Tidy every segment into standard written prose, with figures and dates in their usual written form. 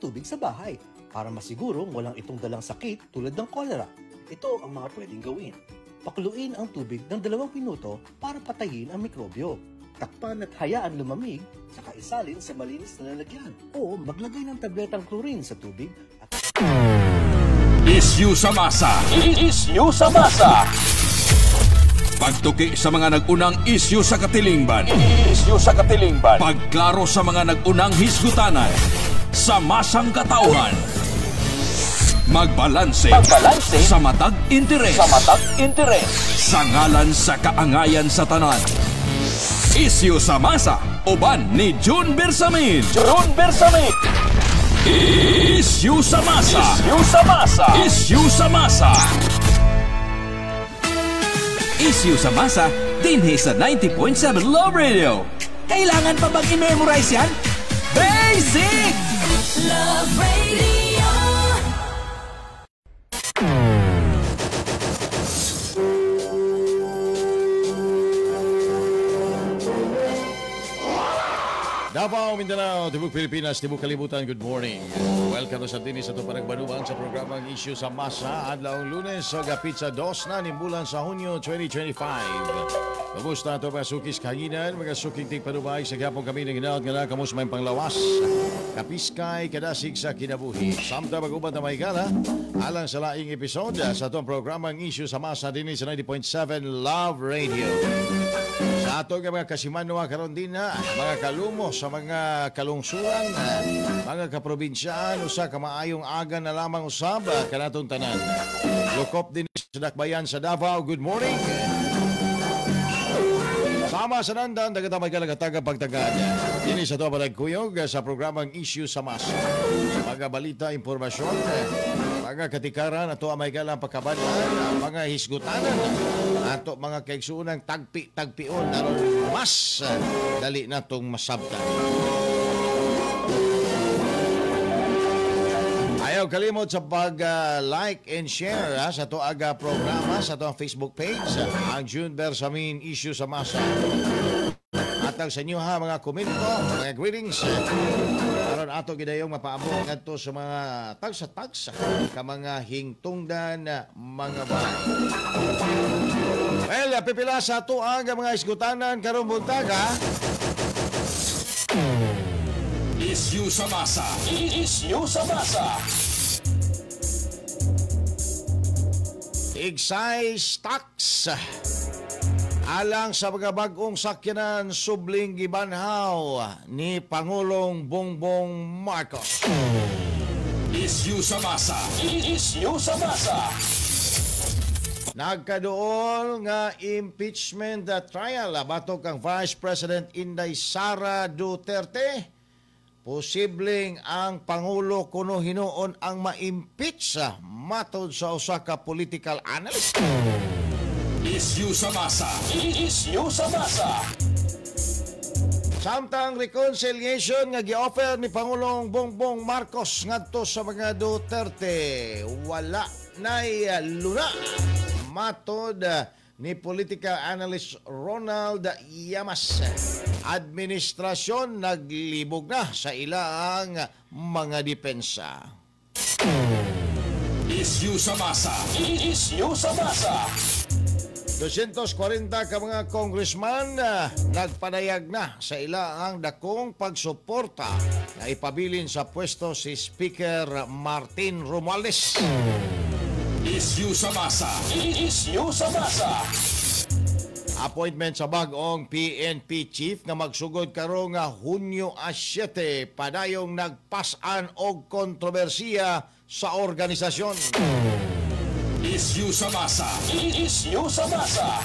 tubig sa bahay para masigurong walang itong dalang sakit tulad ng cholera. Ito ang mga pwedeng gawin. Pakuluin ang tubig ng 2 minuto para patayin ang mikrobyo. Takpan at hayaan lumamig, saka isalin sa malinis na lalagyan. O maglagay ng tabletang chlorine sa tubig at Isyu sa masa. Isyu sa masa. Pagtuki sa mga nag-unang isyu sa katilingban. Isyu sa katilingban. Pagklaro sa mga nag-unang hisgutanan. Sa masang katauhan. Magbalanse. Magbalanse. Sa matag interes. Sa matag interes. Sa ngalan sa kaangayan sa tanan. Isyu sa masa. Uban ni June Bersamin. June Bersamin. Isyu sa masa. Isyu sa masa. Isyu sa masa. Isyu sa masa, dinhi sa 90.7 Love Radio. Kailangan pa bang i-memorize yan? Basic! Love Radio. Davao, Mindanao, Tibuk Pilipinas, Tibuk Kalibutan, good morning. Welcome sa dinis sa itong panagbanubang sa programang Issue sa Masa. Adlaw Lunes, sa Pizza Dos na, nimbulan sa Hunyo 2025. Kumusta ito mga sukis kahinan, mga suking tigpanubay, sa gyapon kami ng hinaot nga na kamus may panglawas. Kapiskay, kadasig sa kinabuhi. Samta mag-uban na mahigala, alang sa laing episode sa itong programang Issue sa Masa dinis sa 90.7 Love Radio. Sa ato nga mga kasimanwa karon din na, mga kalumo sa mga kalungsuran, mga kaprobinsyaan, usa ka maayong aga na lamang usab kanatong tanan. Lukop din sa Dakbayan sa Davao. Good morning. Sama sa nandan, dagata may kalagataga pagtagad. Dini sa to palagkuyog sa programang Issue sa Masa. Mga balita, impormasyon, mga katikaran, ato ang may galang pagkabadlan, mga hisgutanan, ato mga kaigsuunang tagpi-tagpion, aron mas dali na itong masabtan. Ayaw kalimot sa pag-like and share sa ato aga programa sa ato ang Facebook page, ang June Bersamin Issue sa Masa. At ang sa inyo ha, mga komento, mga greetings, aron ato gidayong mapaabot ngadto sa mga tagsa-tagsa ka mga hingtungdan mga bay. Well, pipila sa ato ang mga isgutanan karong buntag ha. Isyu sa masa. Isyu sa masa. Excise tax alang sa mga bag-ong sakyanan subling gibanhaw ni Pangulong Bongbong Marcos. Isyu sa masa. Isyu sa masa. Nagkaduol nga impeachment trial batok ang Vice President Inday Sara Duterte. Posibleng ang Pangulo kuno hinuon ang ma-impeach matod sa usa ka political analyst. Isyu sa masa. Isyu sa masa. Samtang reconciliation nga gi-offer ni Pangulong Bongbong Marcos ngadto sa mga Duterte, wala nay luna matod ni political analyst Ronald Llamas. Administrasyon naglibog na sa ilang mga depensa. Isyu sa masa. Isyu sa masa. 240 ka mga congressman nagpadayag na sa ilang dakong pagsuporta na ipabilin sa pwesto si Speaker Martin Romualdez. Isyu sa masa. Isyu sa masa. Appointment sa bag-ong PNP chief nga magsugod karong Hunyo 7 padayong nagpas-an og kontrobersiya sa organisasyon. Isyu sa masa. Isyu sa masa.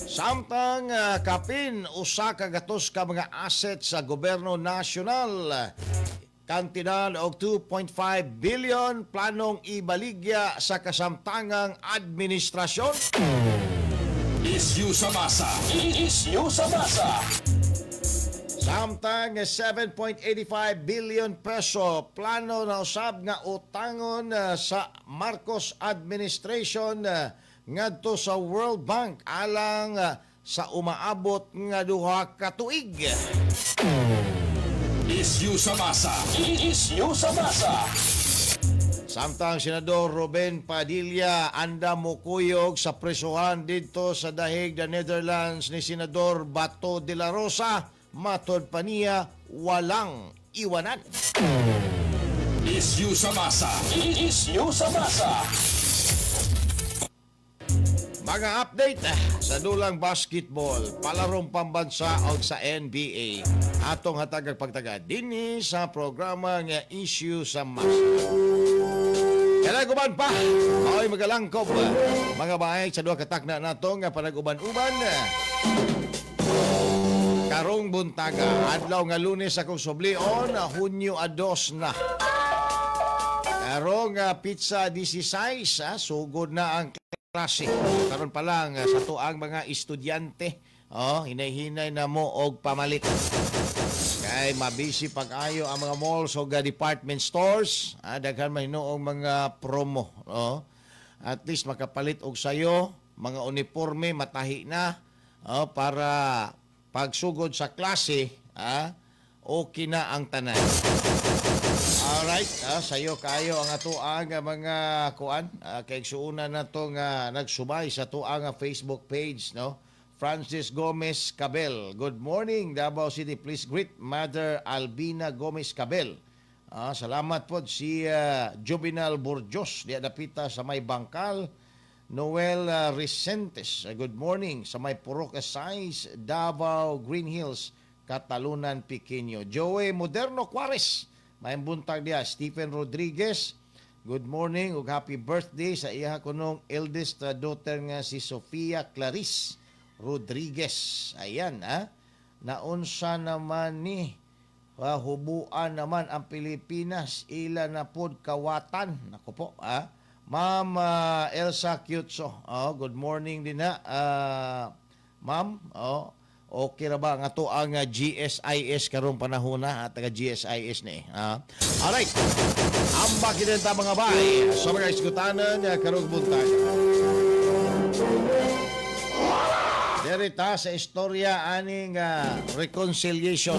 Samtang kapin usa ka gatos ka mga asset sa gobyerno nasyonal, kantidad og 2.5 billion planong ibaligya sa kasamtangang administrasyon. Isyu sa masa. Isyu sa masa. Samtang 7.85 billion peso plano na usab nga utangon sa Marcos administration ngadto sa World Bank alang sa umaabot nga 2 ka tuig. Isyu sa masa. Isyu sa masa. Samtang Senador Ruben Padilla anda mokuyog sa presuhan didto sa Dahig, the Netherlands ni Senador Bato de la Rosa, matod pa niya, walang iwanan. Isyu sa masa. Isyu sa masa. Mga update sa dulang basketball, palarong pambansa o sa NBA. Atong hatagag pagtaga dinhi sa programa nga Issue sa Masa. Kailan uban pa, mao'y magalangkob mga bahay sa duha katakna nato nga panag-uban-uban. Karong buntaga, adlaw nga Lunes akong sublion, Hunyo 2 na. Karong petsa 16, sugod na ang klase. Karon pa lang sa tuang mga estudyante, oh, hinay-hinay na mo og pamalit. Kay mabisi pag-ayo ang mga malls o department stores, daghan man hinuong mga promo, oh. At least makapalit og sayo, mga uniforme matahi na, oh, para pagsugod sa klase, okay na ang tanan. Alright, sayo kayo ang atoang mga kuan, kay suuna na to nga nagsubay sa atoang Facebook page, no? Francis Gomez Cabel. Good morning, Davao City. Please greet Mother Albina Gomez Cabel. Salamat po si Juvenal Burjos di dapita sa may Bangkal. Noel Resentes. Good morning sa may Purok Size, Davao Green Hills, Catalunan Pequeño. Joey Moderno Juarez. May buntag diya, Stephen Rodriguez. Good morning ug happy birthday sa iya kunong eldest daughter nga si Sofia Clarice Rodriguez. Ayan, ha. Naunsa naman ni hubuan naman ang Pilipinas, ila na pod kawatan. Nako po, ha. Ma'am Elsa Cutso. Oh, good morning din ha. Ma'am, oh, okay ra ba nga to ang GSIS karong panahon na taga GSIS ni. Alright. Ambak din ta mga bay sa mga iskutanan karong buntag. Diri ta sa istorya aning reconciliation.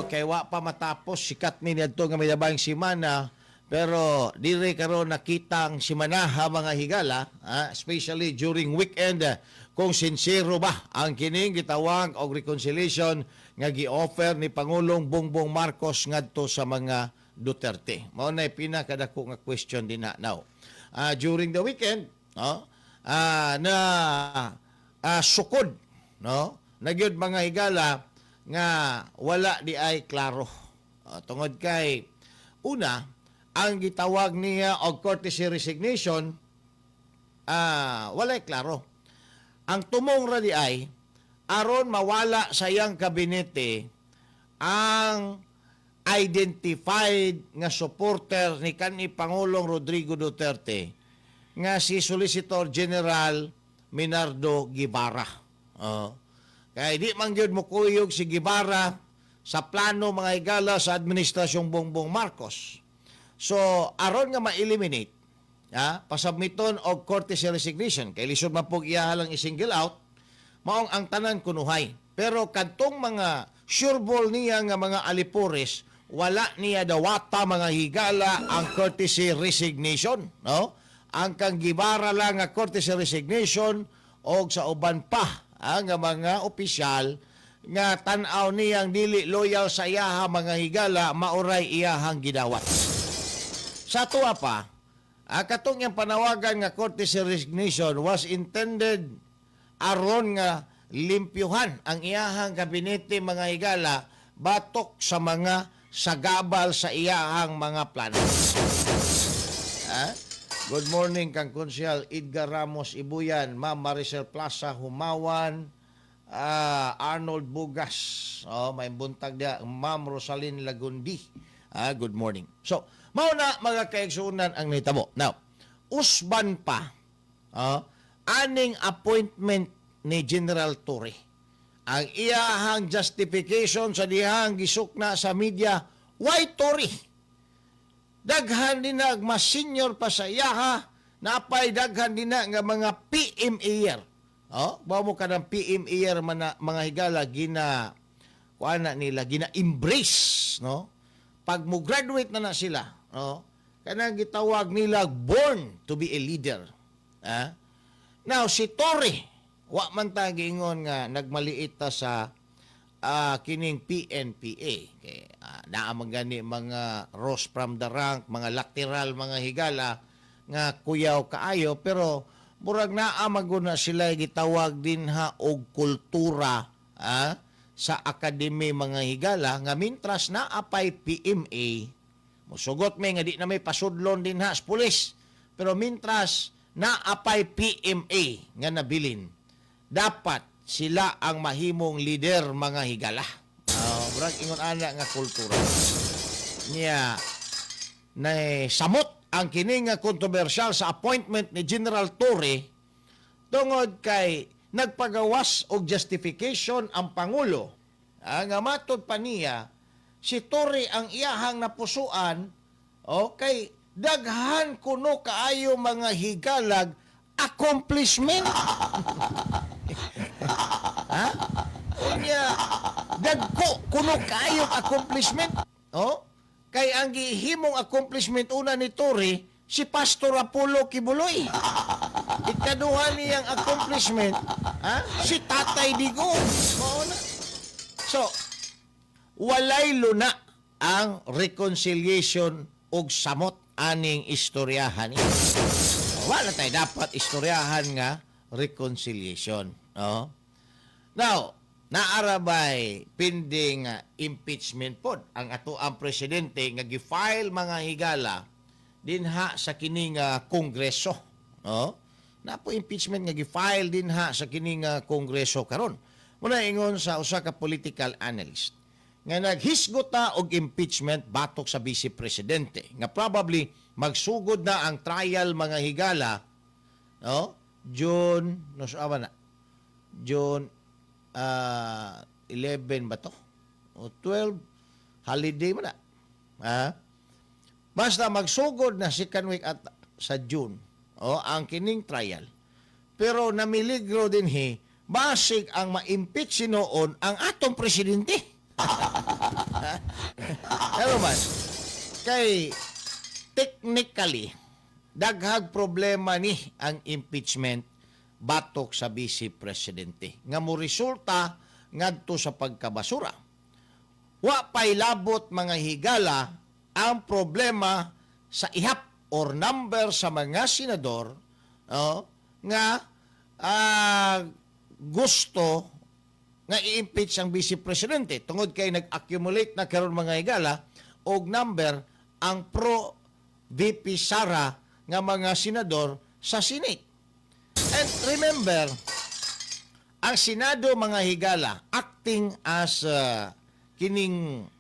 Okay, wa pa matapos sikat ni niadto nga may labang simana, pero diri karon nakita ang simanaha mga higala, especially during weekend, kung sincero ba ang kining gitawag og reconciliation nga gi-offer ni Pangulong Bongbong Marcos ngadto sa mga Duterte. Mao nay pinakadako nga question din na now. During the weekend, no, na sukod, no, nagyud mga higala nga wala di ay klaro. Tungod kay una, ang gitawag niya og courtesy resignation, walay klaro. Ang tumong ra di ay aron mawala sa iyang kabinete ang identified nga supporter ni kanhi Pangulong Rodrigo Duterte nga si Solicitor General Menardo Guevarra. Kaya di man gyud mokuyog si Guevarra sa plano mga higala sa administrasyong Bongbong Marcos. So aron nga ma-eliminate, pasubmiton og courtesy resignation kay lisod man pug iya lang i-single out, maong ang tanan kunuhay. Pero kadtong mga sure ball niya nga mga alipores, wala niya dawata mga higala ang courtesy resignation, no? Ang kang Guevarra lang nga courtesy resignation og sa uban pa ang mga opisyal nga tan-aw niyang dili loyal sa iyaha mga higala, mauray iyahang gidawat. Sa tuwa pa, katong iyang panawagan nga courtesy resignation was intended aron nga limpyuhan ang iyahang kabinete mga higala batok sa mga sagabal sa iyahang mga plano. Good morning kang Konsyal Edgar Ramos Ibuyan, Ma'am Maricel Plaza Humawan, Arnold Bugas, oh, may buntag dia, Ma'am Rosalyn Lagundi. Good morning. So, mao na mga kaigsuonan ang nahitabo. Now, usban pa aning appointment ni General Torre. Ang iyahang justification sa dihang gisukna sa media, why Torre? Daghan din na mas senior pa sa iyaha, napay daghan din na nga mga PMAer. Oh, ba mo ka ng PMAer man na, mga higala gina Kuan na nila, gina-embrace, no? Pag mo graduate na na sila, no? Kanang gitawag nila born to be a leader. Ah? Now si Torre, wa man ta giingon nga nagmaliit ta sa kining PNPA. Kay naa man gani mga rose from the rank, mga lateral, mga higala nga kuyaw kaayo, pero murag naa man gud na sila gitawag dinha og kultura sa academy, mga higala, nga mintras naa pay PMA, musugot may nga di na may pasudlon dinha sa pulis, pero mintras naa pay PMA nga nabilin, dapat sila ang mahimong leader, mga higala. Murag ingon ana nga kultura niya na samot ang kini nga kontrobersyal sa appointment ni General Torre tungod kay nagpagawas og justification ang Pangulo. Nga matod pa niya, si Torre ang iyahang napusuan, okay, daghan kuno kaayo, mga higalag, accomplishment. Ha? Unya, dagko kuno kaayo accomplishment. Oh? Kay ang gihimong accomplishment una ni Torre, si Pastor Apollo Quiboloy. Ikaduha niyang accomplishment, ha? Si Tatay Digong. Mao na. So, walay luna ang reconciliation og samot aning istoryahan ni. Wala tayo dapat istoryahan nga reconciliation. No? Now, naarabay pending impeachment pod ang ato ang presidente nga gi-file, mga higala, dinha sa kining kongreso, no? Napo impeachment nga gi-file dinha sa kining kongreso karon. Muna ingon sa usa ka political analyst nga naghisgot ta og impeachment batok sa vice presidente nga probably magsugod na ang trial, mga higala, no, June no sa na June 11 ba to o 12, holiday mo na, ha? Basta magsugod na second week at sa June, oh, ang kining trial, pero namiligro din he basig ang ma-impeach sinuon ang atong presidente. Pero man kay technically daghag problema ni ang impeachment batok sa vice presidente nga mo resulta ngadto sa pagkabasura. Wa pay labot, mga higala, ang problema sa ihap or number sa mga senador, oh, nga gusto nga i-impeach ang vice presidente tungod kay nag-accumulate na karon, mga higala, og number ang pro VP Sara nga mga senador sa Senate. And remember, ang Senado, mga higala, acting as kining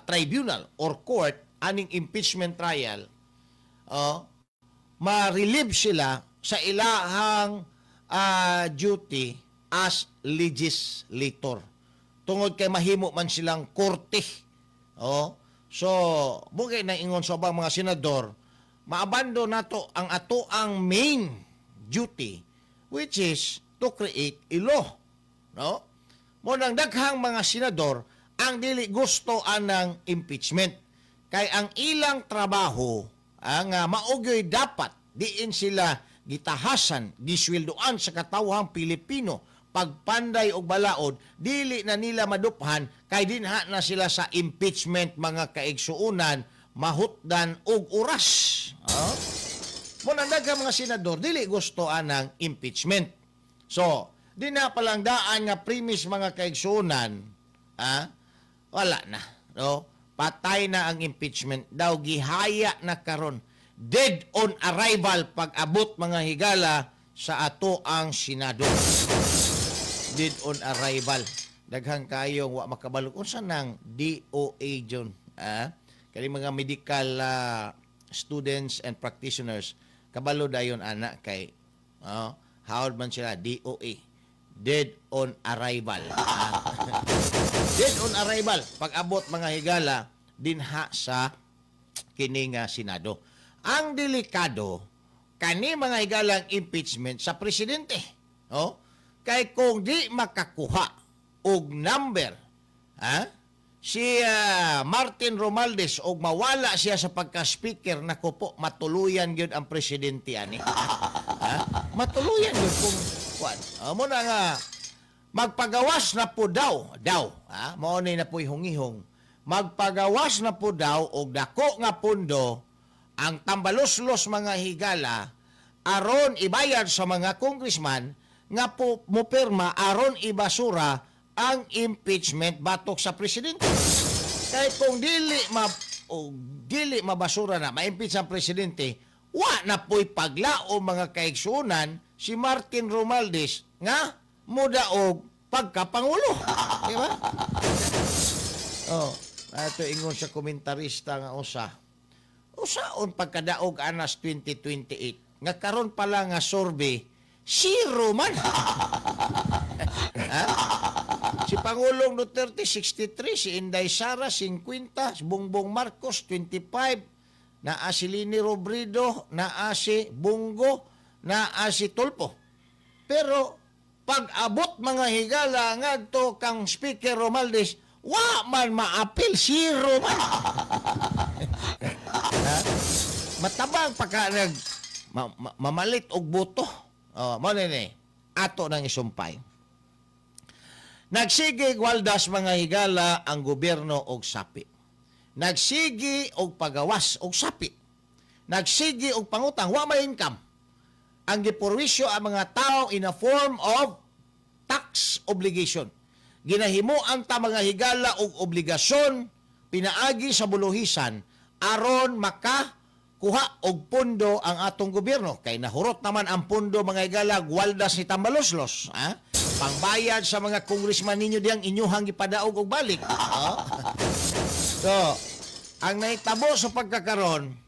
tribunal or court aning impeachment trial, oh, ma-relieve sila sa ilahang duty as legislator. Tungod kay mahimo man silang korte. Oh, so, bugay na ingon sa ubang mga senador, maabando nato ang ato ang main duty, which is to create a law. No? Mo nang daghang mga senador ang dili gusto anang impeachment. Kay ang ilang trabaho ang maugyoy dapat diin sila gitahasan, gisweldoan sa katawhang Pilipino pagpanday og balaod, dili na nila maduphan kay dinha na sila sa impeachment, mga kaigsuonan, mahutdan og oras. Oh? Mo nang daghang mga senador dili gusto anang impeachment. So, di na palang daan nga premise, mga kaigsuonan, wala na. No? Patay na ang impeachment. Daw gihaya na karon. Dead on arrival pag abot, mga higala, sa ato ang Senado. Dead on arrival. Daghang kayong wa makabalo unsa nang DOA John. Ah? Kani mga medical students and practitioners kabalo dayon ana kay, oh, how man sila DOA, dead on arrival. Ah. Dead on arrival pag abot, mga higala, dinha sa kini nga Senado. Ang delikado kani, mga higalang impeachment sa presidente. Oh? Kay kung di makakuha og number Ha? Si Martin Romualdez og mawala siya sa pagka-speaker, nako po, matuluyan gyud ang presidente ani. Ha? Matuluyan gyud kung kuan. Mo na nga magpagawas na po daw, ha? Mao ni na po'y hungihong. Magpagawas na po daw og dako nga pundo ang tambaloslos mga higala aron ibayad sa mga congressman nga po mopirma aron ibasura ang impeachment batok sa presidente. Kay kung dili mabasura na ma-impeach ang presidente, wa na po'y paglao mga kaigsunan si Martin Romualdez nga mudaog pagkapangulo. Di ba? Oh, ato ingon sa komentarista nga usa. Usaon pagkadaog anas 2028 nga karon pa lang nga survey zero man. Ha? Si Pangulong Duterte 63, si Inday Sara 50, si Bongbong Marcos 25, naa si Leni Robredo, naa si Bongo, naa si Tulfo. Pero pag-abot mga higala ngadto kang Speaker Romualdez, wa man maapil, zero man. Ha? Matabang pagka nag mamalit og boto. Oh, mo ni ato nang isumpay. Nagsige waldas mga higala ang gobyerno og sapi. Nagsige og pagawas og sapi. Nagsige og pangutang, wa may income. Ang giporwisyo ang mga tao in a form of tax obligation. Ginahimuan ta mga higala og obligasyon pinaagi sa buluhisan aron makakuha og pondo ang atong gobyerno. Kay nahurot naman ang pondo mga higala waldas ni Tambaloslos. Ha? Pangbayad sa mga congressman ninyo diyang inyuhang gipadaog og balik. Oh. So, ang nahitabo sa pagkakaron,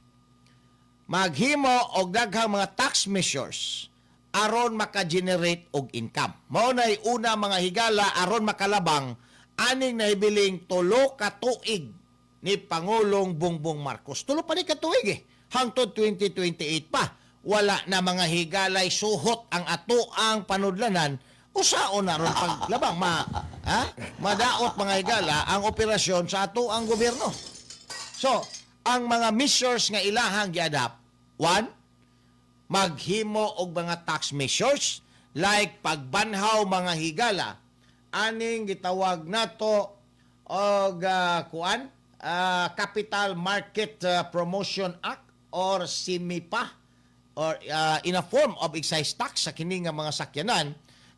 maghimo og daghang mga tax measures aron maka-generate og income. Mao nay una mga higala aron makalabang aning nahibiling 3 ka tuig ni Pangulong Bongbong Marcos. 3 pa ni ka tuig eh. Hangtod 2028 pa. Wala na mga higalay suhot ang atoang panudlanan. Usaon na ron paglabang madaot mga higala ang operasyon sa ato ang gobyerno. So, ang mga measures nga ilahang giadapt, one, maghimo og mga tax measures like pagbanhaw mga higala aning gitawag nato og Capital Market Promotion Act or CMIPA or in a form of excise tax sa kini nga mga sakyanan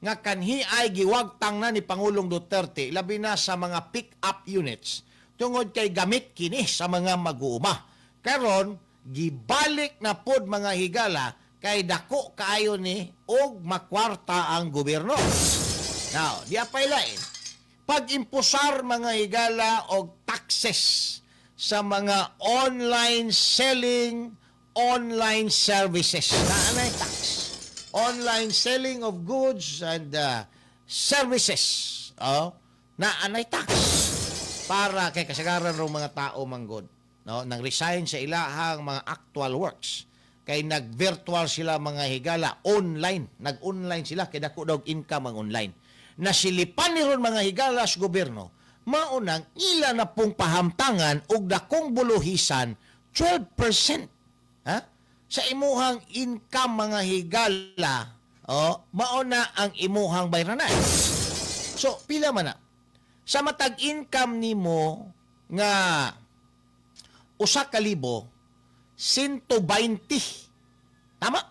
nga kanhi ay giwagtang na ni Pangulong Duterte labi na sa mga pick-up units tungod kay gamit kini sa mga mag-uuma. Karon gibalik na pod mga higala kay dako kaayo ni og makwarta ang gobyerno. Now, di apay lain, pag-impusar mga higala og taxes sa mga online selling, online services. Naanay tax. Online selling of goods and services. Oh, naanay tax. Para kay kasagaran rong mga tao manggod, no, nang resign sa ilahang mga actual works. Kay nag-virtual sila mga higala online, nag-online sila kay dako daw income ang online. Nasilipan ni ron mga higala sa gobyerno, maunang ila na pong pahamtangan og dakong buluhisan 12%. Ha? Sa imuhang income mga higala, oh, mauna ang imuhang bayranan. So, pila man na? Sa matag income nimo nga 1,000, 120. Tama?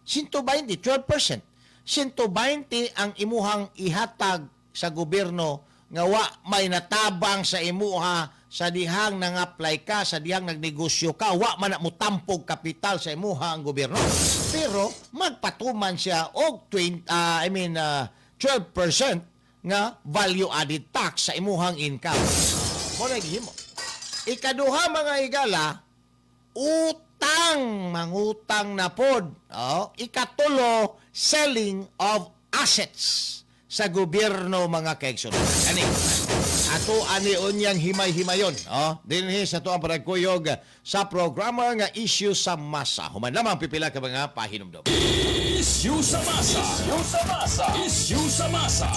120, 12%. 120 ang imuhang ihatag sa gobyerno nga wa may natabang sa imuha sa dihang nang-apply ka, sa dihang nagnegosyo ka, wa man na mutampog kapital sa imuha ang gobyerno. Pero magpatuman siya og 12% nga value added tax sa imuhang income. Mo na gihimo. Ikaduha mga higala, utang, mangutang na pod. Oh, ikatulo, selling of assets sa gobyerno mga kaigsoon. Ani ato ani unyang himay-himayon. Oh, dinhi sa ato ang panagkuyog sa programa nga Issue sa Masa. Human lamang pipila ka mga pahinumdom. Issue sa Masa. Issue sa Masa. Issue sa Masa.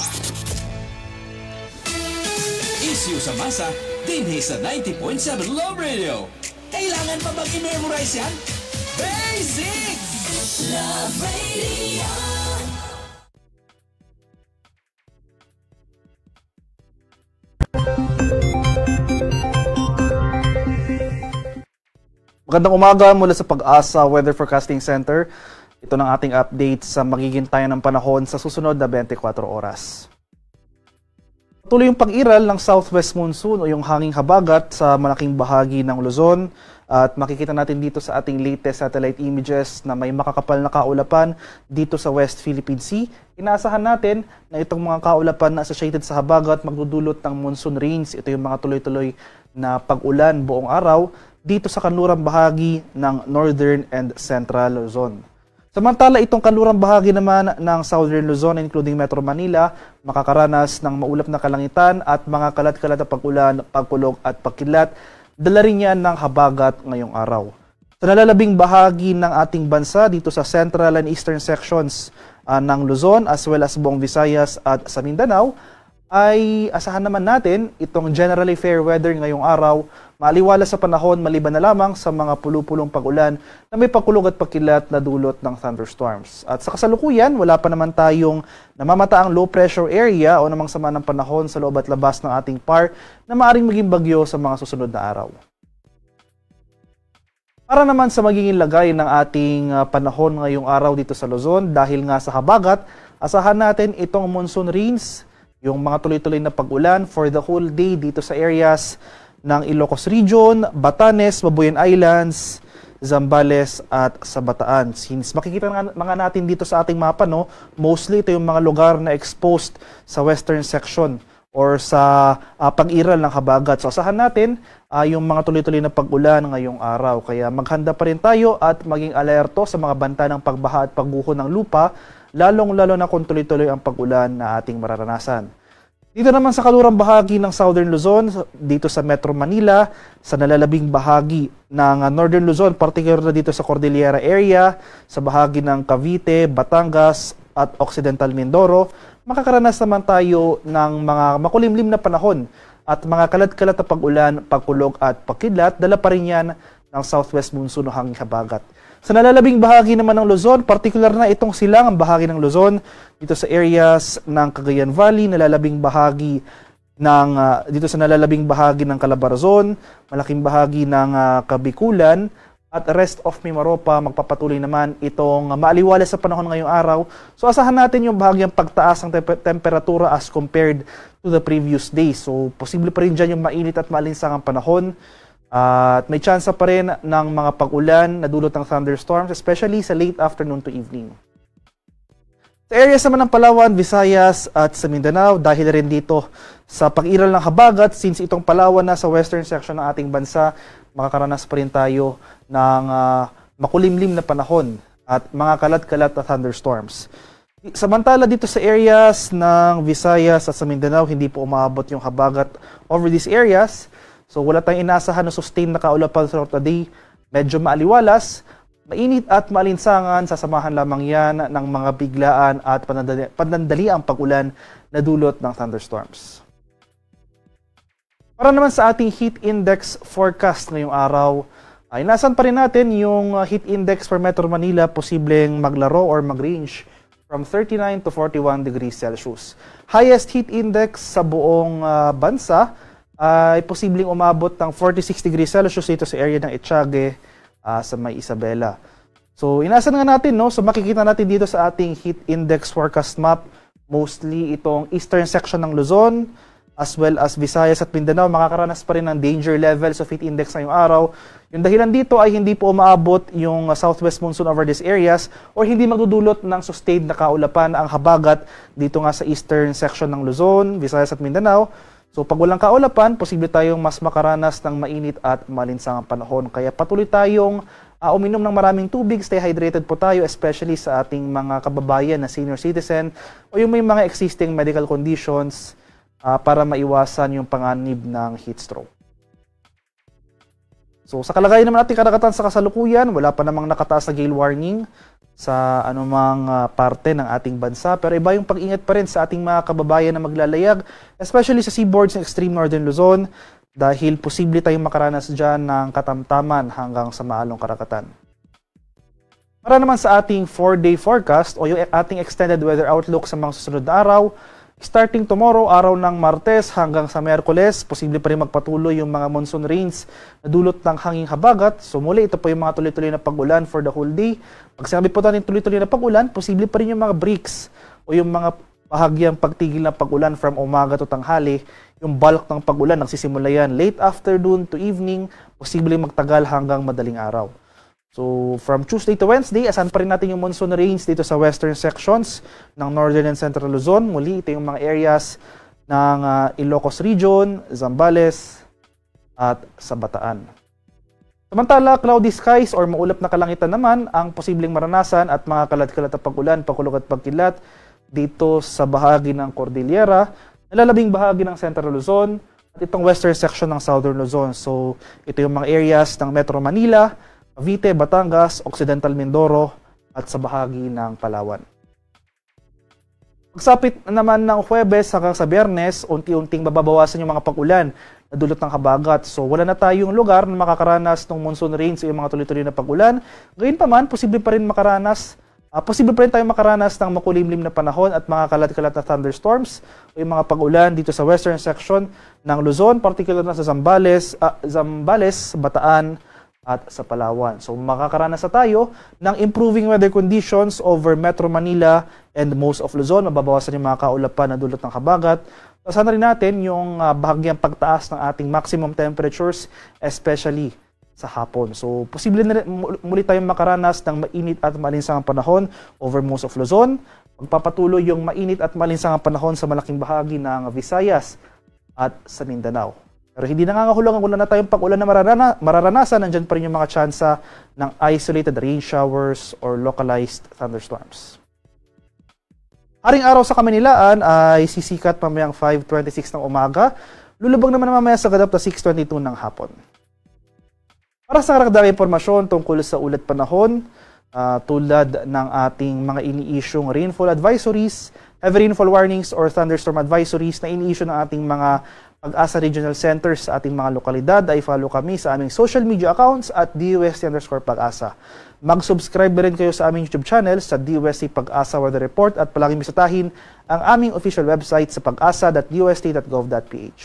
Issue sa masa dinhi sa 90.7 Love Radio. Kailangan pa bang i-memorize yan? Basic! Love Radio. Magandang umaga mula sa Pag-asa Weather Forecasting Center. Ito ng ating update sa magiging tayo ng panahon sa susunod na 24 oras. Tuloy yung pag-iral ng Southwest Monsoon o yung hanging habagat sa malaking bahagi ng Luzon. At makikita natin dito sa ating latest satellite images na may makakapal na kaulapan dito sa West Philippine Sea. Inaasahan natin na itong mga kaulapan na associated sa habagat magdudulot ng monsoon rains. Ito yung mga tuloy-tuloy na pag-ulan buong araw dito sa kanlurang bahagi ng Northern and Central Luzon. Samantala, itong kanlurang bahagi naman ng Southern Luzon, including Metro Manila, makakaranas ng maulap na kalangitan at mga kalat-kalat na pag-ulan, pagkulog at pagkidlat. Dala rin yan ng habagat ngayong araw. Sa nalalabing bahagi ng ating bansa dito sa central and eastern sections ng Luzon as well as buong Visayas at sa Mindanao, ay asahan naman natin itong generally fair weather ngayong araw, maaliwala sa panahon maliban na lamang sa mga pulupulong pag-ulan na may pagkulog at pagkilat na dulot ng thunderstorms. At sa kasalukuyan, wala pa naman tayong namamataang low pressure area o namang sama ng panahon sa loob at labas ng ating PAR na maaring maging bagyo sa mga susunod na araw. Para naman sa magiging lagay ng ating panahon ngayong araw dito sa Luzon, dahil nga sa habagat, asahan natin itong monsoon rains, yung mga tuloy-tuloy na pag-ulan for the whole day dito sa areas ng Ilocos Region, Batanes, Babuyan Islands, Zambales at sa Bataan. Since makikita mga natin dito sa ating mapa, no, mostly ito yung mga lugar na exposed sa western section or sa pag-iral ng habagat. So asahan natin yung mga tuloy-tuloy na pag-ulan ngayong araw. Kaya maghanda pa rin tayo at maging alerto sa mga banta ng pagbaha at pagguho ng lupa, lalong-lalo na kung tuloy-tuloy ang pag-ulan na ating mararanasan. Dito naman sa kalurang bahagi ng Southern Luzon, dito sa Metro Manila, sa nalalabing bahagi ng Northern Luzon, particular na dito sa Cordillera area, sa bahagi ng Cavite, Batangas at Occidental Mindoro, makakaranas naman tayo ng mga makulimlim na panahon at mga kalat-kalat na pag-ulan, pagkulog at pagkidlat. Dala pa rin yan ng Southwest Monsoon o hanging habagat. Sa nalalabing bahagi naman ng Luzon, particular na itong silang ang bahagi ng Luzon, dito sa areas ng Cagayan Valley, nalalabing bahagi ng dito sa nalalabing bahagi ng Calabarzon, malaking bahagi ng Kabikulan at rest of Mimaropa, magpapatuloy naman itong maaliwalas sa panahon ngayong araw. So asahan natin yung bahagyang pagtaas ng temperatura as compared to the previous day. So posible pa rin dyan yung mainit at maalinsangang panahon. At may tsansa pa rin ng mga pag-ulan na dulot ng thunderstorms, especially sa late afternoon to evening. Sa areas naman ng Palawan, Visayas at sa Mindanao, dahil rin dito sa pag-iral ng habagat, since itong Palawan na sa western section ng ating bansa, makakaranas pa rin tayo ng makulimlim na panahon at mga kalat-kalat na thunderstorms. Samantala dito sa areas ng Visayas at sa Mindanao, hindi po umaabot yung habagat over these areas. So wala tayong inaasahan na sustained na kaulapan throughout the day. Medyo maaliwalas, mainit at maalinsangan, sasamahan lamang yan ng mga biglaan at panandaliang pag-ulan na dulot ng thunderstorms. Para naman sa ating heat index forecast ngayong araw, ay inaasahan pa rin natin yung heat index for Metro Manila posibleng maglaro or mag-range from 39 to 41 degrees Celsius. Highest heat index sa buong bansa ay posibleng umabot ng 46 degrees Celsius dito sa area ng Echague sa may Isabela. So inaasahan nga natin, no? So makikita natin dito sa ating heat index forecast map, mostly itong eastern section ng Luzon as well as Visayas at Mindanao makakaranas pa rin ng danger levels of heat index ngayong araw. Yung dahilan dito ay hindi po umaabot yung southwest monsoon over these areas or hindi magdudulot ng sustained na kaulapan ang habagat dito nga sa eastern section ng Luzon, Visayas at Mindanao. So pag walang kaulapan, posible tayong mas makaranas ng mainit at malinsangang panahon. Kaya patuloy tayong uminom ng maraming tubig, stay hydrated po tayo, especially sa ating mga kababayan na senior citizen o yung may mga existing medical conditions para maiwasan yung panganib ng heat stroke. So sa kalagayan naman nating karagatan sa kasalukuyan, wala pa namang nakataas na gale warning. sa anumang parte ng ating bansa. Pero iba yung pag-ingat pa rin sa ating mga kababayan na maglalayag, especially sa seaboards ng extreme northern Luzon, dahil posible tayong makaranas dyan ng katamtaman hanggang sa maalong karagatan. Para naman sa ating 4-day forecast o yung ating extended weather outlook sa mga susunod na araw, starting tomorrow, araw ng Martes hanggang sa Miyerkules, posible pa rin magpatuloy yung mga monsoon rains na dulot ng hanging habagat. So muli, ito po yung mga tuloy-tuloy na pag-ulan for the whole day. Pag sinabi po natin tuloy-tuloy na pag-ulan, posible pa rin yung mga breaks o yung mga bahagyang pagtigil ng pag-ulan from umaga to tanghali. Yung bulk ng pag-ulan, nagsisimula yan late afternoon to evening, posible magtagal hanggang madaling araw. So, from Tuesday to Wednesday, asahan pa rin natin yung monsoon rains dito sa western sections ng Northern and Central Luzon. Muli, ito yung mga areas ng Ilocos Region, Zambales, at sa Bataan. Samantala, cloudy skies or maulap na kalangitan naman ang posibleng maranasan at mga kalat-kalat na pag-ulan, pakulog at pagkilat dito sa bahagi ng Cordillera, nalalabing bahagi ng Central Luzon, at itong western section ng Southern Luzon. So, ito yung mga areas ng Metro Manila, Cavite, Batangas, Occidental Mindoro, at sa bahagi ng Palawan. Pagsapit naman ng Huwebes hanggang sa Biyernes, unti-unting mababawasan yung mga pag-ulan na dulot ng habagat. So wala na tayong lugar na makakaranas ng monsoon rains o yung mga tuloy-tuloy na pag-ulan. Gayunpaman, posible pa rin tayong makaranas ng makulimlim na panahon at mga kalat-kalat na thunderstorms o yung mga pag-ulan dito sa western section ng Luzon, particular na sa Zambales, Bataan, at sa Palawan. So makakaranas na tayo ng improving weather conditions over Metro Manila and most of Luzon. Mababawasan yung mga kaulapan na dulot ng habagat. Asahan na rin natin yung bahagyang pagtaas ng ating maximum temperatures, especially sa hapon. So posible na rin, muli tayong makaranas ng mainit at malinsangang panahon over most of Luzon. Magpapatuloy yung mainit at malinsangang panahon sa malaking bahagi ng Visayas at sa Mindanao. Pero hindi nangangahulugan wala na tayong pag-ulan na mararanasan, nandyan pa rin yung mga tsansa ng isolated rain showers or localized thunderstorms. Haring araw sa Kamaynilaan ay sisikat mamayang 5:26 ng umaga, lulubog naman mamaya sa ganap na 6:22 ng hapon. Para sa karagdagang impormasyon tungkol sa ulat panahon, tulad ng ating mga ini-isyong rainfall advisories, heavy rainfall warnings or thunderstorm advisories na ini-issue ng ating mga Pag-asa Regional Centers sa ating mga lokalidad, ay follow kami sa aming social media accounts at DOST_Pag-asa. Mag-subscribe rin kayo sa aming YouTube channel sa DOST Pag-asa Weather Report at palaging bisitahin ang aming official website sa pagasa.dost.gov.ph.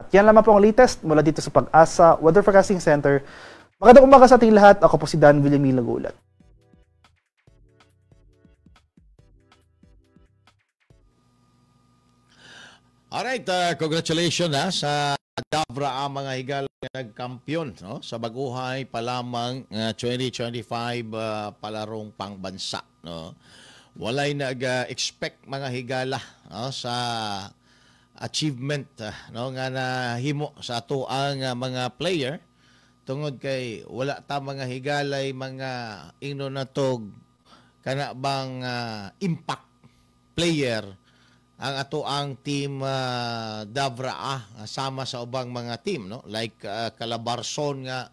At yan lamang po ang latest mula dito sa Pag-asa Weather Forecasting Center. Magandang umaga sa ating lahat. Ako po si Dan Villamil Nagulat. Alright, congratulations sa Davra ang mga higala nga nagkampiyon, no, sa baguhay pa lamang 2025 palarong pangbansa, no. Walay nag-expect mga higala, no, sa achievement no nga nahimo sa ato ang mga player tungod kay wala ta mga higalay mga ingno natog kana bang impact player ang ato ang team Davra sama sa ubang mga team, no, like Calabarzon nga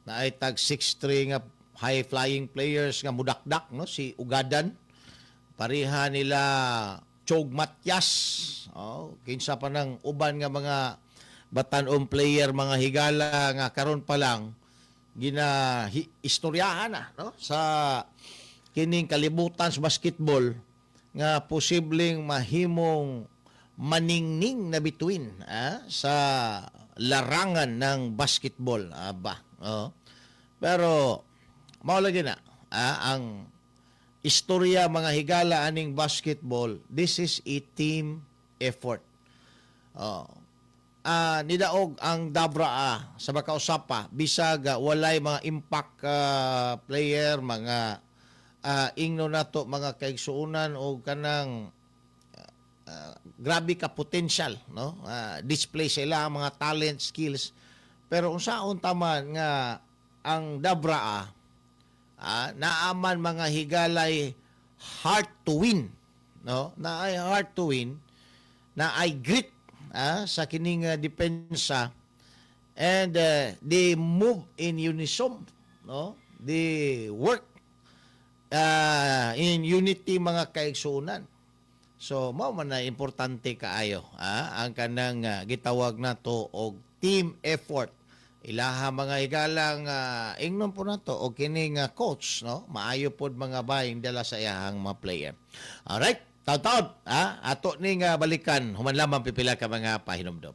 naay tag 6'3 nga high flying players nga mudakdak, no, si Ugadan, pareha nila Chog Matias, oh, kinsa pa nang uban nga mga batan-ong player mga higala nga karon pa lang gina istoryahan na, no, sa kining kalibutan sa basketball nga posibleng mahimong maningning na bituin sa larangan ng basketball. Aba, oh. Pero mao lagi na ang istorya mga higala aning basketball, this is a team effort. Oh. Nidaog ang Davra sa makausapa bisag walay mga impact player, mga ingno nato mga kaigsuonan o kanang grabe ka potential, no, display sila ang mga talent skills, pero unsaon taman nga ang Davra naaman mga higalay heart to win, no, naay heart to win, naay grit sa kining depensa, and they move in unison, no, they work in unity, mga kaigsuonan. So mao man na importante kaayo, ang kanang gitawag nato og team effort. Ilaha, mga higalang, ingnon po nato og kining coach, no, maayo pod, mga bay, dala sa iyahang mga player. Alright, taud-taud, ato ning balikan human lamang pipila ka mga pahinumdom.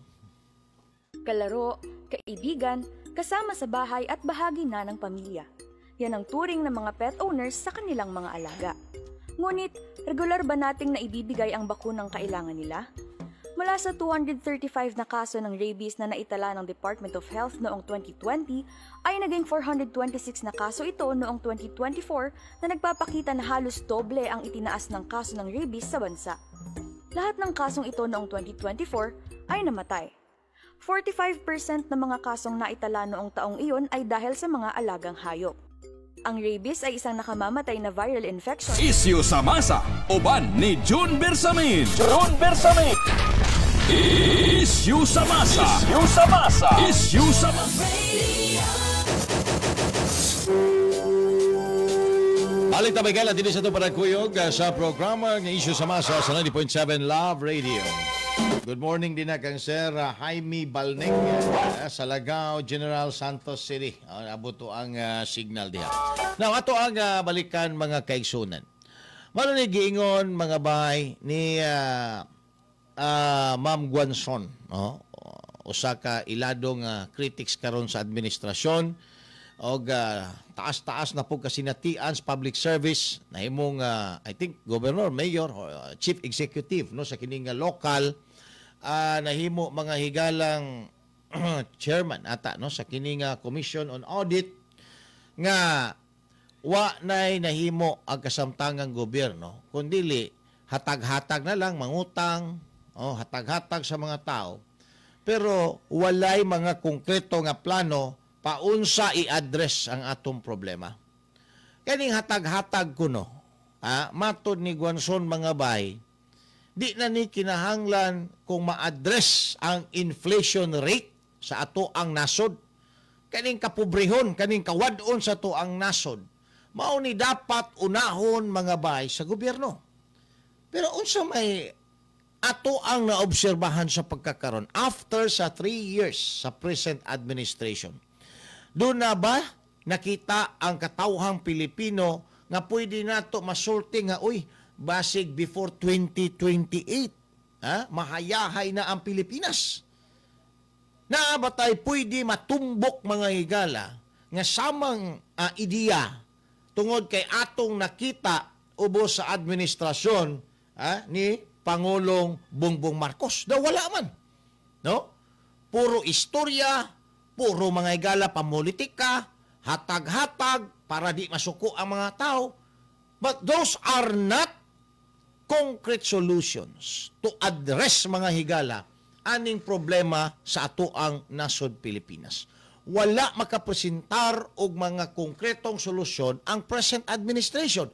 Kalaro, kaibigan, kasama sa bahay at bahagi na ng pamilya. Yan ang turing ng mga pet owners sa kanilang mga alaga. Ngunit, regular ba nating naibibigay ang bakunang kailangan nila? Mula sa 235 na kaso ng rabies na naitala ng Department of Health noong 2020, ay naging 426 na kaso ito noong 2024 na nagpapakita na halos doble ang itinaas ng kaso ng rabies sa bansa. Lahat ng kasong ito noong 2024 ay namatay. 45% ng mga kasong naitala noong taong iyon ay dahil sa mga alagang hayop. Ang rabies ay isang nakamamatay na viral infection Isyu sa masa, uban ni June Bersamin. June Bersamin. Isyu sa masa. Isyu sa masa. Isyu sa masa. Balik ta Miguel, dinhi sa atong panagkuyog sa programa ng Isyu sa Masa sa 90.7 Love Radio. Good morning din na kang Sir Jaime Balneng sa Lagao, General Santos City. Abot to ang signal diha. Now, ato ang balikan, mga kaigsunan. Malo ni giingon, mga bay, ni Ma'am Guanzon, no? Usa ka iladong critics karon sa administrasyon og taas-taas na po kasinatian sa public service, nahimong I think governor, mayor, or chief executive, no, sa kining local, nahimo, mga higalang, chairman ata, no, sa kining Commission on Audit, nga wa nay nahimo ang kasamtangang gobyerno kundili hatag-hatag na lang mangutang, oh, hatag-hatag sa mga tao, pero walay mga konkreto nga plano paunsa i-address ang atong problema. Kaning hatag-hatag kuno, matod ni Guanzon, mga bay, di na ni kinahanglan kung ma-address ang inflation rate sa ato ang nasod. Kaning kapobrehon, kaning kawadon sa ato ang nasod, mao ni dapat unahon, mga bay, sa gobyerno. Pero unsa may ato ang naobserbahan sa pagkakaron after sa 3 years sa present administration? Doon na ba nakita ang katawhang Pilipino nga pwede nato masulti nga, uy, basig before 2028, ha, mahayahay na ang Pilipinas? Naa ba tay pwede matumbok, mga higala, nga samang ideya tungod kay atong nakita ubos sa administrasyon ni Pangulong Bongbong Marcos? Daw wala man. No? Puro istorya, puro, mga higala, pamulitika, hatag-hatag para di masuko ang mga tao. But those are not concrete solutions to address, mga higala, aning problema sa atoang nasod Pilipinas. Wala makapresentar og mga konkretong solusyon ang present administration.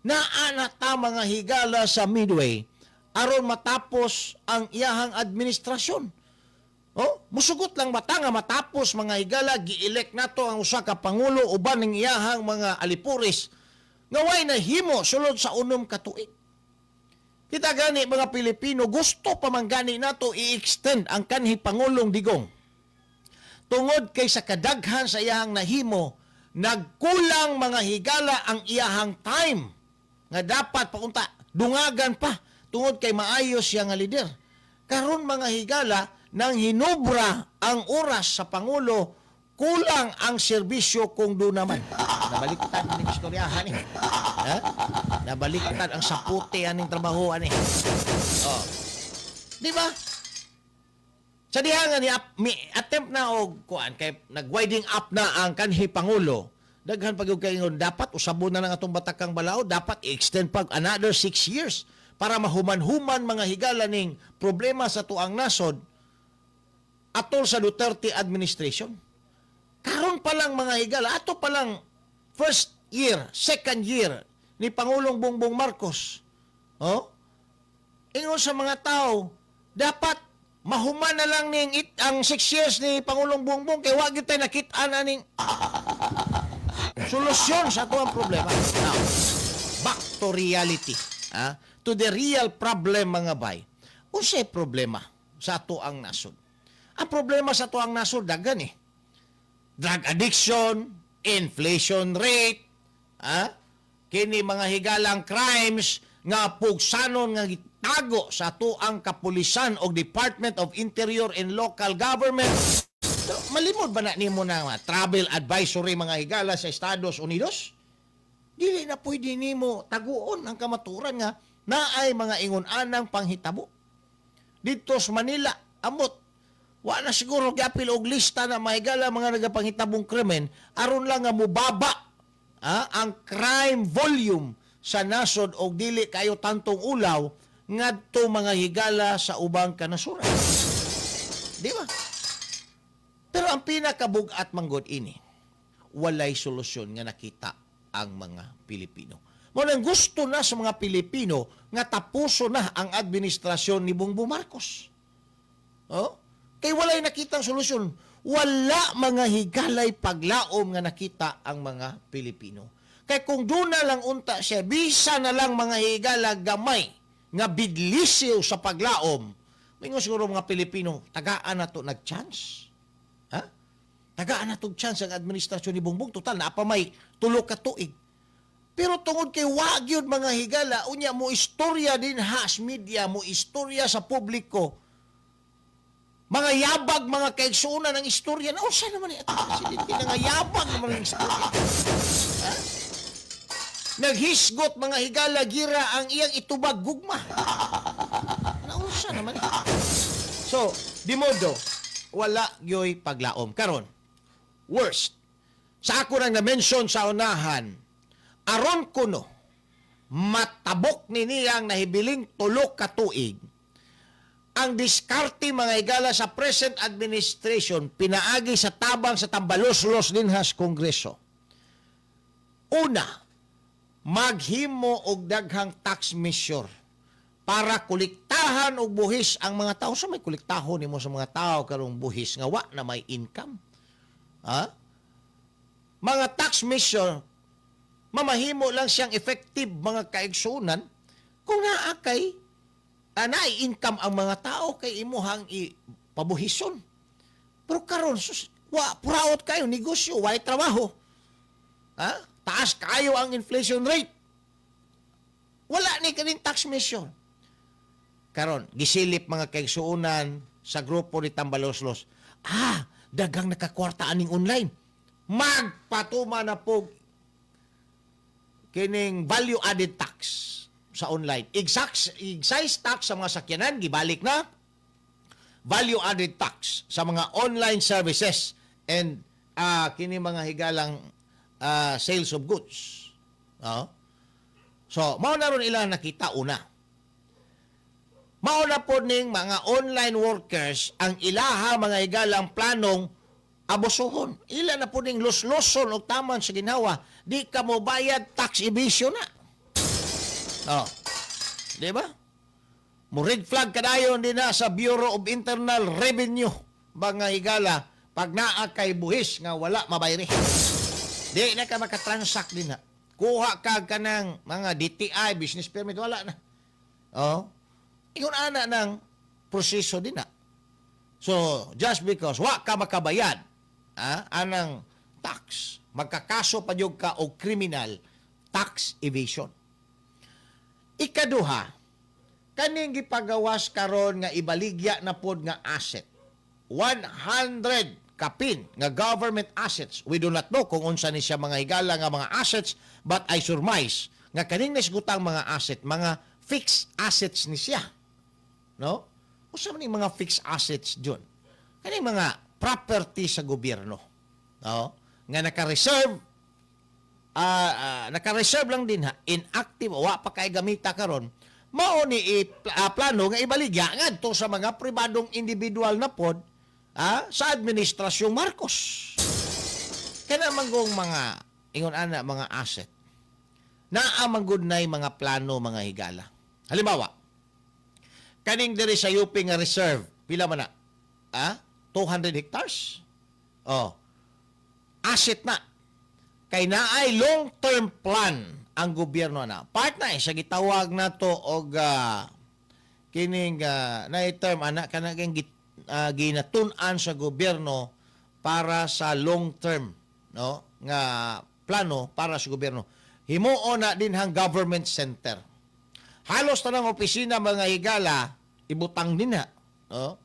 Naa na ta, mga higala, sa midway aron matapos ang iyahang administrasyon. Oh, musugot lang bata nga matapos, mga higala, gi-elect nato ang usa ka pangulo uban ning iyahang mga alipuris nga way nahimo sulod sa 6 ka tuig. Kita gani, mga Pilipino, gusto pa man gani nato i-extend ang kanhi Pangulong Digong. Tungod kay sa kadaghan sa iyahang nahimo, nagkulang, mga higala, ang iyahang time nga dapat paunta dungagan pa tungod kay maayo siya nga lider. Karon, mga higala, nang hinubra ang oras sa pangulo, kulang ang serbisyo kung doon naman. Nabaliktad ng istoryahan eh. Ha? Nabaliktad ang saputi aning trabaho ani. Oh. Di ba? Sa diha nga ni mi attempt na og kuan kay nag-winding up na ang kanhi pangulo. Daghan pag kaingon dapat usabon na lang atong batakang balaod, dapat i-extend pag another 6 years para mahuman-human, mga higala, ning problema sa tuang nasod atol sa Duterte administration. Karon pa lang, mga higala, ato pa lang first year, second year ni Pangulong Bongbong Marcos. Oh? Ingon sa mga tao, dapat mahuman na lang ning ang 6 years ni Pangulong Bongbong kay wa gyud tay nakit-an aning solusyon sa atuang problema. Now, to reality. Ah, to the real problem, mga bay. Unsay problema sa ato ang nasod? Ang problema sa ato ang nasod daghan eh. Drug addiction, inflation rate, kini mga higalang crimes nga pugsanon nga gitago sa ato ang kapulisan o Department of Interior and Local Government. Pero malimod ba na nimo na mga travel advisory, mga higala, sa Estados Unidos? Dili na pwede nimo taguon ang kamaturan nga naay mga ingon-anang panghitabo. Dito sa Manila, amot, wa na siguro giapil og lista na, mga higala, mga nagapangitabong krimen aron lang nga mubaba ang crime volume sa nasod og dili kayo tantong ulaw ngadto, mga higala, sa ubang kanasuran. Di ba? Pero ang pinakabugat manggod ini, walay solusyon nga nakita ang mga Pilipino. Mao nang gusto na sa mga Pilipino nga tapuso na ang administrasyon ni Bongbong Marcos. Oh? Kay walay nakitang solusyon. Wala, mga higalay, paglaom nga nakita ang mga Pilipino. Kay kung doon na lang unta siya, bisa na lang, mga higala, gamay nga bidlisiw sa paglaom, mingon siguro mga Pilipino, tagaan na to nag-chance. Ha? Tagaan na to chance ang administrasyon ni Bongbong. Total, naa pa may 3 ka tuig. Pero tungod kay wa gyud, mga higala, unya mo istorya din has media, mo istorya sa publiko. Mga yabag, mga kaigsuonan, ang istorya na, unsa naman ni atong presidente nga yabag naman ang istorya. Ha? Naghisgot, mga higala, gira ang iyang itubag gugma. Naunsa naman ni. So, di modo, wala gyoy paglaom. Karon, worst, sa ako nang na-mention sa unahan, aron kuno matabok ni niyang nahibiling 3 ka tuig, ang diskarte, mga higala, sa present administration pinaagi sa tabang sa tambaloslos dinha sa Kongreso. Una, maghimo og daghang tax measure para kolektahan og buhis ang mga tao. Sa may kolektahon nimo sa mga tao karong buhis nga wa na may income? Ha? Mga tax measure, mamahimo lang siyang effective, mga kaigsunan, kung naa kay naay income ang mga tao kay imuhang ipabuhison. Pero karon sus, wa puraot kayo negosyo, way trabaho. Ha? Taas kayo ang inflation rate. Wala ni kaning tax measure. Karon, gisilip, mga kaigsuonan, sa grupo ni Tambaloslos. Ah, daghang nakakwarta aning online. Magpatuma na po kining value added tax sa online. Excise tax sa mga sakyanan, gibalik na. Value added tax sa mga online services and kini, mga higalang, sales of goods. No? So, mao na ron ilang nakita una. Mao na po ning mga online workers ang ilaha, mga higalang, planong abusuhon. Ila na po ning lusloson og taman sa ginhawa. Di ka mo bayad, tax evasion na. Oh. Di ba? Mo red flag kadayon din na sa Bureau of Internal Revenue, mga higala, pag naa kay buhis nga wala mabayri. Di na ka makatransact din na. Kuha ka kanang mga DTI, business permit, wala na. Oh. Ingon ana ng proseso din na. So, just because wa ka makabayad, anang tax, magkakaso pa jud ka og criminal tax evasion. Ikaduha, kaning gipagawas karon nga ibaligya na pod nga asset. 100 kapin nga government assets. We do not know kung unsa ni siya, mga higala, nga mga assets, but I surmise nga kaning nasgutang mga asset, mga fixed assets ni siya. No? Unsa man ning mga fixed assets dyan? Kaning mga property sa gobyerno. No? Nga naka-reserve naka-reserve lang din ha, inactive, wa pa kay gamita karon, mao ni plano nga ibaligya ngadto sa mga pribadong individual na pod sa administrasyong Marcos. Kana manggong mga ingon ana mga asset. Naa man gud nay mga plano, mga higala. Halimbawa, kaning diri sa UP nga reserve, pila man na? Ah, 200 hectares. Oh. Asset na. Kay naay long-term plan ang gobyerno na. Part na eh, sa gitawag nato og kining naay term ana kanang ginatun-an sa gobyerno para sa long term, no, nga plano para sa gobyerno. Himuon na din hang government center. Halos tanang opisina, mga higala, ibutang din na, no?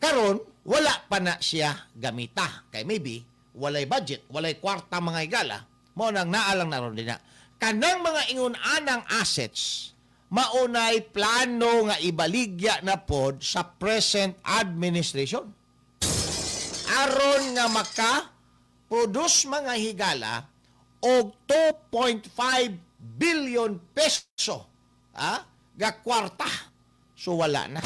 Karon wala pa na siya gamita kay maybe walay budget, walay kwarta, mga higala. Mao nang naa lang naron din na. Kanang mga ingon anang assets maunay plano nga ibaligya na pod sa present administration aron nga maka produce, mga higala, og 2.5 billion peso ga kwarta. So wala na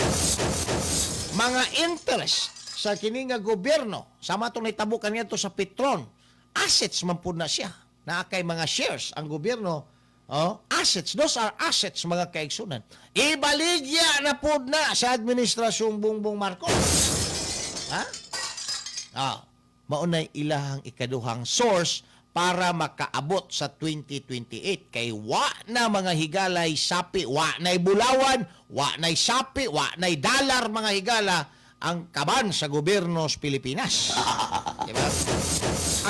mga interest sa kini nga gobyerno, sama atong nahitabo kaniadto sa Petron. Assets man pud na siya. Naa kay mga shares ang gobyerno. Oh, assets, those are assets, mga kaigsunan. Ibaligya na pud na sa administrasyong Bongbong Marcos, ha. Maunay ilahang ikaduhang source para makaabot sa 2028 kay wa na, mga higalay, sapi, wa na'y bulawan, wa na'y sapi, wa na'y dalar, mga higala, ang kaban sa gobyerno sa Pilipinas. Diba?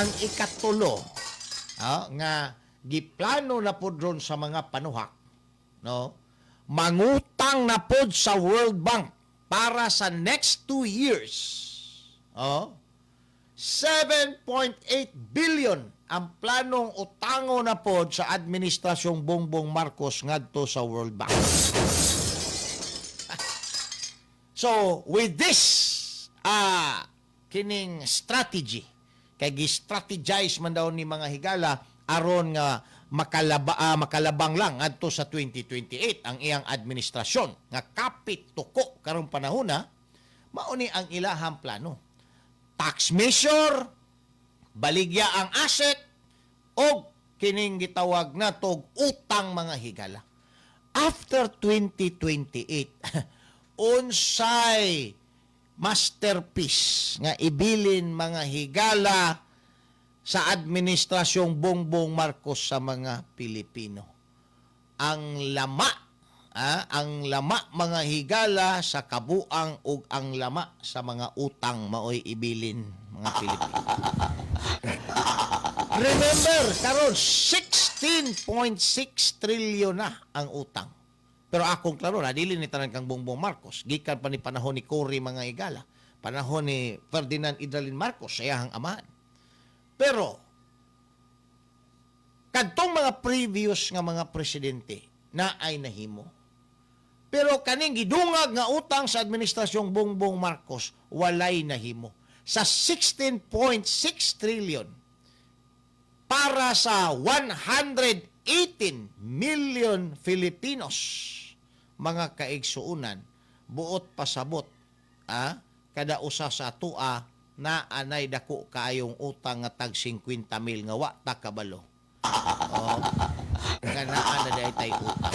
Ang ikatulo nga giplano na pod ron sa mga panuhak, no, mangutang na pod sa World Bank para sa next 2 years. Oh, 7.8 billion ang planong utango na pod sa administrasyong Bongbong Marcos ngadto sa World Bank. So, with this kining strategy, kay gi-strategize man daw ni, mga higala, aron nga makalabang lang ngadto sa 2028 ang iyang administrasyon nga kapit tuko karong panahona, mao ni ang ilahang plano. Tax measure, baligya ang asset, og kining gitawag na tog utang, mga higala. After 2028, unsay masterpiece nga ibilin, mga higala, sa administrasyong Bongbong Marcos sa mga Pilipino? Ang lama, ang lama, mga higala, sa kabuang ug ang lama sa mga utang maoy ibilin, mga Pilipino. Remember, karon 16.6 trillion na ang utang. Pero akong klaro na dili ni tanan kang Bongbong Marcos, gikan pa ni panahon ni Cory, mga higala, panahon ni Ferdinand Edralin Marcos, siyahang amahan. Pero kadtong mga previous nga mga presidente na ay nahimo. Pero kaning gidungag nga utang sa administrasyong Bongbong Marcos, walay nahimo. Sa 16.6 trillion para sa 118 million Filipinos, mga kaigsuunan, buot pasabot, kada usa sa atua na anay dako kaayong utang nga tag 50 mil nga wa ta kabalo. Oh, nga naa na diay tay utang.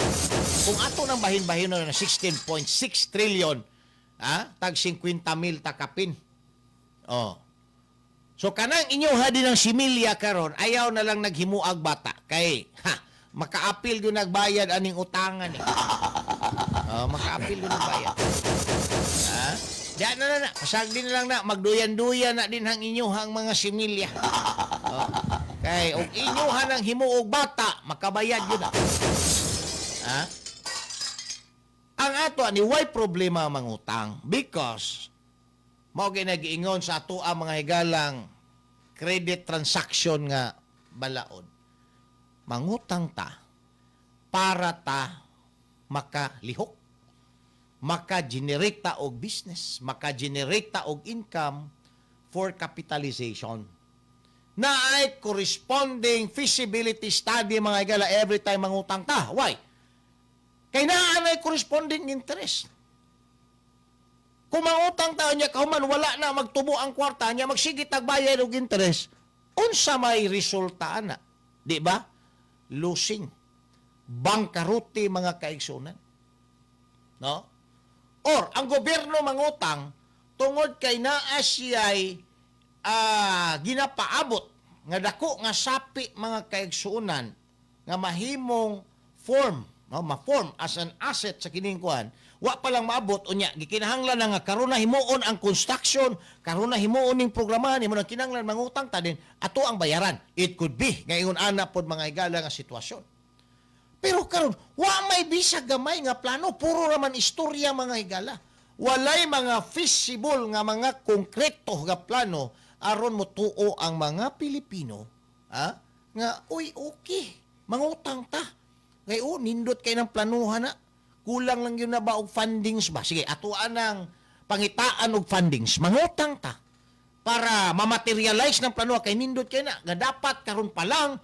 Kung ato nang bahin-bahin na 16.6 trillion, tag 50 mil takapin. Oh. So kanang inyo ha din ang similya karon, ayaw na lang naghimuag bata kay ha, makaapil gyud nagbayad aning utangan eh. Oh, makaapil gyud nagbayad. Ha? Diyan na na na, pasagdi na lang na, magduyan-duyan na din hang inyohang mga similya. Oh. Kay og inyohan ang himuog bata, makabayad yun na. Ha? Ang ato ani why problema mangutang? Because mao gyud nagiingon sa ato ang mga higalang credit transaction nga balaod. Mangutang ta para ta makalihok, maka-generate ta og business, maka-generate ta og income for capitalization. Na ay corresponding feasibility study, mga higala, every time mangutang ta. Why? Kay naa ay corresponding interest. Kung mangutang ta niya kahuman wala na magtubo ang kwarta niya, magsige tag bayad og interest, unsa may resulta ana? Di ba? Losing. Bangkarote, mga kaigsunan. No? Or ang gobyerno mangutang tungod kay naa siya'y ginapaabot nga dako nga sapi, mga kaigsuonan, nga mahimong form, no, ma-form as an asset sa kining kuan, wa pa lang maabot. Unya gikinahanglan na nga karon na himuon ang construction, karon na himuon ning programahan imo nang kinahanglan mangutang ta din ato ang bayaran. It could be ngayon ana pod, mga higala, nga sitwasyon. Pero karon wa may bisag gamay nga plano, puro raman istorya, mga higala. Walay mga feasible nga mga konkreto nga plano aron motuo ang mga Pilipino, ha, nga uy, okay, mangutang ta kay oh, nindot kay ng planuhan na, kulang lang yun na ba og fundings ba. Sige, atuan ng pangitaan og fundings, mangutang ta para ma-materialize ng plano kay nindot kay na nga dapat karon pa lang,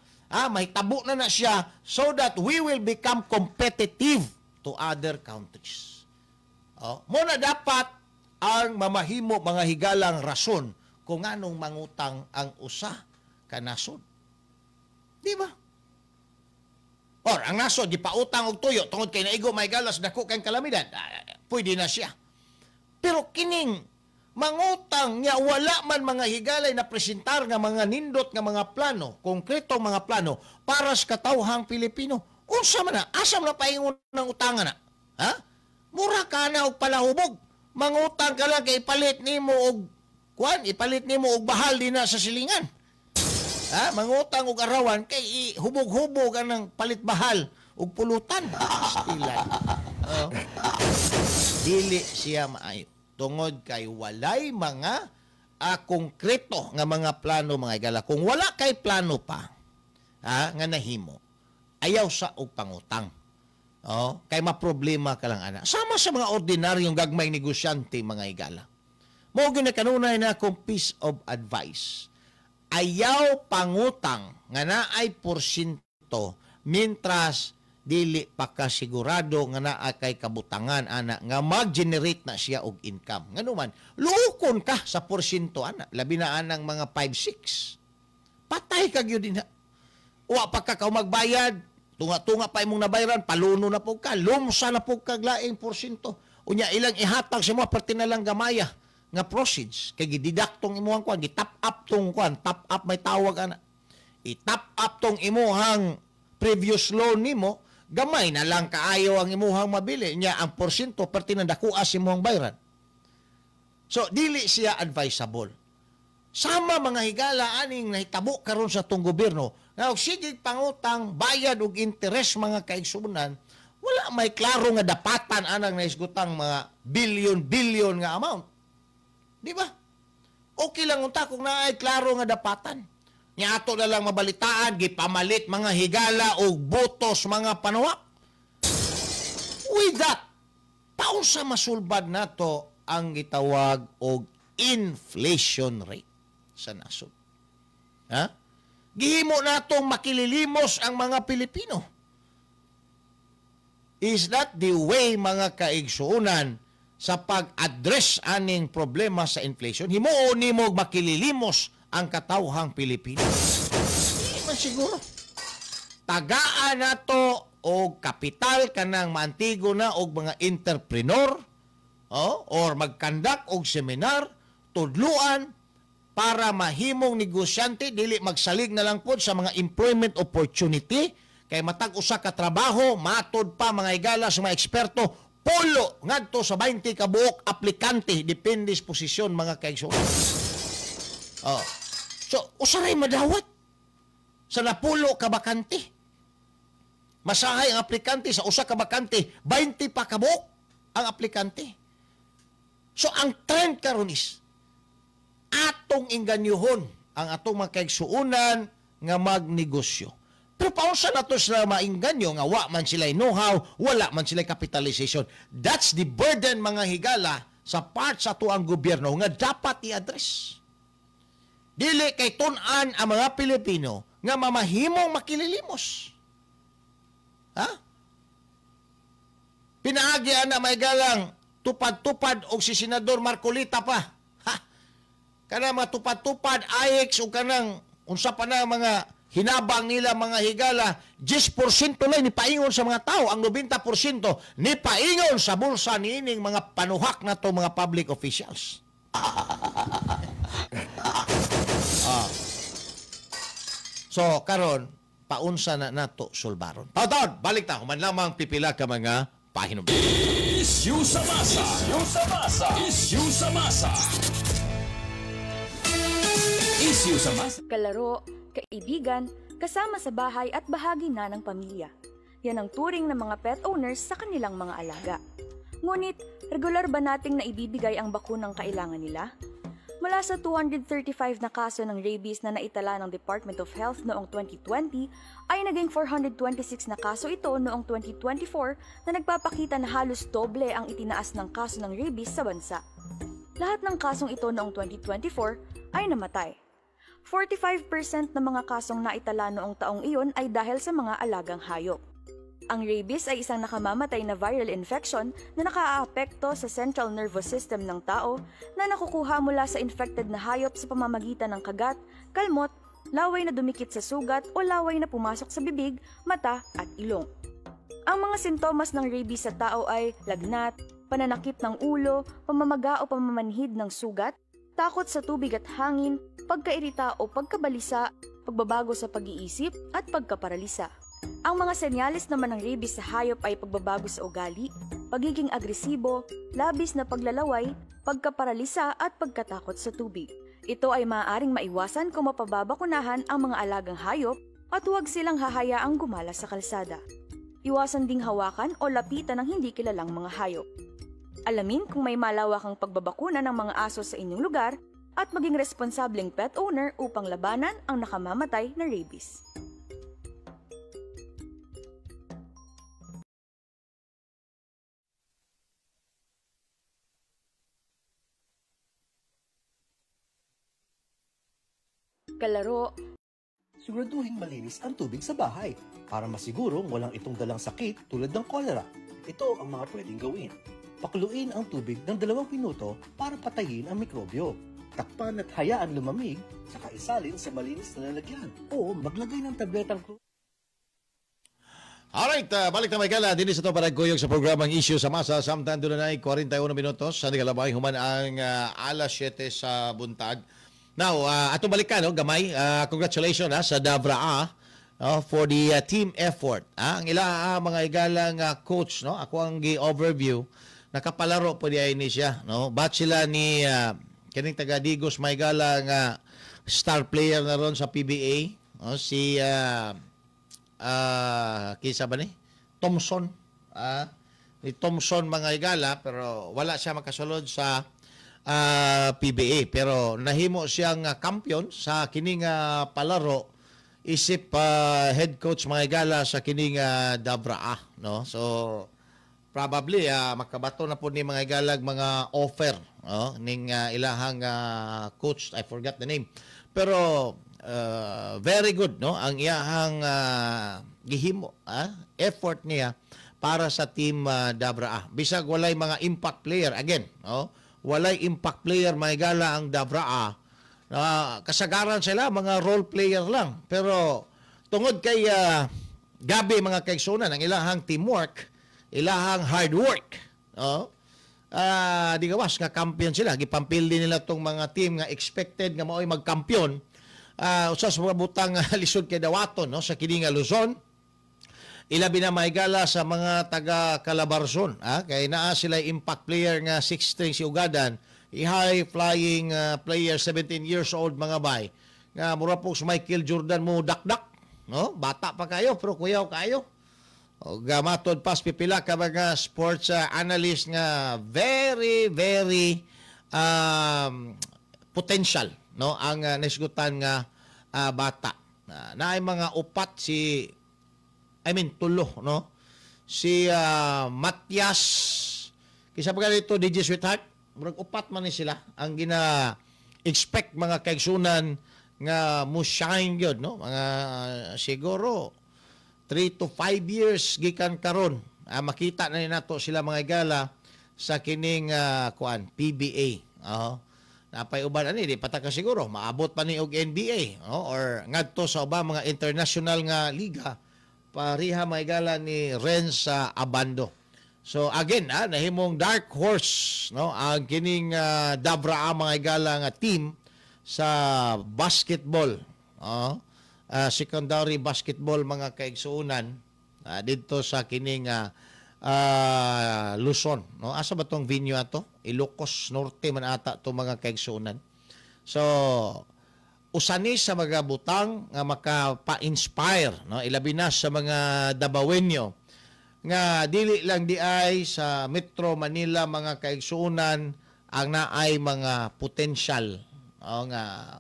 may tabo na na siya so that we will become competitive to other countries. Oh, mo na dapat ang mamahimo, mga higalang, rason kung anong mangutang ang usa ka nasod. Di ba? Or ang nasod gipautang og tuyo tungod kay naigo may galas dako kay kalamidad, pwede na siya. Pero kining mangutang nga wala man, mga higalay, na presentar nga mga nindot nga mga plano, konkretong mga plano para sa katawhang Pilipino. Unsa man na? Asa man na paingon ng utangan na? Ha? Mura ka na og palahubog. Mangutang ka lang kay ipalit nimo og kuan, ipalit nimo og bahal din na sa silingan. Ha? Mangutang og arawan kay hubog-hubog ang palit bahal og pulutan. Stilan. Oh. Dili siya maayo. Tungod kay walay mga konkreto nga mga plano, mga higala. Kung wala kay plano pa, ha, nga nahimo, ayaw sa og pangutang. Oh, kay maproblema ka lang ana. Sama sa mga ordinaryong gagmay negosyante, mga higala. Mo gyud na kanunay na akong piece of advice. Ayaw pangutang nga naay porsyento mintras dili pa ka sigurado nga naa kay kabutangan ana nga mag-generate na siya og income. Ngano man, luokon ka sa porsyento ana, labi na anang mga 5-6. Patay ka gyud dinha. Wa pa ka magbayad, tunga-tunga pa imong nabayran, paluno na pud ka, lumsa na pud ka laing porsyento. Unya ilang ihatag sa mga parte na lang gamaya nga proceeds kay gideduct tong imuhang kuan, gi-top up tong kuan, top up may tawag ana. I-top up tong imuhang previous loan nimo, gamay na lang kaayo ang imuhang mabili nya ang porsyento parte ng dakuha sa imuhang bayran. So dili siya advisable. Sama, mga higala, aning nahitabo karon sa tong gobyerno nga og sige pangutang, bayad og interes, mga kaigsuonan, wala may klaro nga dapatan anang nahisgutang mga billion-billion nga amount. Di ba? Okay lang unta kung naay klaro nga dapatan. Nya ato na lang mabalitaan gipamalit, mga higala, og botos mga panuwak. With that, paunsa masulbad nato ang gitawag og inflation rate sa nasod? Ha? Gihimo natong makililimos ang mga Pilipino. Is that the way, mga kaigsuonan, sa pag-address aning problema sa inflation? Himuon nimo makililimos ang katawhang Pilipino? Hindi man siguro. Tagaan nato og kapital kanang maantigo na og mga entrepreneur, oh, or mag-conduct og seminar, tudluan para mahimong negosyante, dili magsalig na lang pod sa mga employment opportunity kay matag usa ka trabaho, matod pa, mga higala, sa mga eksperto, pulo ngadto sa 20 ka buok aplikante, depende sa posisyon, mga kaigsuonan. Oh. So usa ray madawat sa napulo ka bakante. Masahay ang aplikante sa usa ka bakante, 20 pa ka buok ang aplikante. So ang trend karon is atong inganyuhon ang atong mga kaigsuonan nga magnegosyo. Pero paunsa na to sila mainganyo nga wa man sila know-how, wala man sila capitalization? That's the burden, mga higala, sa part sa atuang gobyerno nga dapat i-address. Dili kay tun-an ang mga Pilipino nga mamahimong makililimos. Ha? Pinaagi ana may galang tupad-tupad og si Senador Marcoleta pa. Ha? Kana mga tupad-tupad AX o kanang unsa pa na mga hinabang nila, mga higala, 10% lang ni paingon sa mga tao, ang 90% ni paingon sa bulsa niining mga panuhak na to mga public officials. So karon paunsa na nato sulbaron. Taon, balik ta human lamang pipila ka mga pahinumdum. Issue sa masa. Issue sa masa. Issue sa masa. Issue sa masa. Kalaro, kaibigan, kasama sa bahay at bahagi na ng pamilya. Yan ang turing ng mga pet owners sa kanilang mga alaga. Ngunit, regular ba nating naibibigay ang bakunang kailangan nila? Mula sa 235 na kaso ng rabies na naitala ng Department of Health noong 2020, ay naging 426 na kaso ito noong 2024 na nagpapakita na halos doble ang itinaas ng kaso ng rabies sa bansa. Lahat ng kasong ito noong 2024 ay namatay. 45% ng mga kasong naitala noong taong iyon ay dahil sa mga alagang hayop. Ang rabies ay isang nakamamatay na viral infection na nakaaapekto sa central nervous system ng tao na nakukuha mula sa infected na hayop sa pamamagitan ng kagat, kalmot, laway na dumikit sa sugat o laway na pumasok sa bibig, mata at ilong. Ang mga sintomas ng rabies sa tao ay lagnat, pananakip ng ulo, pamamaga o pamamanhid ng sugat, takot sa tubig at hangin, pagkairita o pagkabalisa, pagbabago sa pag-iisip at pagkaparalisa. Ang mga senyales naman ng rabies sa hayop ay pagbabago sa ugali, pagiging agresibo, labis na paglalaway, pagkaparalisa at pagkatakot sa tubig. Ito ay maaaring maiwasan kung mapababakunahan ang mga alagang hayop at huwag silang hahayaang gumala sa kalsada. Iwasan ding hawakan o lapitan ng hindi kilalang mga hayop. Alamin kung may malawakang pagbabakuna ng mga aso sa inyong lugar at maging responsableng pet owner upang labanan ang nakamamatay na rabies. Kalaro, Siguraduhin malinis ang tubig sa bahay para masigurong walang itong dalang sakit tulad ng kolera. Ito ang mga pwedeng gawin. Pakuluin ang tubig ng 2 minuto para patayin ang mikrobyo. Takpan at hayaan lumamig, saka isalin sa malinis na lalagyan o maglagay ng tabletang Alright, balik na may gala. Dini sa ito para kuyog sa programang Issue sa Masa. Samtang doon na 41 minutos. Sa kalabay, human ang alas 7 sa buntag. Now, atong balikan, no, gamay. Congratulations sa Davra A for the team effort. Ang ila mga igalang coach, no? Ako ang gi-overview. Nakapalaro po di ay ni siya, no? Bat sila ni kining taga Digos may galang star player na ron sa PBA, no? Si kisa ba ni? Thompson. Ni Thompson mga igala, pero wala siya makasulod sa PBA, pero nahimo siyang kampiyon sa kining palaro isip head coach mga igala sa kining Davra A, no? So probably makabato na po ni mga igalag mga offer, no, ning ilahang coach, I forgot the name, pero very good, no, ang iyahang gihimo effort niya para sa team Davra A. Bisag walay mga impact player again, no, walay impact player maigala ang Davra A. Kasagaran sila mga role player lang, pero tungod kay Gabi mga kaigsunan ang ilahang teamwork, ilahang hard work, no? Di gawas nga kampiyon sila, gipampil din nila tong mga team nga expected nga maoy magkampiyon. Usa sa mga butang lisod kay dawaton, no, sa kini nga Luzon. Ilabi na maigala sa mga taga Calabarzon, kay naa sila impact player nga 6'3 si Ugadan, high flying player, 17 years old mga bay. Nga mura po si Michael Jordan mo dakdak, no? Bata pa kayo pero kuyaw kayo. O gamatod pas pipila ka mga sports analyst nga very very potential, no, ang nasgutan nga bata. Naay mga upat si tulo, no? Si Matias, kisa pa ganito DJ Sweetheart, murag upat man ni sila ang gina expect mga kaigsunan nga mo shine gyud, no? Mga siguro 3 to 5 years gikan karon, makita na ni nato sila mga igala sa kining kuan PBA. Napay uban ani di pata ka siguro maabot pa ni og NBA, no? Or ngadto sa ubang mga international nga liga pariha mga igala ni Renz Abando. So again, nahimong dark horse, no, ang kining Davra A mga igala nga team sa basketball. secondary basketball mga kaigsuonan didto sa kining Luzon, no? Asa ba tong venue ato? Ilocos Norte man ata to mga kaigsuonan. So usani sa mga butang nga makapa-inspire, no, ilabi na sa mga Dabawenyo nga dili lang di ay sa Metro Manila mga kaigsuonan ang naay mga potensyal o nga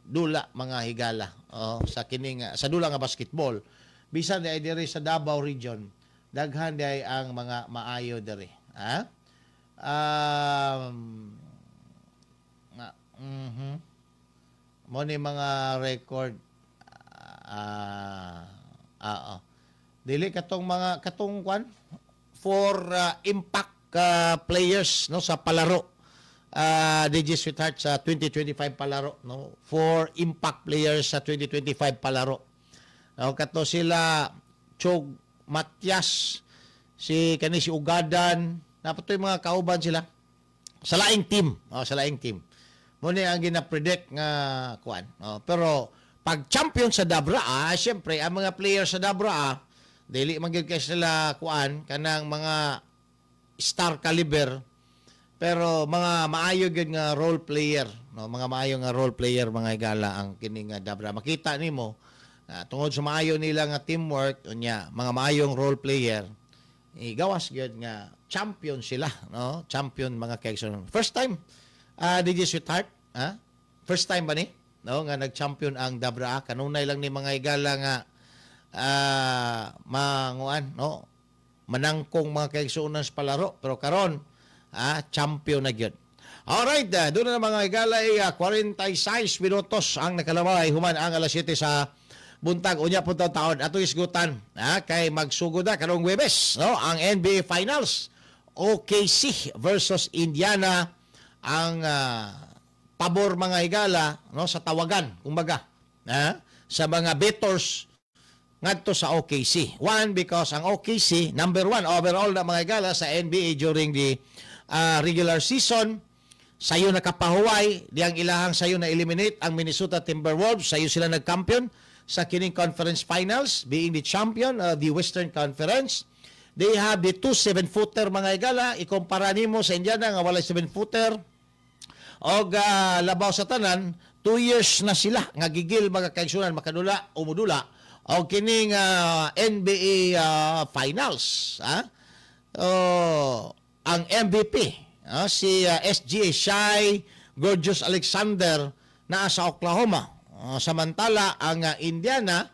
dula mga higala o sa kining sa dula nga basketball. Bisan di ay diri sa Davao region, daghan di ay ang mga maayo diri, ha. Mo ni mga record dili katong mga katong kwan for impact players, no, sa palaro, DJ Sweetheart, sa 2025 palaro, no, for impact players sa 2025 palaro, no, kato sila Chog Matias, si kani si Ugadan, napatoy mga kauban sila sa laing team, oh, sa laing team. Mo ni ang gina-predict nga kuan. Oh, pero pag champion sa Dabra, siyempre ang mga players sa Dabra, dili man gyud kay sila kuan kanang mga star caliber, pero mga maayo gyud nga role player, no, mga maayo nga role player mga higala ang kini nga Dabra. Makita nimo tungod sa maayo nila nga teamwork unya mga maayong role player, igawas gyud nga champion sila, no? Champion mga kaigsoon. First time, DJ Sweetheart, first time ba ni, no, nga nag-champion ang Dabra? Kanunay lang ni mga higala nga manguan, no, manangkong mga kaigsuonan sa palaro, pero karon champion na gyud. Alright, doon na mga higala, 46 minutos ang nakalaway human ang alas 7 sa buntag. Unya po taon ato isgutan, kay magsugod na karong Huwebes, no, ang NBA Finals, OKC versus Indiana. Ang pabor mga higala, no, sa tawagan kumbaga, sa mga bettors ngadto sa OKC. One, because ang OKC number 1 overall na mga higala sa NBA during the regular season. Sayo nakapahuway, diyang ilahang sayo na eliminate ang Minnesota Timberwolves, sayo sila nag-champion sa kining conference finals, being the champion of the Western Conference. They have the 2 7-footer mga higala, ikumpara nimo sa Indiana nga walay 7-footer. Og labaw sa tanan, 2 years na sila nga gigil mga kaigsunan makadula o mudula og kining NBA Finals. Ang MVP, si SGA, Shai Gorgeous Alexander, naa sa Oklahoma. Samantala ang Indiana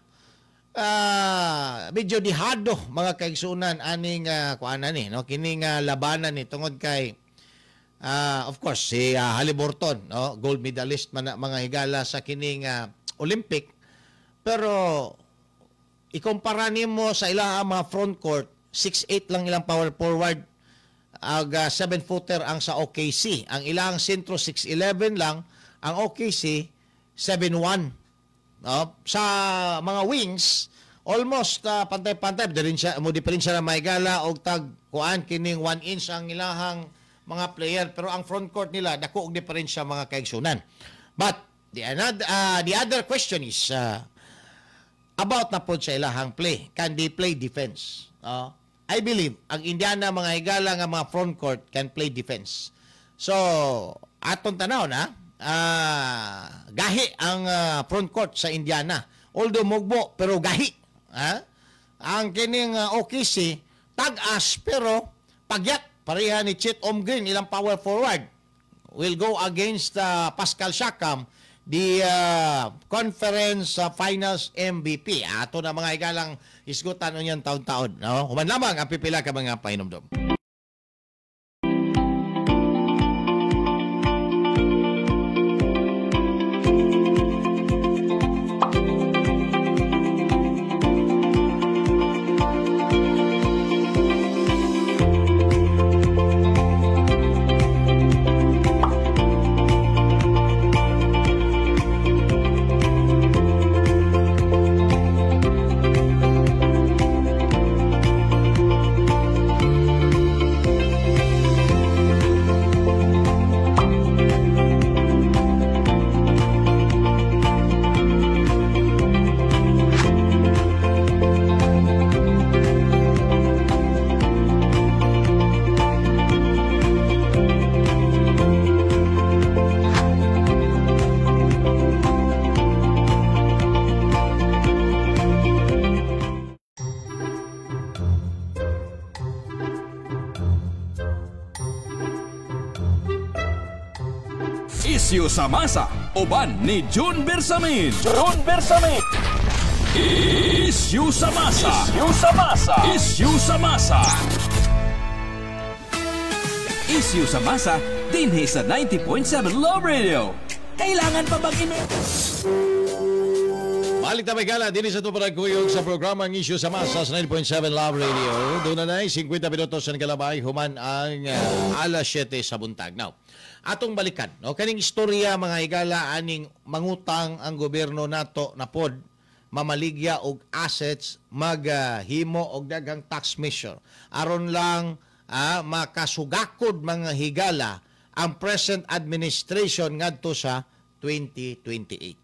medyo dihado mga kaigsunan aning kuanan ni, no, kining labanan ni tungod kay of course si Haliburton, no, gold medalist man mga higala sa kining Olympic, pero ikumpara nimo sa ilang mga front court, 6'8 lang ilang power forward, ag 7-footer ang sa OKC. Ang ilang sentro 6'11 lang, ang OKC 7'1. No? Sa mga wings almost pantay-pantay, diferensya mo diferensya na maigala og tag kuan kining 1 inch ang ilahang mga player, pero ang front court nila dako og diferensya mga kaigsunan. But the other question is about na pod sa ilahang play. Can they play defense? I believe ang Indiana mga higala nga mga front court can play defense. So aton tanaw na gahi ang front court sa Indiana. Although mugbo pero gahi. Ang kining OKC tag-as pero pagyat. Pareha ni Chet Holmgren, ilang power forward will go against Pascal Siakam, the conference finals MVP. Ato na mga higalang isgutan unyan taon-taon, no? Human lamang ang pipila ka mga pahinomdom. Isyu sa masa, uban ni June Bersamin. June Bersamin. Isyu sa masa. Isyu sa masa. Isyu sa masa. Isyu sa masa, dinhi sa 90.7 Love Radio. Kailangan pa bang ime... Balik na may gala, dinhi sa atong kuyog sa programang Isyu sa Masa sa 9.7 Love Radio. Doon na 50 minutos sa kalabay, human ang alas 7 sa buntag. Now, atong balikan. No? Kaning istorya mga higala, aning mangutang ang gobyerno nato na pod, mamaligya og assets, maghimo og daghang tax measure. Aron lang makasugakod mga higala ang present administration ngadto sa 2028.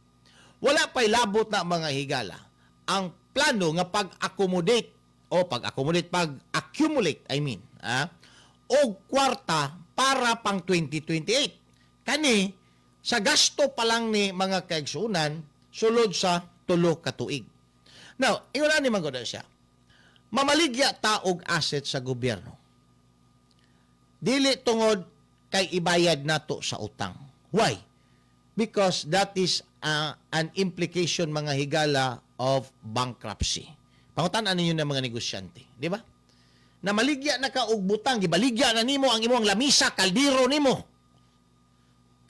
Wala pa'y labot na mga higala ang plano nga pag-accommodate o pag-accommodate, pag-accumulate, I mean, og kwarta para pang 2028. Kani, sa gasto pa lang ni mga kaigsunan, sulod sa 3 ka tuig. Now, ingon ani man gud siya. Mamaligya ta og asset sa gobyerno. Dili tungod kay ibayad nato sa utang. Why? Because that is an implication mga higala of bankruptcy. Pangutan-an ninyo ng mga negosyante, di ba? Na maligya na ka og butang, gibaligya na nimo ang imong lamisa, kaldero nimo.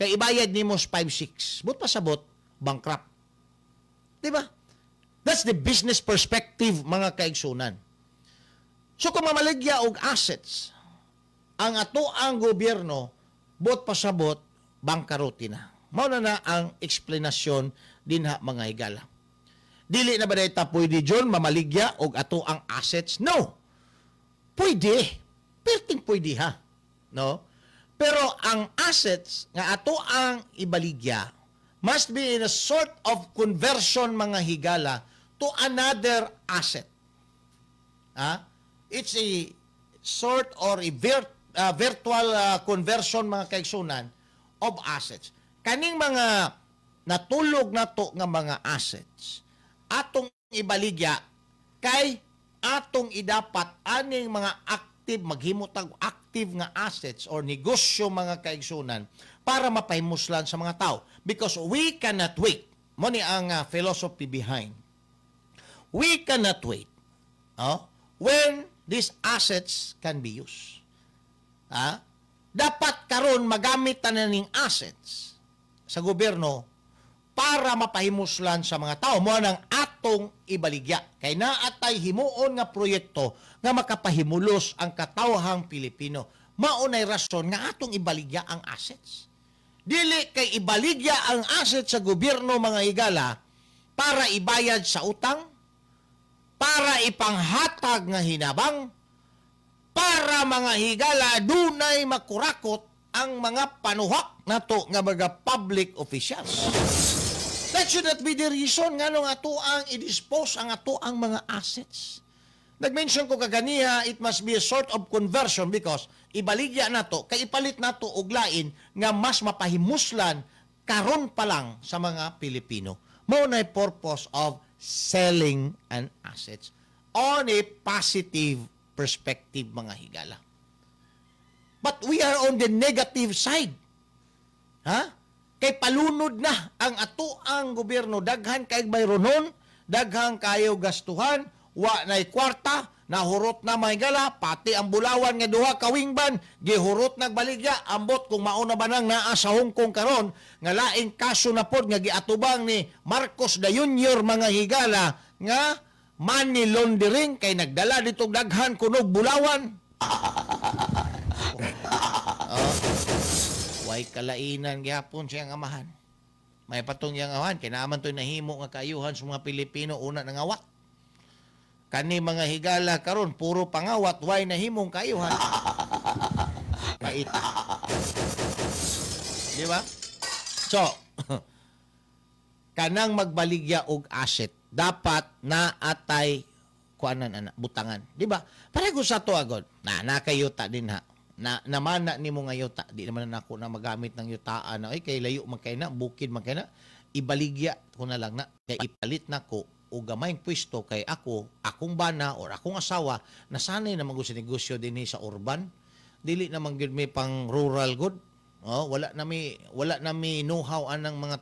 Kay ibayad nimo sa 5-6. But pasabot, bankrupt. Di ba? That's the business perspective mga kaigsunan. So kung mamaligya og assets, ang ato ang gobyerno, bot pasabot, bangkarote na. Mao na na ang eksplanasyon dinha mga higala. Dili na ba dayta pwede John mamaligya og ato ang assets? No. Pwede. Perting pwede ha. No? Pero ang assets nga ato ang ibaligya must be in a sort of conversion mga higala to another asset. Ha? It's a sort or a virtual conversion mga kaigsunan of assets. Kaning mga natulog nato nga mga assets atong ibaligya kay atong idapat aning mga active, maghimo tag active nga assets or negosyo mga kaigsunan para mapahimuslan sa mga tao, because we cannot wait. Mo ni ang philosophy behind. We cannot wait, oh, when these assets can be used. Ha? Dapat karon magamit tanan ning assets sa gobyerno para mapahimuslan sa mga tao. Mo nang atong ibaligya. Kay naatay himuon nga proyekto nga makapahimulos ang katawhang Pilipino. Maunay rason nga atong ibaligya ang assets. Dili kay ibaligya ang assets sa gobyerno mga higala para ibayad sa utang, para ipanghatag nga hinabang, para mga higala dunay makurakot ang mga panuhak nato nga mga public officials. That should not be the reason nganong ato ang i-dispose ang ato ang mga assets. Nag-mention ko kaganiha, it must be a sort of conversion because ibaligya nato, kay ipalit nato og lain nga mas mapahimuslan karon pa lang sa mga Pilipino. Mao na purpose of selling an assets on a positive perspective mga higala. But we are on the negative side. Ha? Kay palunod na ang ato ang gobyerno. Daghan kay bayronon, daghan kayo gastuhan, wa na'y kwarta, nahurot na mga higala, pati ang bulawan nga duha ka wingban, gihurot nagbaligya, ambot kung mauna ba nang naa sa Hong Kong karon, nga laing kaso na pod nga giatubang ni Marcos da Junior mga higala, nga money laundering kay nagdala dito daghan kunog bulawan. Way kalainan gyapon siyang amahan. May patong iyang amahan kay naaman to'y nahimo nga kaayuhan sa mga Pilipino una nangawat. Kani mga higala karon puro pangawat, way nahimong kaayuhan. Paita. Di ba? So, kanang magbaligya og asset dapat naatay kuanan ana butangan, di ba? Pareho sa to agod. Na nakayuta din ha. Na namana nimo nga yuta, di naman nako na magamit ng yutaan na ay kay layo man kay na, bukid man kay na, ibaligya ko na lang na kay ipalit nako og gamayng pwesto kay ako, akong bana or akong asawa nasanay na man gud sa negosyo dinhi sa urban, dili na man gyud may pang rural good. Oh, wala na mi know-how anang mga